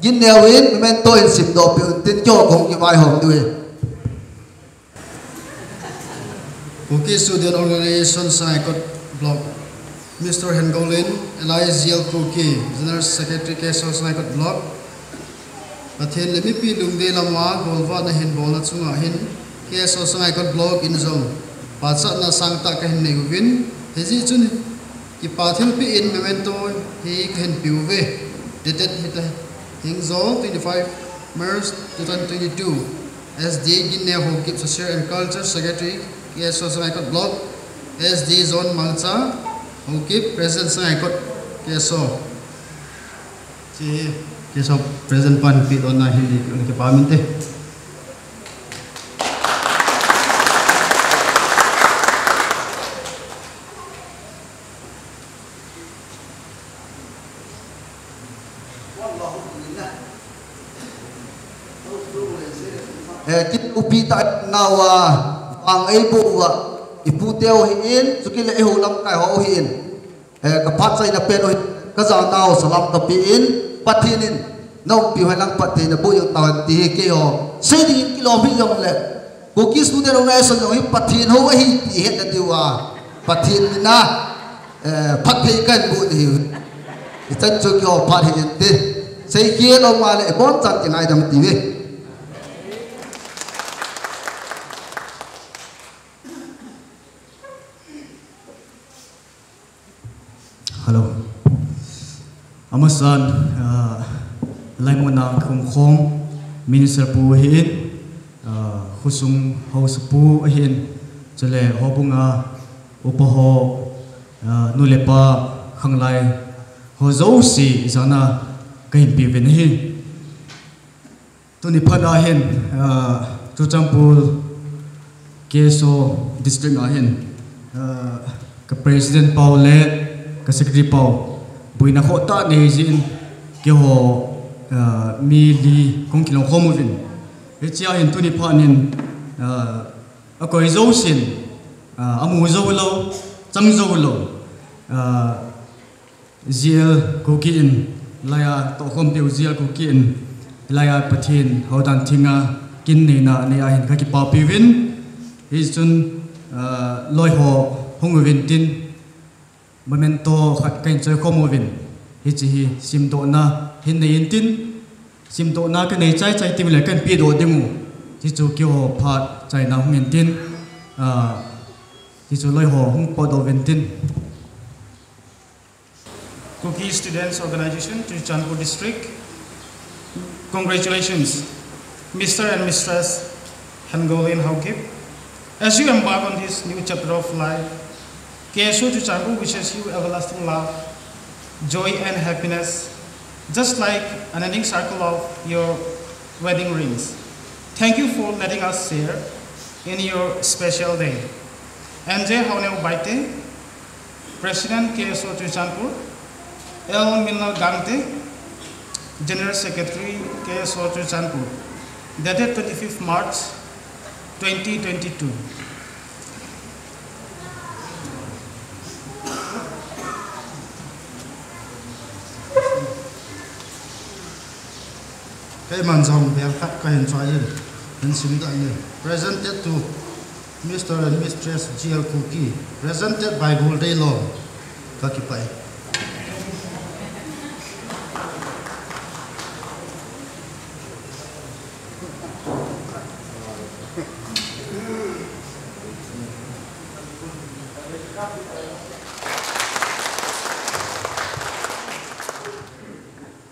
gin neo in, memento in simdoh peh un tin keiho kong kivaihom diu ahi. Kuki Student Organization Sangaikot Block, Mister Hengolin, alias G L Kuki, General Secretary K S O Sangaikot Block. Pathen le mipi lungdei lama golvahna hin bolna chunga hin K S O Sangaikot Block in jong pachatna sangtah kahin nei uvin, hijeh chun kipa thilpeh in memento hi kahin peuve. Dated hita, Hengjo, twenty-five March two thousand twenty-two. S D A Gin Neo Haokip Social and Culture Secretary, K S O Sangaikot Block, S D A John Mangcha Haokip, President Sangaikot K S O. Chi, K S O President pan pehdohna hin di, kipa um inte. Eh, kit upi ta nawa, vang ei bou uva, ipu teu hi in, chukit le eiho lamkai ho hi in. Eh, ka phat chaina pen u hi, ka jao nau salam kape in, Pathen in, na umpi hoi lang phattheina boh jing tauhen ti hi keiho. Sei ding in kilom hi jong le, Kuki Student Organization jong hi Pathen hou ahi ti hetna diuva, Pathen mina, eh, phatthei kahin boh diu. Hichan chu keiho phat hi inte. Seikhel um a le, ibon chan kingaidam ti ve. Hello. Amasan, ah, laimuna khum khom, Minister pu ahin, ah, khosung haosapu ahin, chule houbunga upa ho, ah, nu le pa, khanglai ho jouse, ijana kahin peuvin ahi. Tuni phat a hin, ah, Churachandpur K S O District a hin, ah, ka President pau le ka Secretary pau boina khohtah nei jin keiho, ah, mi li kong kilong khom uvin. Hichea hin tuni phat nin, ah, akoi jousen, ah, amu jou lou, chang jou lou, ah, G L Kuki in, laiya tohkhompiu G L Kuki in, laiya Pathen houdan thinga kin neina anei a hin kakipa peuvin, hichun, ah, loiho hung uvin tin, memento khat kahin choikhom uvin, hiche hi simdohna hin nei intin, simdohna kanei chaichai teng le kahin pedoh diu, hichu keiho phat chaina hung intin, ah, hichu loiho hung potdoh uvin tin. Kuki Students Organization, Churachandpur District. Congratulations, Mister and Mistress Hengolin Haokip. As you embark on this new chapter of life, K S O Churachandpur wishes you everlasting love, joy and happiness, just like unending circle of your wedding rings. Thank you for letting us share in your special day. N J Haoneo Baite, President K S O Churachandpur, L Minal Gangte, General Secretary K S O Churachandpur, dated twenty-fifth March twenty twenty-two. Keiman jong bel khat kahin choi in, hin simdoh in. Presented to Mister and Mistress G L Kuki, presented by Goldeilom. Kakipah e.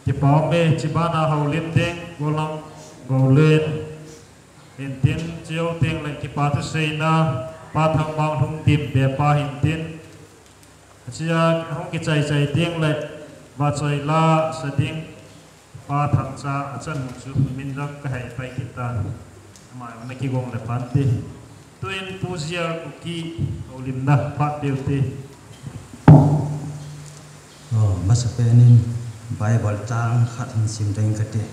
Kipa um e, chibana houlim ding, Golam Golin. Hintin, chujou teng le kipa thuseina, Pa Thangmanglhung Timpe pa hintin. Achia hung kichai chai teng le, vachoi la sa ding, Pa Thangcha achan chu min jong kahei pai kit tan. Ama jong ana kigong le pante. Tuin Pu G L Kuki houlimna phat deu te. Oh, masapen in, Bible chang khat hin sim ding kate.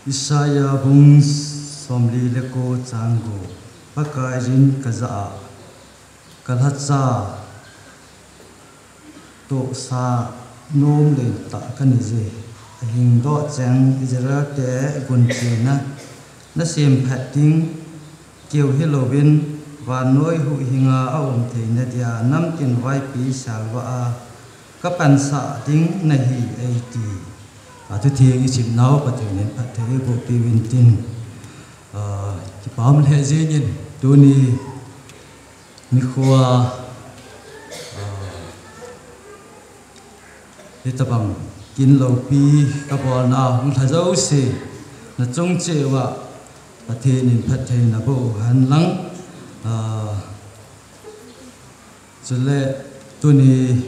Isaiah bung somli le ko chang ko. Pakaiyin kajah a, kalhacha tohsa nom lentah kani je. Ahingdoh cheng Israel te gunchena nasemphat ding keu hilouvin, vannoi huhhinga aum theina dia namtin vaipi salvah a kapansah ding nahi eiti. Athutheng isimnau Pathen in phatthei eiboh piuvin tin, ah, kipa um lheh jengin tuni nikhoa, ah, hitabang kin loupi kabolna hung lha jouse nachung cheh uva Pathen in phatthei naboh uhen lang, ah, chule tuni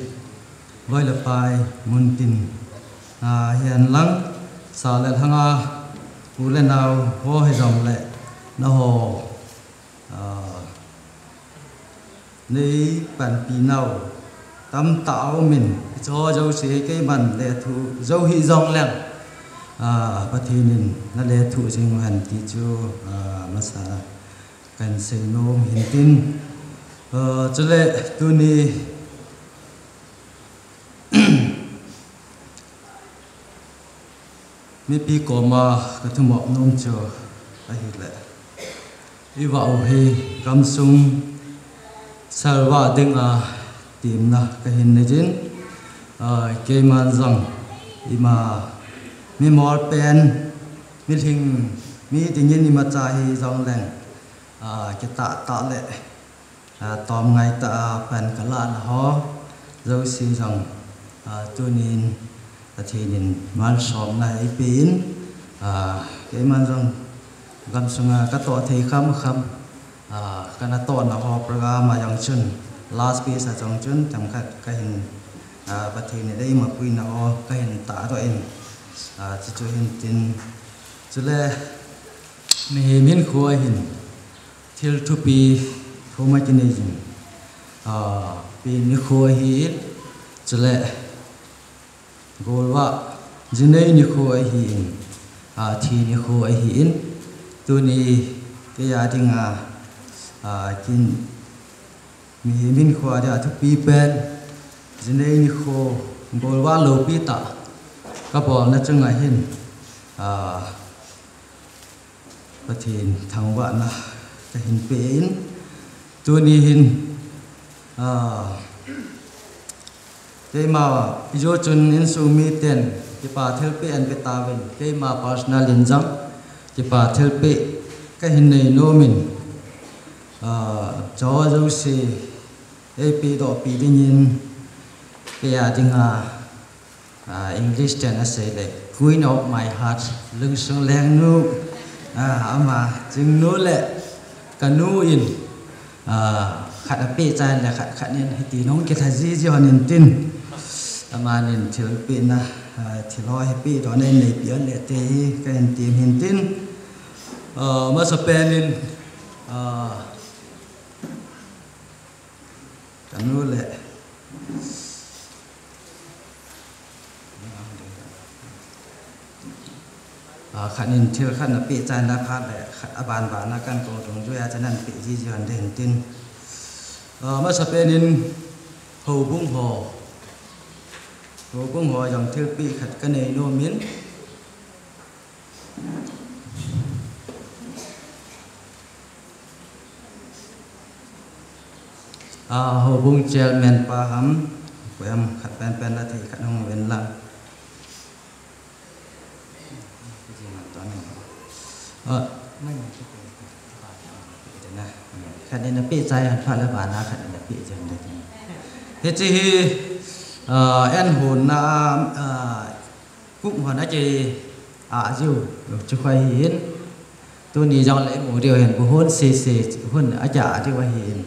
loi le pai muntin, ah, hihen lang sa le lhanga u le nao ho hijongle naho, ah, neipanpi nau tamtah aumin, hicheho jouse keiman lethuh jou hijongleng, ah, Pathen in nalethuh jing uhen ti chu, ah, masa kahin seinom hintin, ah, chule tuni mipi koma kathumop nom chu ahile, ivah u hi gamsung salvah dinga temna kahin neijin, ah, keiman jong ima mimol pen, milhing, mi dingin imacha hijongleng, ah, kitah tah le, ah, tomngai tah a pan kalahna ho jouse jong, ah, tunin Pathen in malsomna eipen, ah, keiman jong gamsunga katoh thei khamkham, ah, kanatohna ho program a jong chun last piece a jong chun themkhat kahin, ah, Pathen in eimapuina ho kahin tahdoh in, ah, chuchu hintin, chule mihem hinkhoa hin thil thupi thum akinei jin, ah, pen nikho ahin, chule golvah jinei nikho ahin, ah, thi nikho ahin, tuni keiya dinga, ah, kin mihem hinkhoa dia thupi pen jinei nikho golvah loupi tah kabolna chunga hin, ah, Pathen thangvahna kahin pein, tuni hin, ah, keima ijou chun insung miten kipa thilpeh ahin pe tauvin, keima personal in jong kipa thilpeh kahin nei nomin, ah, cho jouse eipedohpi dingin, keiya dinga, ah, English ten asei le, Queen of my heart, lungsung lengnu, ah, ama chingnu le kanu in, ah, khat apeh chai le khat, khat nin hitin hung kilha jiji hon intin, amanin thilpehna, ah, thil ho hi pedohna in neipi hon le te hi kahin tem hintin, ah, masapen in, ah, kanu le, ah, khat nin thil khat napeh chaina phat le khat abanbana kan kong dungjuia chu nan peh jiji hon ding tin. Ah, masapen in houbung ho, houbung ho jong thilpeh khat kanei nomin. Ah, houbung chairman pa ham, koiham khat penpen la thei khat hung ven lang. Ah, khat nin napeh chai hon phat le bana khat nin napeh chai hon ding. Hiche hi, ah, an honna, ah, Cook hon aki ah jiu chu koi hin. Tuni jong le imu diu hin bu hon sese hon aki ah diu ahin.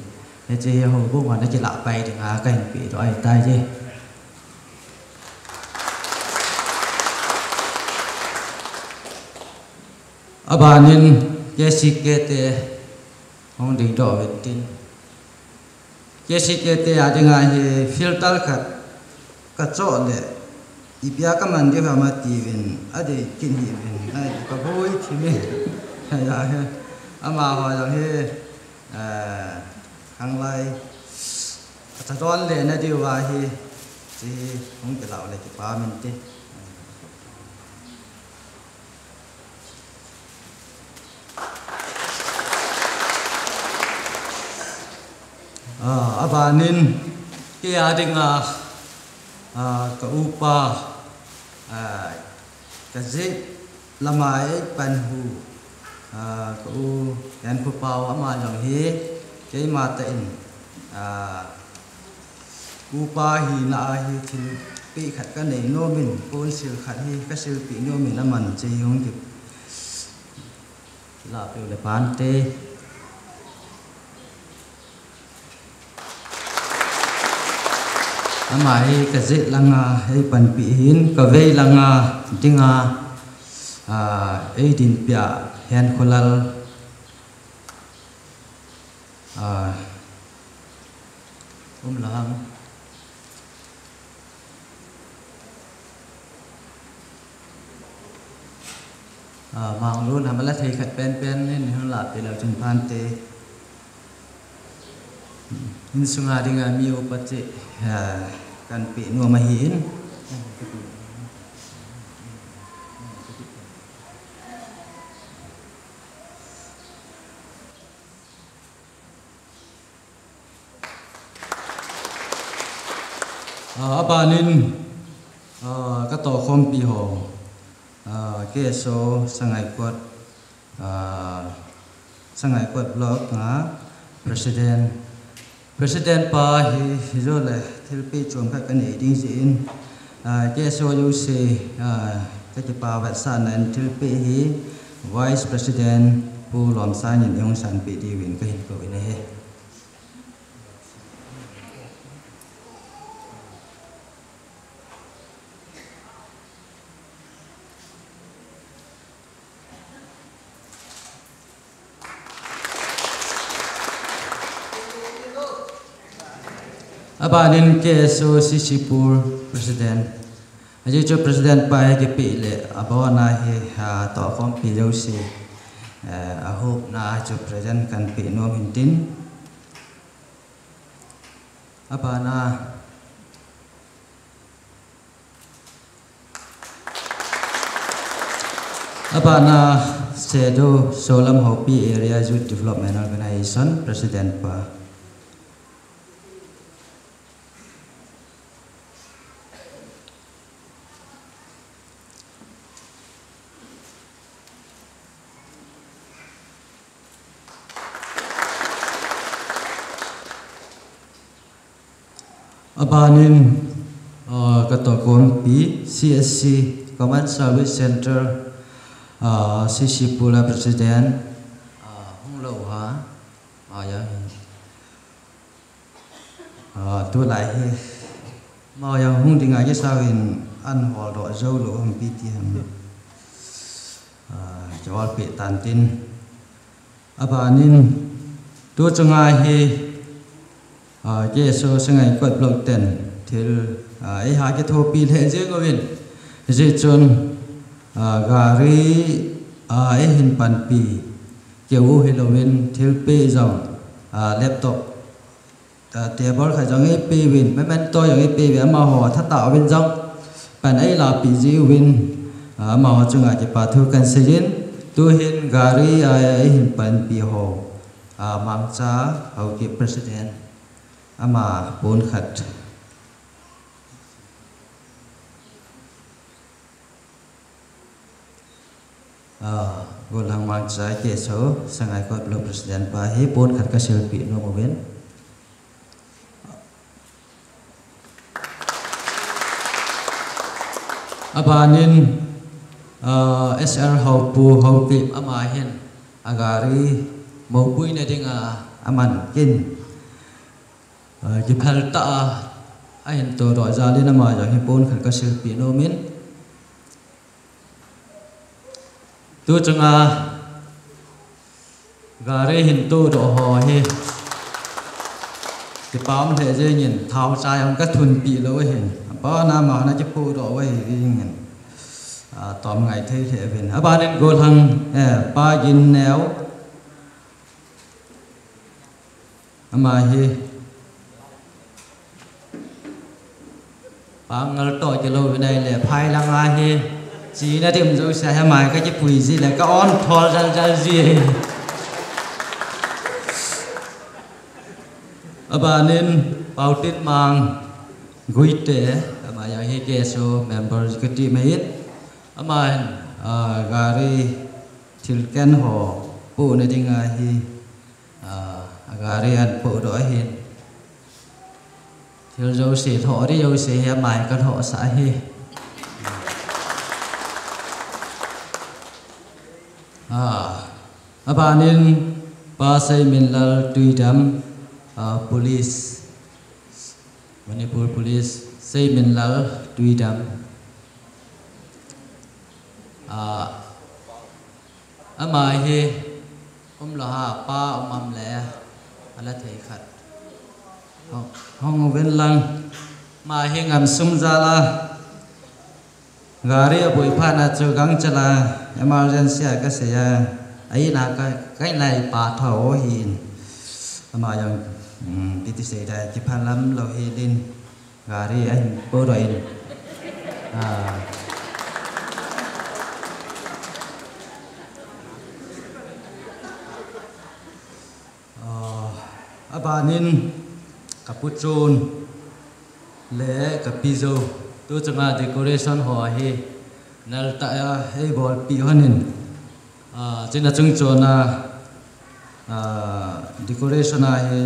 Hiche hi houbung hon aki lah pai dinga kahin pedoh ahitai ji. Abanin K C K te hung dingdoh uvin tin. K C K te a dinga hi filter khat kachoh le Ipi a kaman diu ham atiuvin, adei kit hih uvin, ai, kaboi thim in. Ahi, amaho jong hi, eh, khanglai, acha don le na diu ahi, ti hung kilah le kipa min te. Ah, abanin, kei a dinga, ah, ka upa, ah, ka jeh lama eipanhu, ah, ka u Henkhopa u ama jong hi, keima tah in, ah, upa hina a hi thilpeh khat kanei nom in, ponsil khat hi kasilpeh nom in aman hiche hi hung kilahpeh u le pante. Ama hi ka jeh langa eipanpi hin, ka vei langa dinga, ah, eidinpia Henkholal, ah, um lang. Ah, Manglun ham ala thei khat penpen in hin lahpeh leu chun phante. Insunga dinga mi upa cheh, ah, kanpeh nom ahin. Ah, abanin, ah, ka tohkhompi ho, ah, K S O Sangaikot, ah, Sangaikot Block nga President, President pa hi, hijongle thilpeh chom khat kanei ding jeh in, ah, K S O jouse, ah, ka kipa vetsahna in thilpeh hi Vice President Pu Lomsang in eihung sanpeh diuvin kahin kou in ahi. Abanin K S O C C Pur President. Ajeh chu President pa hi kipeh le, abona hi, ah, tohkhompi jouse, eh, ahopna chu present kanpeh nom hin tin. Abana, abana Sedu Solam Houpi Area Youth Development Organization President pa. Abanin, ah, ka tohkhompi C S C Common Service Center, ah, C C Pur a President, ah, hung lou ha, ah, ya. Ah, tulai hi, amau jong hung dinga kisa uvin an holdoh jou lou ham ipi ti ham. Ah, jawal peh tan tin. Abanin, tu chunga hi, ah, K S O Sangaikot Block ten thil, ah, eiha kithopi lheh jeng uvin. Hijeh chun, ah, gari, ah, eihin panpi keu u hilouvin thilpeh jong, ah, laptop, ah, table khat jong eipeh uvin, memento jong eipeh uvin, amaho thatah uvin jong pan eilahpeh jiuvin, ah, amaho chunga kipa thu kahin seiyin, tuhin gari, ah, eihin panpi ho, ah, Mangcha Haokip President, ama pon khat. Ah, gollhang Mangcha K S O Sangaikot Block President pa hi pon khat kasilpeh nom uvin. Abanin, ah, S R Haopu Haokip ama hin agari mopoina dinga aman kin, ah, kiphal tah a ahin todoh jal in ama jong hi pon khat kasilpeh nom in. Tu chunga gari hin todoh ho hi, Kipah um lheh jengin, thao chai jong kathunpi lou ahin. Abana ama hon akipohdoh u ahi jengin. Ah, tom ngai thei lheh uvin. Abanin Golhang, eh, Pa Ginneo. Ama hi. Pa ngal toh kilou uvin ahile, phai langa hi. Chena dim jouse hi ama hi kakipui ji le, ka on thol jal jal ji. Abanin Paotinmang Guite, ama jong hi K S O member kati mai in. Ama hin, ah, gari thilken ho pohna dinga hi, ah, gari ahin pohdoh ahin. Thil jouse, lhoh ding jouse hi ama hi kalhohsah ahi. Ah, abanin Pa Seiminlal Tuidam, ah, Police, Manipur Police, Seiminlal Tuidam. Ah, ama hi umlou ham, pa um am le, ala thei khat. Hung, hung uvin lang, ama hi ngamsung jal a. Gari aboi phat na chu gangchel a emergency a kasei a, a in a ka, ka in a ipa thou ahin. Ama jong, um, titi sei da, kiphalam lou hidin. Gari ahin pohdoh in. Ah. Ah, abanin ka pu Chun le ka pi Zo, tu chunga decoration ho hi nal tah a eibolpi hon in, ah, chuna chung chon a, ah, decoration a hi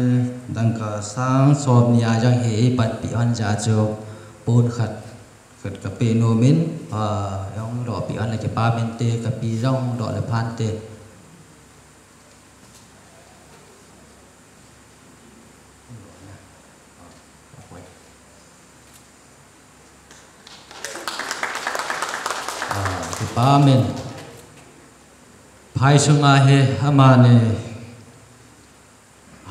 dangka sang som ni a jong hi eipanpi hon jeh a chu pon khat, khat ka pe nom in, ah, hung dohpi hon le kipah mente, ka pi jong hung doh le phante. Ah, kipah in. Phai sunga hi amani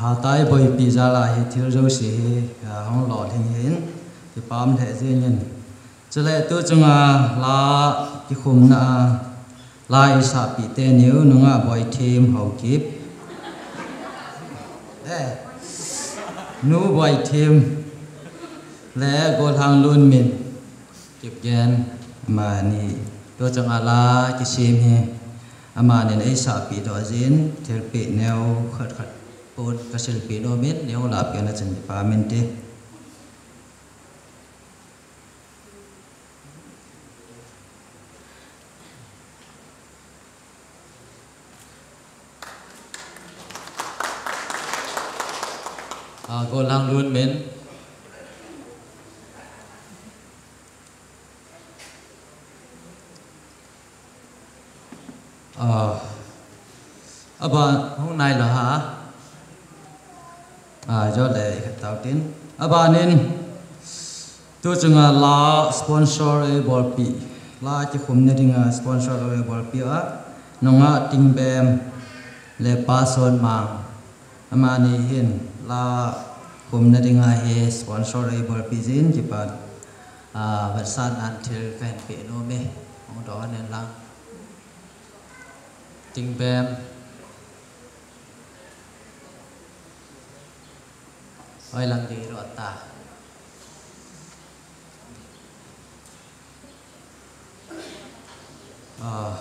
hatah a eiboipi jal a hi thil jouse hi, ah, hung lolhing ahin, kipah lheh jengin. Chule tu chunga la kikhumna a, la eisahpi teni u, nungah Boithem Haokip. Eh, nu Boithem le Golhang Lunmin Kipgen, amani tu chunga la kisem hi, amanin eisahpi doh jin, thilpeh neo khat khat pon kasilpeh nom in, neo lapi ana chan kipah mente. Ah, Golhang Lunmin. Ah, aban hung nai lou ham. Ah, jo le, khat tau tin. Abanin, tu chunga la sponsor eibolpi, la kikhumna dinga sponsor eibolpi a, nungah Tingbem le Pa Sonmang. Amani hin la khumna dinga hi sponsor eibolpi jin, kipah, ah, vetsahnan thil kahin peh nom e, hung doh in lang. Tingbem. Oi lang ding ro ta. Ah,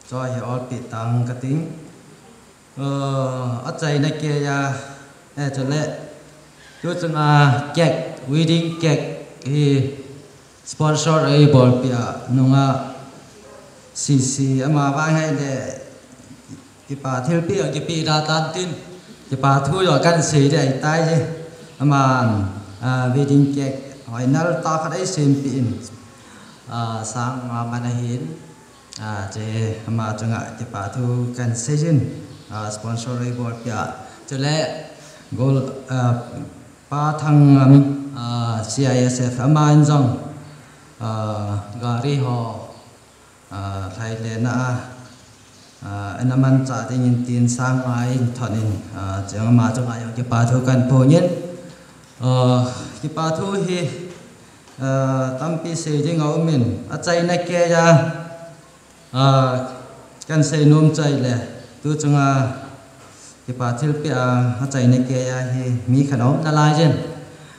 chua hi olpi tang kating. Ah, achaina kei a, eh, chule, tu chunga cake, wedding cake hi sponsor eibolpi a, nungah Sisi, ama vang hile, kipah thilpeh a kipeh da tan tin, kipah thu jong kahin sei ding ahitai je. Aman, ah, wedding cake, hoi nal tah khat eisempeh in, ah, sang nga man ahin, ah, che ama chunga kipah thu kahin sei jin, ah, sponsor eibolpi a. Chule, Gol, ah, Pa Thangngam, ah, C I S F, aman jong, ah, gari ho, ah, lhailena a, ah, ana manchah dingin tin sang nga in thot in, ah, cheng ama chunga jong kipah thu kahin phong in, Ah, kipa thu hi, ah, tampi sei ding a um in, achaina kei a, ah, kan sei nom chai le, tu chunga kipa thilpeh a, achaina kei a hi mi khat aum nalai jin.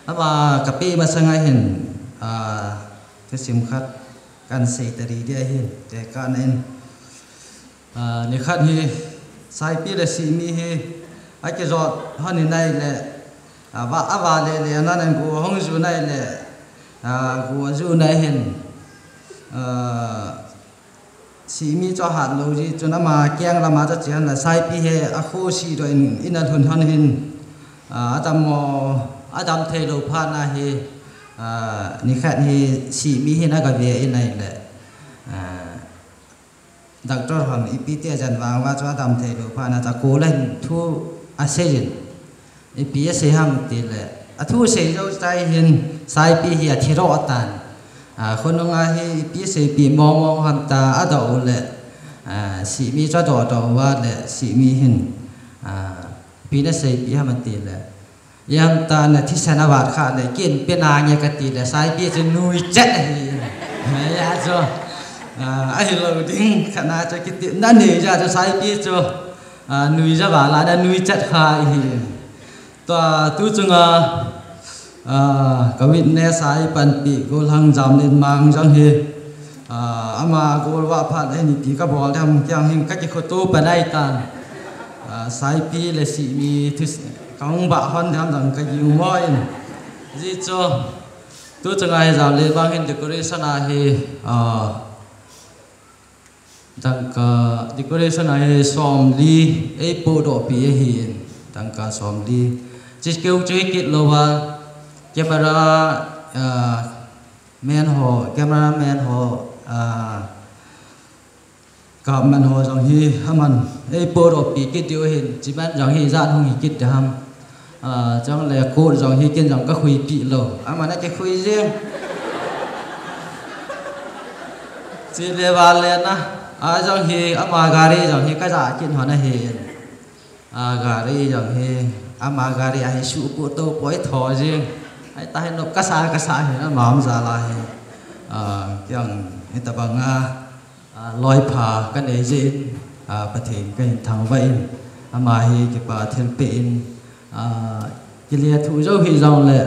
Ama kapeh masang a hin, ah, thusim khat kan sei tadi dia hin, tekah na in. Ah, nikhat hi, Saipi le Sihmi hi, akijot hon in ahile, ah, va, avale le, anan an go hung ju in ahile, ah, go ju in ahin, ah, Sihmi chu ahat lou ji chun ama keng lama chu ache hon a Saipi hi akhosi doh in, in alhun hon hin, ah, adam mo, adam thei lou phat na hi, ah, nikhat hi Sihmi hin agave in ahile, ah, Doctor hon ipi ti ajan vang uva chu adam thei lou phat na chu akol a hin thu asei jin. Ipi asei ham ti le, athu sei jou chai hin Saipi hi athi ro tan. A, khonung a hi ipi asei pi mong mong ham ta adoh u le, a, Sihmi chu adoh doh uva le Sihmi hin, a, ipi nasei pi ham ati le, Iam ta na thisan avat kha le, kin pe nange kati le, Saipi chu nui chet ahi. Ya chu, ah, ahilou ding, khat na chu kiti, na nei ja chu Saipi chu, ah, nui ja vala na nui chet kha ahi. Tua tu chunga, ah, ka witness a eipanpi, Golhang Jamlen Mang jong hi, ah, ama gol uva phat le nipi kabol ding ham, kiang hin kakikhoto panai tan. Ah, Saipi le Sihmi thu s-, kahung bah hon ding ham jong kaging mo in. Ji chu, tu chunga hi Jamlen Mang hin decoration a hi, ah, dangka decoration a hi somli eipohdoh pi ahi in, dangka somli. Chi keu chu hi kit lou a, camera, ah, man ho, camera man ho, ah, Kap man ho jong hi, aman, eipohdoh pi kit diu hin, chiman jong hi, jan hung hi kit ding ham. Ah, chule coat jong hi, ken jong kakhui pi lou. Aman akikhui jing. Chule vale na, a jong hi, ama gari jong hi, kaja kit hon ahi. A gari jong hi, ama gari a hi suhpuh to poi tho jing. Ai ta hi nop kasa kasa hi, ama um jal a hi. A, kiang hi tabang a, a, loipha kanei jin, a, Pathen kahin thangvah in, ama hi kipa thilpeh in, a, kilethuh jou hi jong le,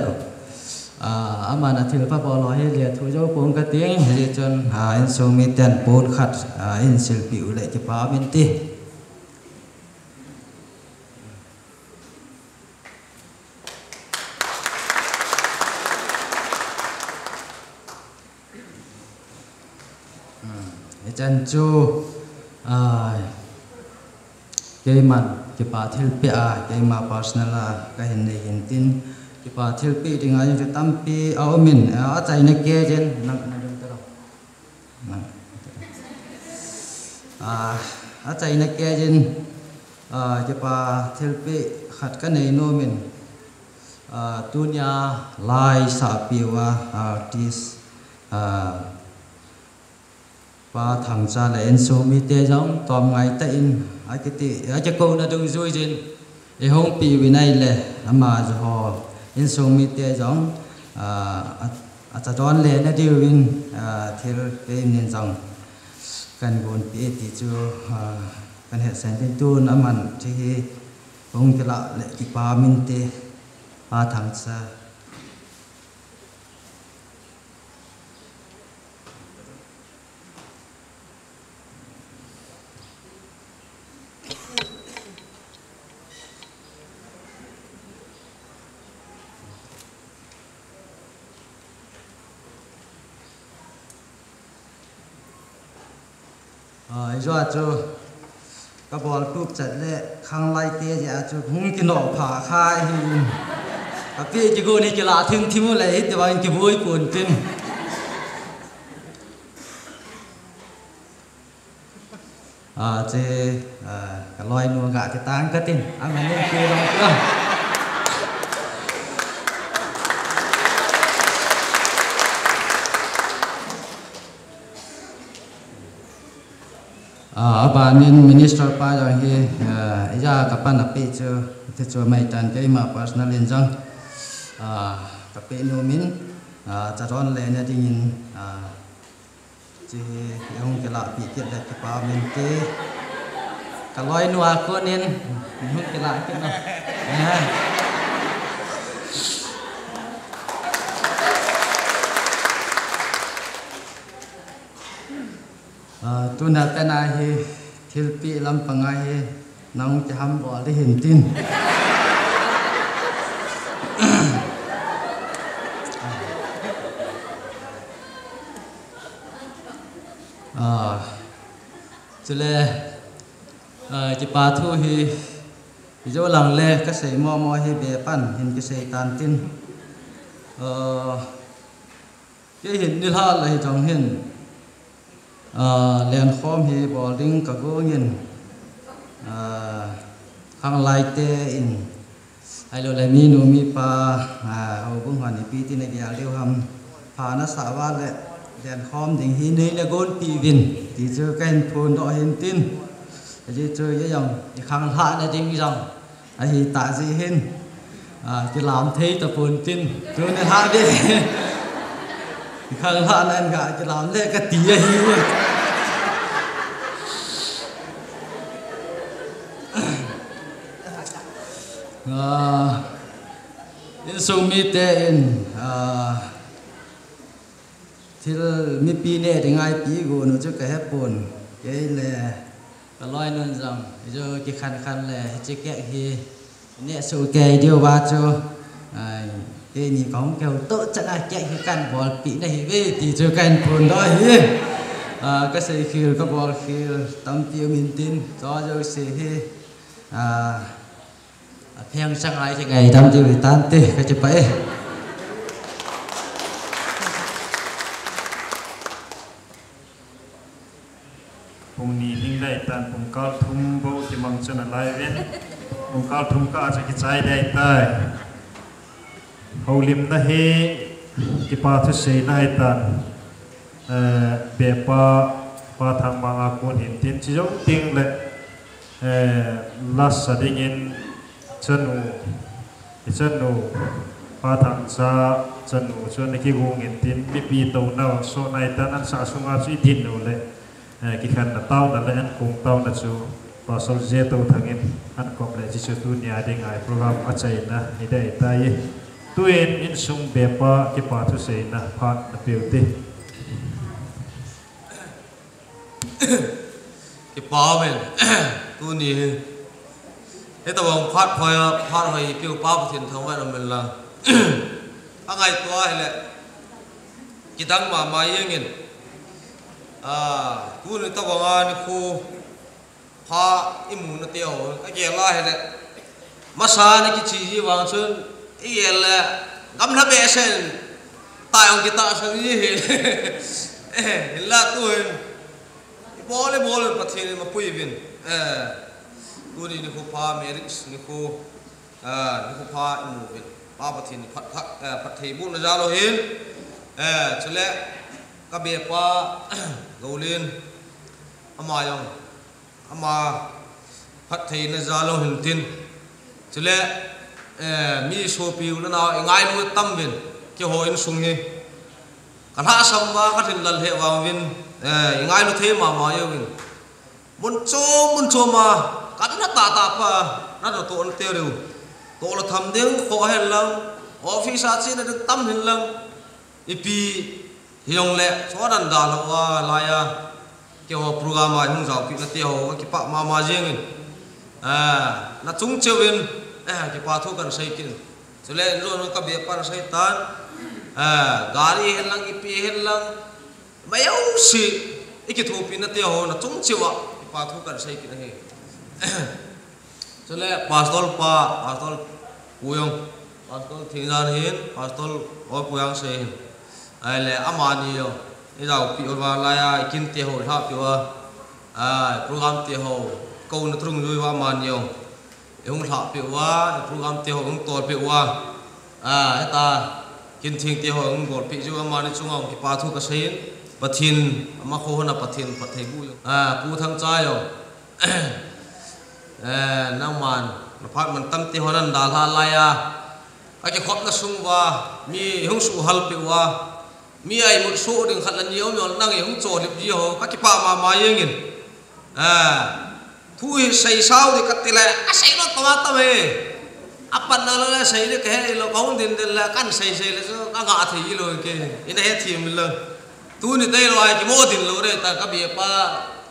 a, aman athilpha bol ho hi lethuh jou pong kating, hijeh chun, a, insung miten pon khat, a, in silpeh u le kipa um inte. Hmm, hichan chu, ah, keiman kipa thilpeh a, keima personal a, kahin nei hin tin, kipa thilpeh ding a, jong chu tampi a um in, a, achaina kei jin, nang, nang jong ta lo. Ah, achaina kei jin, ah, kipa thilpeh khat kanei nom in, ah, tunia lai sahpeh uva, ah, artist, ah, Pa Thangcha le insung mite jong tom ngai tah in, akiti, akikouna dungjui jin, Eihung peh uvin ahile, ama joh ho, insung mite jong, ah, a, achadon le na diuvin, ah, thil kei min jong kahin gonpeh e ti chu, ah, kahin hetsah in tin tun aman hiche hi hung kilah le kipa um inte, Pa Thangcha. Ah, ijou a chu kabol tup chet le khanglai te jeh a chu hung kinoh pha kha ahi. Kapeh kigon hi kilah thim thim u le hiti vang in kivui pon tin. Ah, che, ah, kaloinu ga ti tang katin, aman in pe long ko. Ah, abanin minister pa jong hi, ah, ija kapan ape chu, ti chu maitan keima personal in jong. Ah, ka pe nu min, ah, charon le na dingin, ah, chi hung kila pi kit le kipa min te. Ka loi nu a kunin, hung kila kit na. Ah. Ah, tuna pena hi thilpi lampanga hi nang kiham bol di hin tin. Ah, chule, ah, kipa thu hi, hi jo lang le ka sei mo mo hi be pan hin kisei tan tin. Ah, Kei hin nilhah le hi jong hin, ah, lenkhom hi bol ding ka gong in, ah, khanglai te in, ahilou le mi nu mi pa, ah, houbung hon ipi tin a gel diu ham, pha na sa uva le lenkhom ding hi nei le gon pi uvin, ti chu ka hin phondoh hin tin, ajeh chu ei jong i khanglhah na ding jong ahi ta jeh hin, ah, kilam thei tapon tin, tuni lha ding. Khanglhah nan ga kilam le kati ahi. Ah, insung mite in, ah, thil mipi neh ding a ipi gon u chu ka hepon. Kei le ka loinun jong, i jo kikhan khan le, hiche cake hi neh soh kei diu va chu, ai, keini kahung kihoutoh chan a cake hi kahin bolpeh nahi uve ti chu kahin phondoh ahi. Ah, ka seikhel, ka bolkhel tampi um intin, chu jouse hi, ah, apheng chang a i kingaidam diu hitante, ka kipah e. Pung ni lhing dai tan, pungkal thum bou kimang chu nalai uvin. Pungkal thum kah a chu kichai dai tai. Houlimna hi kipa thusei nai tan. Eh, Bepa, Pa Thangmang a kon hin tin, chi jong ting le, eh, lasa dingin chanu, i chanu, Pa Thangcha chanu chu ana kigong in tin, mipi touna sot nai tan, an sah sunga chu i din u le, eh, kikhenna taona le ankong taona chu Pastor J. Touthang in ankop le, chi chu tunia dinga i program achaina hi dai tai. Tuin insung Bepa kipa thuseina phat napeu te. Kipa umin, tuni hi, hitobang phat hoi, phat hoi ipiu Pa Pathen thangvah in um in lang. Angaito ahile, kidang mama jengin. Ah, tuni tobanga nikho pha imu nate ho, kagel ahile, masa na kiche ji vang chun, igel le, gamla behseh in, tai ong kitahsan ji hi. Eh, hinla tuhin, ibol, ibol in Pathen in mapui uvin. Eh, tuni nikho pha, marriage nikho, ah, nikho pha imu uvin. Pa Pathen phat, phat, eh, phattheibohna jal u hin. Eh, chule, ka Bepa, Goulen, ama jong, ama phattheina jal u hin tin. Chule, eh, mi sopi u le nao i ngailu tam uvin, keiho insung hi. Ka lhahsam uva ka lhin lal lheh vang uvin, eh, i ngailu thei mama jeng uvin. Mun chom, mun chom a, ka na tahtah pa, na toh toh na te riu. Toh le tham ding, khoh hen lang, office a chena ding tam hen lang. Ipi hijongle, chu dan dalha uva laiya, keiho program a hung jaopeh nate ho, ka kipah mama jengin. Ah, na chung cheh uvin, eh, kipa thu kan sei kit in. Chule, in jong ka Bepa na sei tan, ah, gari hen lang, ipi hen lang, majouse, i kithopi nate ho, na chung cheh uva, kipa thu kan sei kit ahi. Chule Pastor pa, Pastor Pu jong, Pastor Thingjan hin, Pastor Pu jong sei hin. Ahile amani jong, i jaopeh uva laiya, i kin te ho lhahpeh uva, ah, program te ho, kouna trungjui uva amani jong, i hung lhahpeh uva, i program te ho hung tolpeh uva, ah, eta, kin thing te ho hung bolpeh jiu amani chunga hung kipa thu ka sei in, Pathen, ama kho hon a Pathen phattheiboh jong. Ah, Pu Thangcha jong. Eh, nangman, na phat man tam te ho nan dalha laiya. Akikhopna sung uva mi hung suhal peh uva, mi a imut soh ding khat le ni um jong nang hung cholhip ji ho, kakipah mama jengin. Thu hi seisao ding kati le, asei lou tama tama e. Apanna lou le sei ding kahe lou, kahung din din le kan seisei le chu kangah thei lou ke. Ina hethem lou. Tuni tailou a kimo din lou re ta, kabepa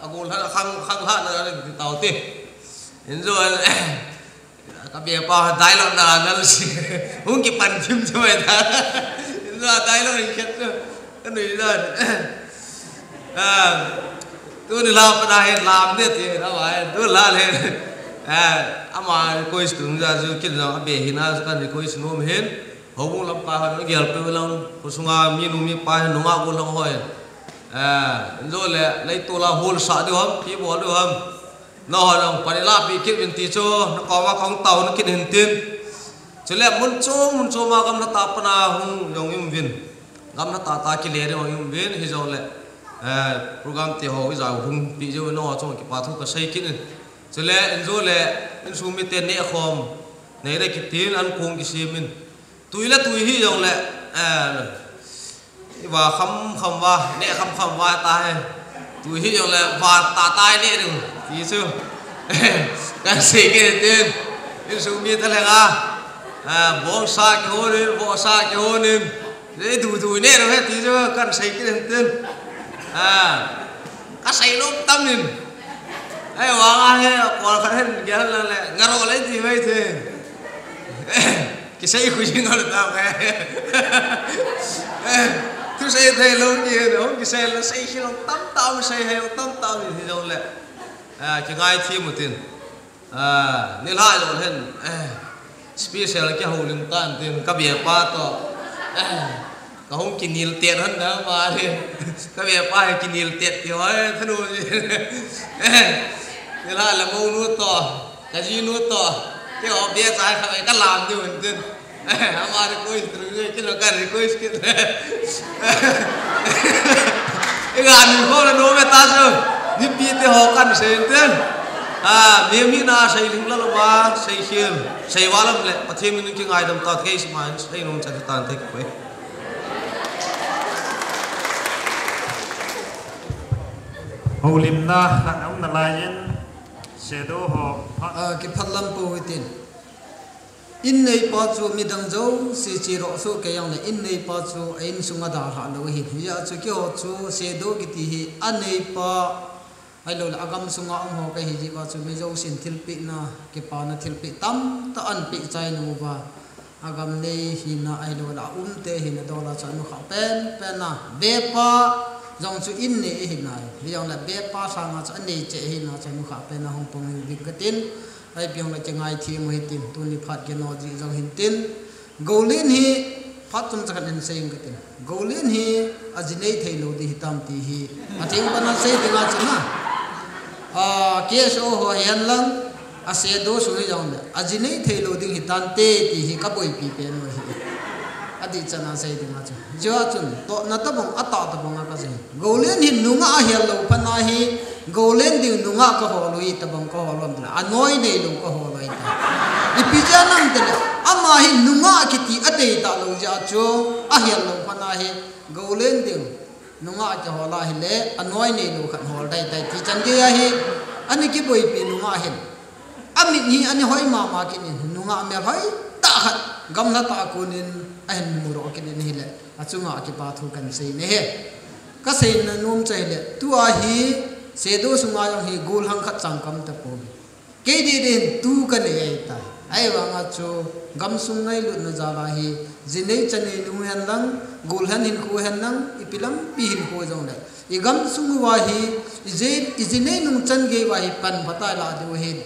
agol ha khang khang ha na re ti tao te. Injo, kabepa dialogue na na si. Hung kipan thim chu mai ta. Injo dialogue in khet chu. Kanui dan. Tuni la pana he lam de ti na vai, tu la le. Ama request tung ja chu kin jong abe hina kan request nom hin. Houbung lamkai hon agelpeh lang, khosunga minu mipa hin nungah gollhang hon. Injo le, leitol a holsah diu ham, pi bol diu ham. Nahon jong pan ilahpeh kit uvin ti chu, nakoma kahung taona kit hin tin. Chule mun chom, mun chom a gamla tah pana hung jong um uvin. Gamla tah tah kile ding jong um uvin, hijongle, program te ho ija hung pi jeh u nangho chunga kipa thu kasei kit in. Chule, injo le, insung mite nehkhom, neile kitin, ankong kisem in. Tui le tui hijongle, iva kham kham uva, neh kham kham uva tahe. Tui hijongle, va tah tah neh ding, ti chu. Kasei kit in tin, insung mi thalheng a, bongsa kihon in, vohsa kihon in, nei dudu neh ding he ti chu, kasei kit in tin. Kasei lou tam in. Ahivanga hi, kol khat hin gel lang le, ngaroh le ti mai thei. Kisei khu jing lou tam e. Thusei theilou ti hin, hung kisei le sei hilou tam tam, sei heilou tam tam in hijongle, kingaithem u tin. Nilhah jong hin, special kihoulim tan tin, kabepa toh kahung kinil tet hon na ma le. Kabepa hi kinil tet ti hoi thanu. Nilhah le mounu toh, kajinu toh, keiho bechai khat kalam diu hin tin. Ama request through kit lou, ka request kit. Iga ni ho le nom e ta chu. Nipi te ho kasei in tin. Mi mi na sei ling la lou va, sei khel, sei va lam le, Pathen min kingaidam tau, kei sima in sei nom chan tan te koi. Houlimna khat aum nalai in, shadow ho, kiphatlam pou hitin. Inneipa chu midang jouse cheroh soh kei jongle, inneipa chu a insunga dalhah lou ahin. Hijeh a chu keiho chu shadow kiti hi aneipa, ahiloule agamsunga umho kahi jeh uva chu mi jousen thilpehna, kipana thilpeh tamtah anpeh chai nung uva, agam nei hina ahiloule aumte hina dol a chu anukhah penpen a, bepa jong chu innei ahi nai. Hijongle bepa sanga chu anei cheh ahina chu anukhah pen a hung pang uvin katin. Ahipi jongle kingaithem u hitin, tuni phat kino jeh jong hintin. Goulen hi phat chomcha khat in sei inge katin. Goulen hi ajinei theilou ding hitam ti hi, atheng pana sei dinga chu na, KSO ho hihen lang, a shadow sung hijongle ajinei theilou ding hitante ti hi kaboipi pen u ahi. Adih chana sei dinga chu, hijeh a chun tohna tobang, atah tobang a kasei. Goulen hi nungah ahel lou phat na hi, goulen ding nungah kahol u hi tobang kahol u ham tile, anoi neilou kahol u ahitai. Ipi jeh ham tile, ama hi nungah kiti adeitah lou jeh a chu, ahel lou phat na hi, goulen ding nungah kihol a hile, anoi neilou khat hol dai tai ti chan gei ahi. Ana kiboipi nungah hin, amit hi ana hoi mama kit in, nungah melhoi tah khat, gamla tah a konin ahin mudoh kit in ahile, achunga kipa thu kahin sei nahi. Kaseina nom chu ahile, tua hi shadow sunga jong hi gollhang khat chang kaum tapouve. Kei didi hin tu kanei ahitai. Ahivanga chu gamsung ngailutna jal a hi, jinei chanei nu hen lang, gollhang hinkho hen lang, ipi lampi hinkho jongle, igamsung uva hi, ijinei nungchan gei uva hi panphatah ilah diu ahin.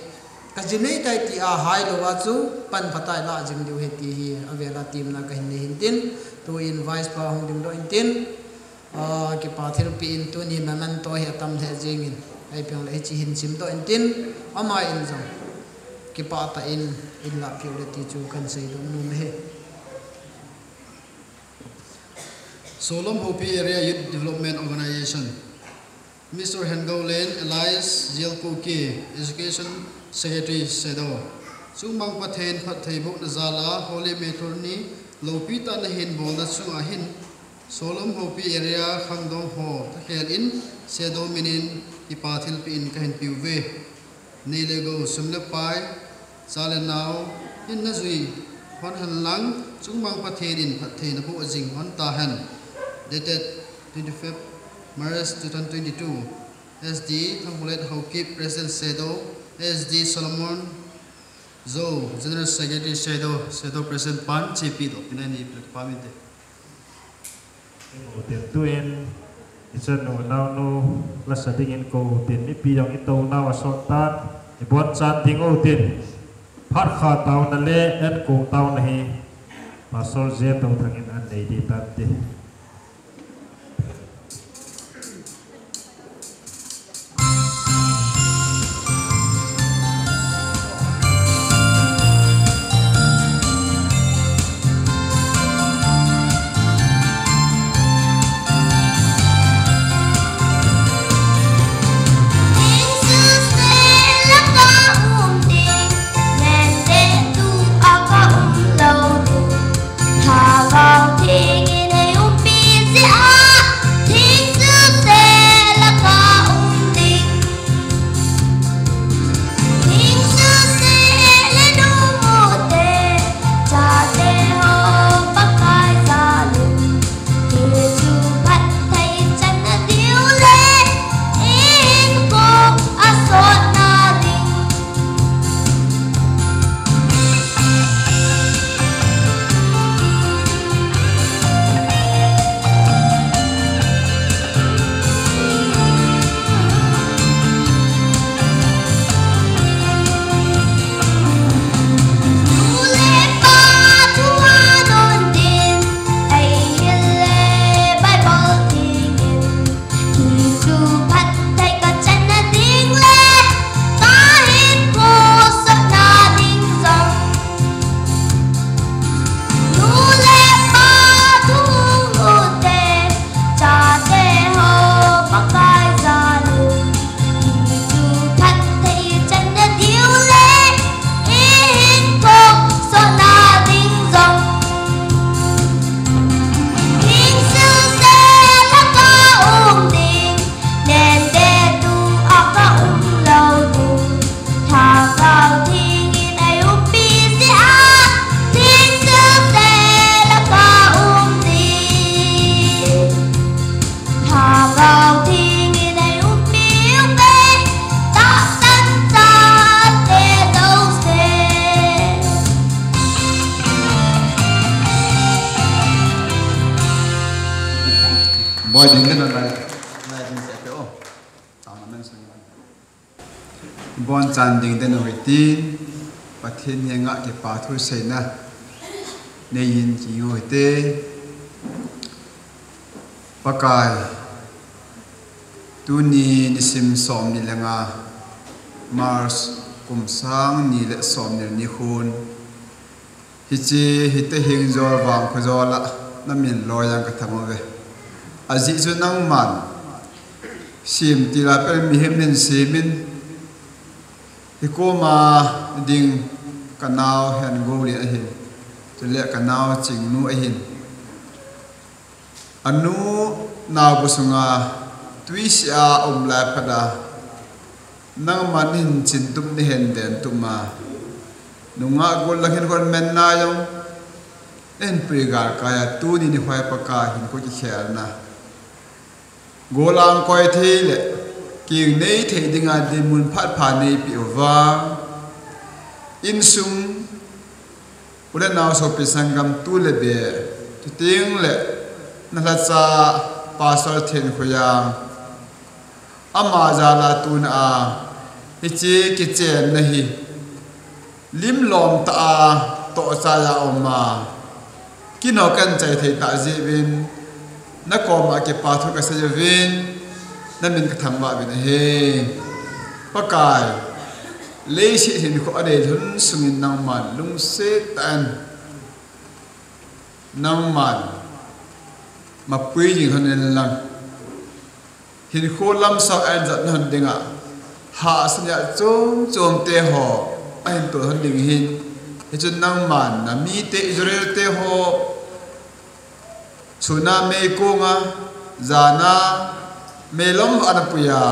Kajinei tai tia hailou a chu panphatah ilah jing diu ahi ti hi avel a temna kahin nei hintin, tuin vice pa hung dingdoh intin. Kipa thilpeh in, tuni memento hi atam lheh jengin, ahipi jongle hiche hin simdoh intin, ama in jong kipah tah in, in lahpeh u le ti chu kahin seidoh nom ahi. Solam Houpi Area Youth Development Organization, Mister Hengoulen alias J L Kuki, Education Secretary, shadow. Chungmang Pathen phattheibohna jal a Holy Matrimony lopi tah nahin bolna chunga hin, Solom Houpi area khangdong ho thakhel in Shadow minin kipa thilpeh in kahin peuve. Nei le gou, sum le pai, cha le nao in najui hon hen lang, Chungmang Pathen in phatthei naboh jing hon tahen. Dated twenty-fifth March two thousand twenty-two. S D Thangkholet Haokip, President Shadow. S D Solomon Zou, General Secretary Shadow, Shadow President pan chepi doh tina ni pil pa min te. Uten tuin, ichanu naonu lasa dingin kou utin, mipi jong itou nau asot tan, ibonchan ding utin. Phat kha taona le enkong taona hi Pastor J Touthang in anei ding tante. Boi ding na lai. Lai ding se pe o. Tama men sang. Bonchan ding den u hiti, Pathen henga kipa thu seina neiyin kingoi te. Pakai, tuni nisim som ni le nga, March, kum sang ni le som ni ni khun, hiche, hiti hing jol vang khu jol a, na min loi jang ka thang uve. Ajeh chu nangman, sim tila pel mihem nin simin, hi koma ding ka nao Hengoulin ahin, chule ka nao Chingnu ahin. Anu naobu sunga tuisia um lai phat a, nangman hin chin tup ni hen den tup ma. Nungah gol lang hin kon men na jong, en pui gal kaya tuni ni hoi Pakai hin ko kikhelna. Golang koi thei le, king nei thei dinga dinmun phat pha neipe uva. Insung, u le nao sopi sanggam tu le be, chuteng le, na lhacha Pastor Thenkhoiang. Ama jal a tuna a, hiche kichenna hi. Lim lom tah a, toh chai a um a. Kino kan chai thei tah jeh uvin, na koma kipa thu ka sei uvin, na min ka thangvah uvin ahi. Pakai, leiset hinkho a deilhun sungin nangman lungset tah in, nangman mapui jing lhon in lang. Hinkho lamsao a jat na hon dinga, hahsa nia chom chom te ho, ahin toh lhon ding ahin. Hichun nangman namite Israel te ho, sun a meikonga, jan a meilom ana puiya,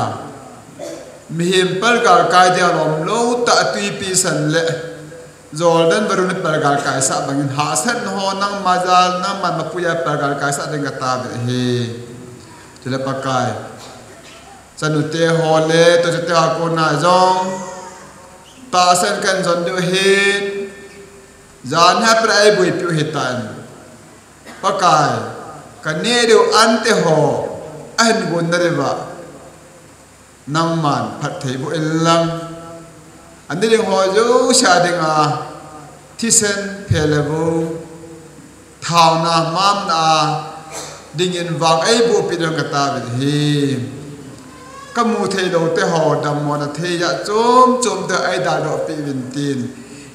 mihem palgal kai dia lom lou tah twipi san le Jordan varun palgal kaisah bangin hahsatna ho nangma jal, nangman mapuiya palgal kaisah ding kataovin ahi. Chule Pakai, chanute ho le toh chate ho a kona jong tahsan kahin jon diu ahin, jan hi apra eiboipiu ahitan. Pakai, kaneh diu ante ho ahin gon nadiuva nangman phattheiboh inlang, aneh ding ho jouse dinga thisen, phelou, thaona, mamna a dingin vang eibohpi ding kataovin ahi. Kamu theilou te ho dammona thei jat chom chom te eidaldohpeh uvin tin,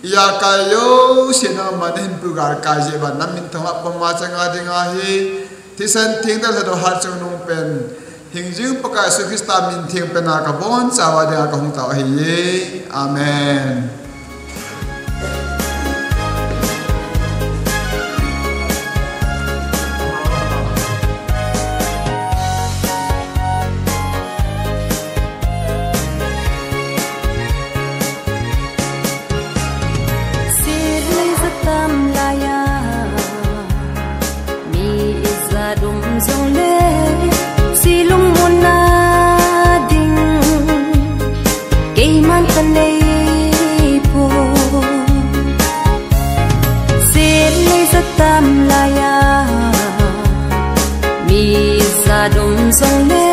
ijakai jouse nangman nahin puigal kai jeh uva namin thangvah puma changa dinga hi, thisan theng, thilha doh, hatchungnung pen, hingjing Pakai Jesu Christa min theng pena kabonchauva dinga kahung tao ahiye. Amen. Sir lei jatam laiya, mi ijat um jongle, silungmon a ding keiman kaneipoi. Sir lei jatam laiya, mi ijat um jongle,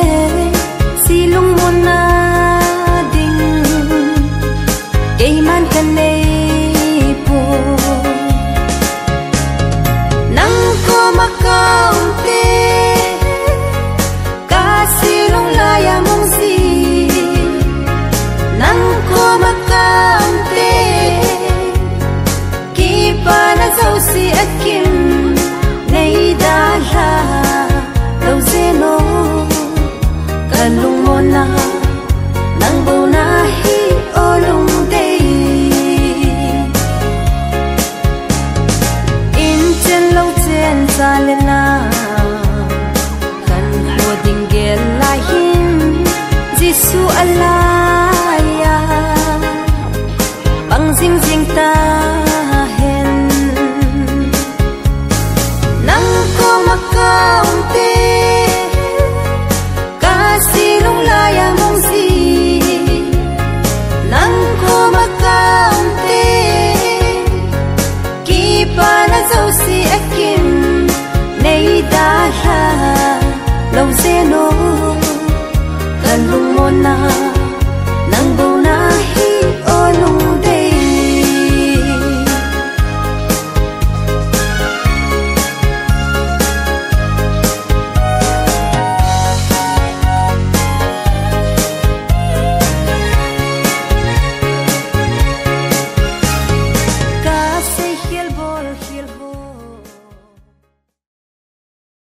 silungmon a ding keiman kaneipoi. Nang koma kaum te, kasilung laiya mong ji. Nang koma kaum te, kipana jouse akim neidalha lou jeng o. Kalungmon a nang bou nahi o lungdei. In chen lou chen cha le na, kahin ho ding gel lai hin, Jesu alaiya pang jingjing tahen. Nang koma kaum te, kasilung laiya mong ji. Nang koma kaum te, kipana jouse akim neidalha lou jeng o. Kalungmon a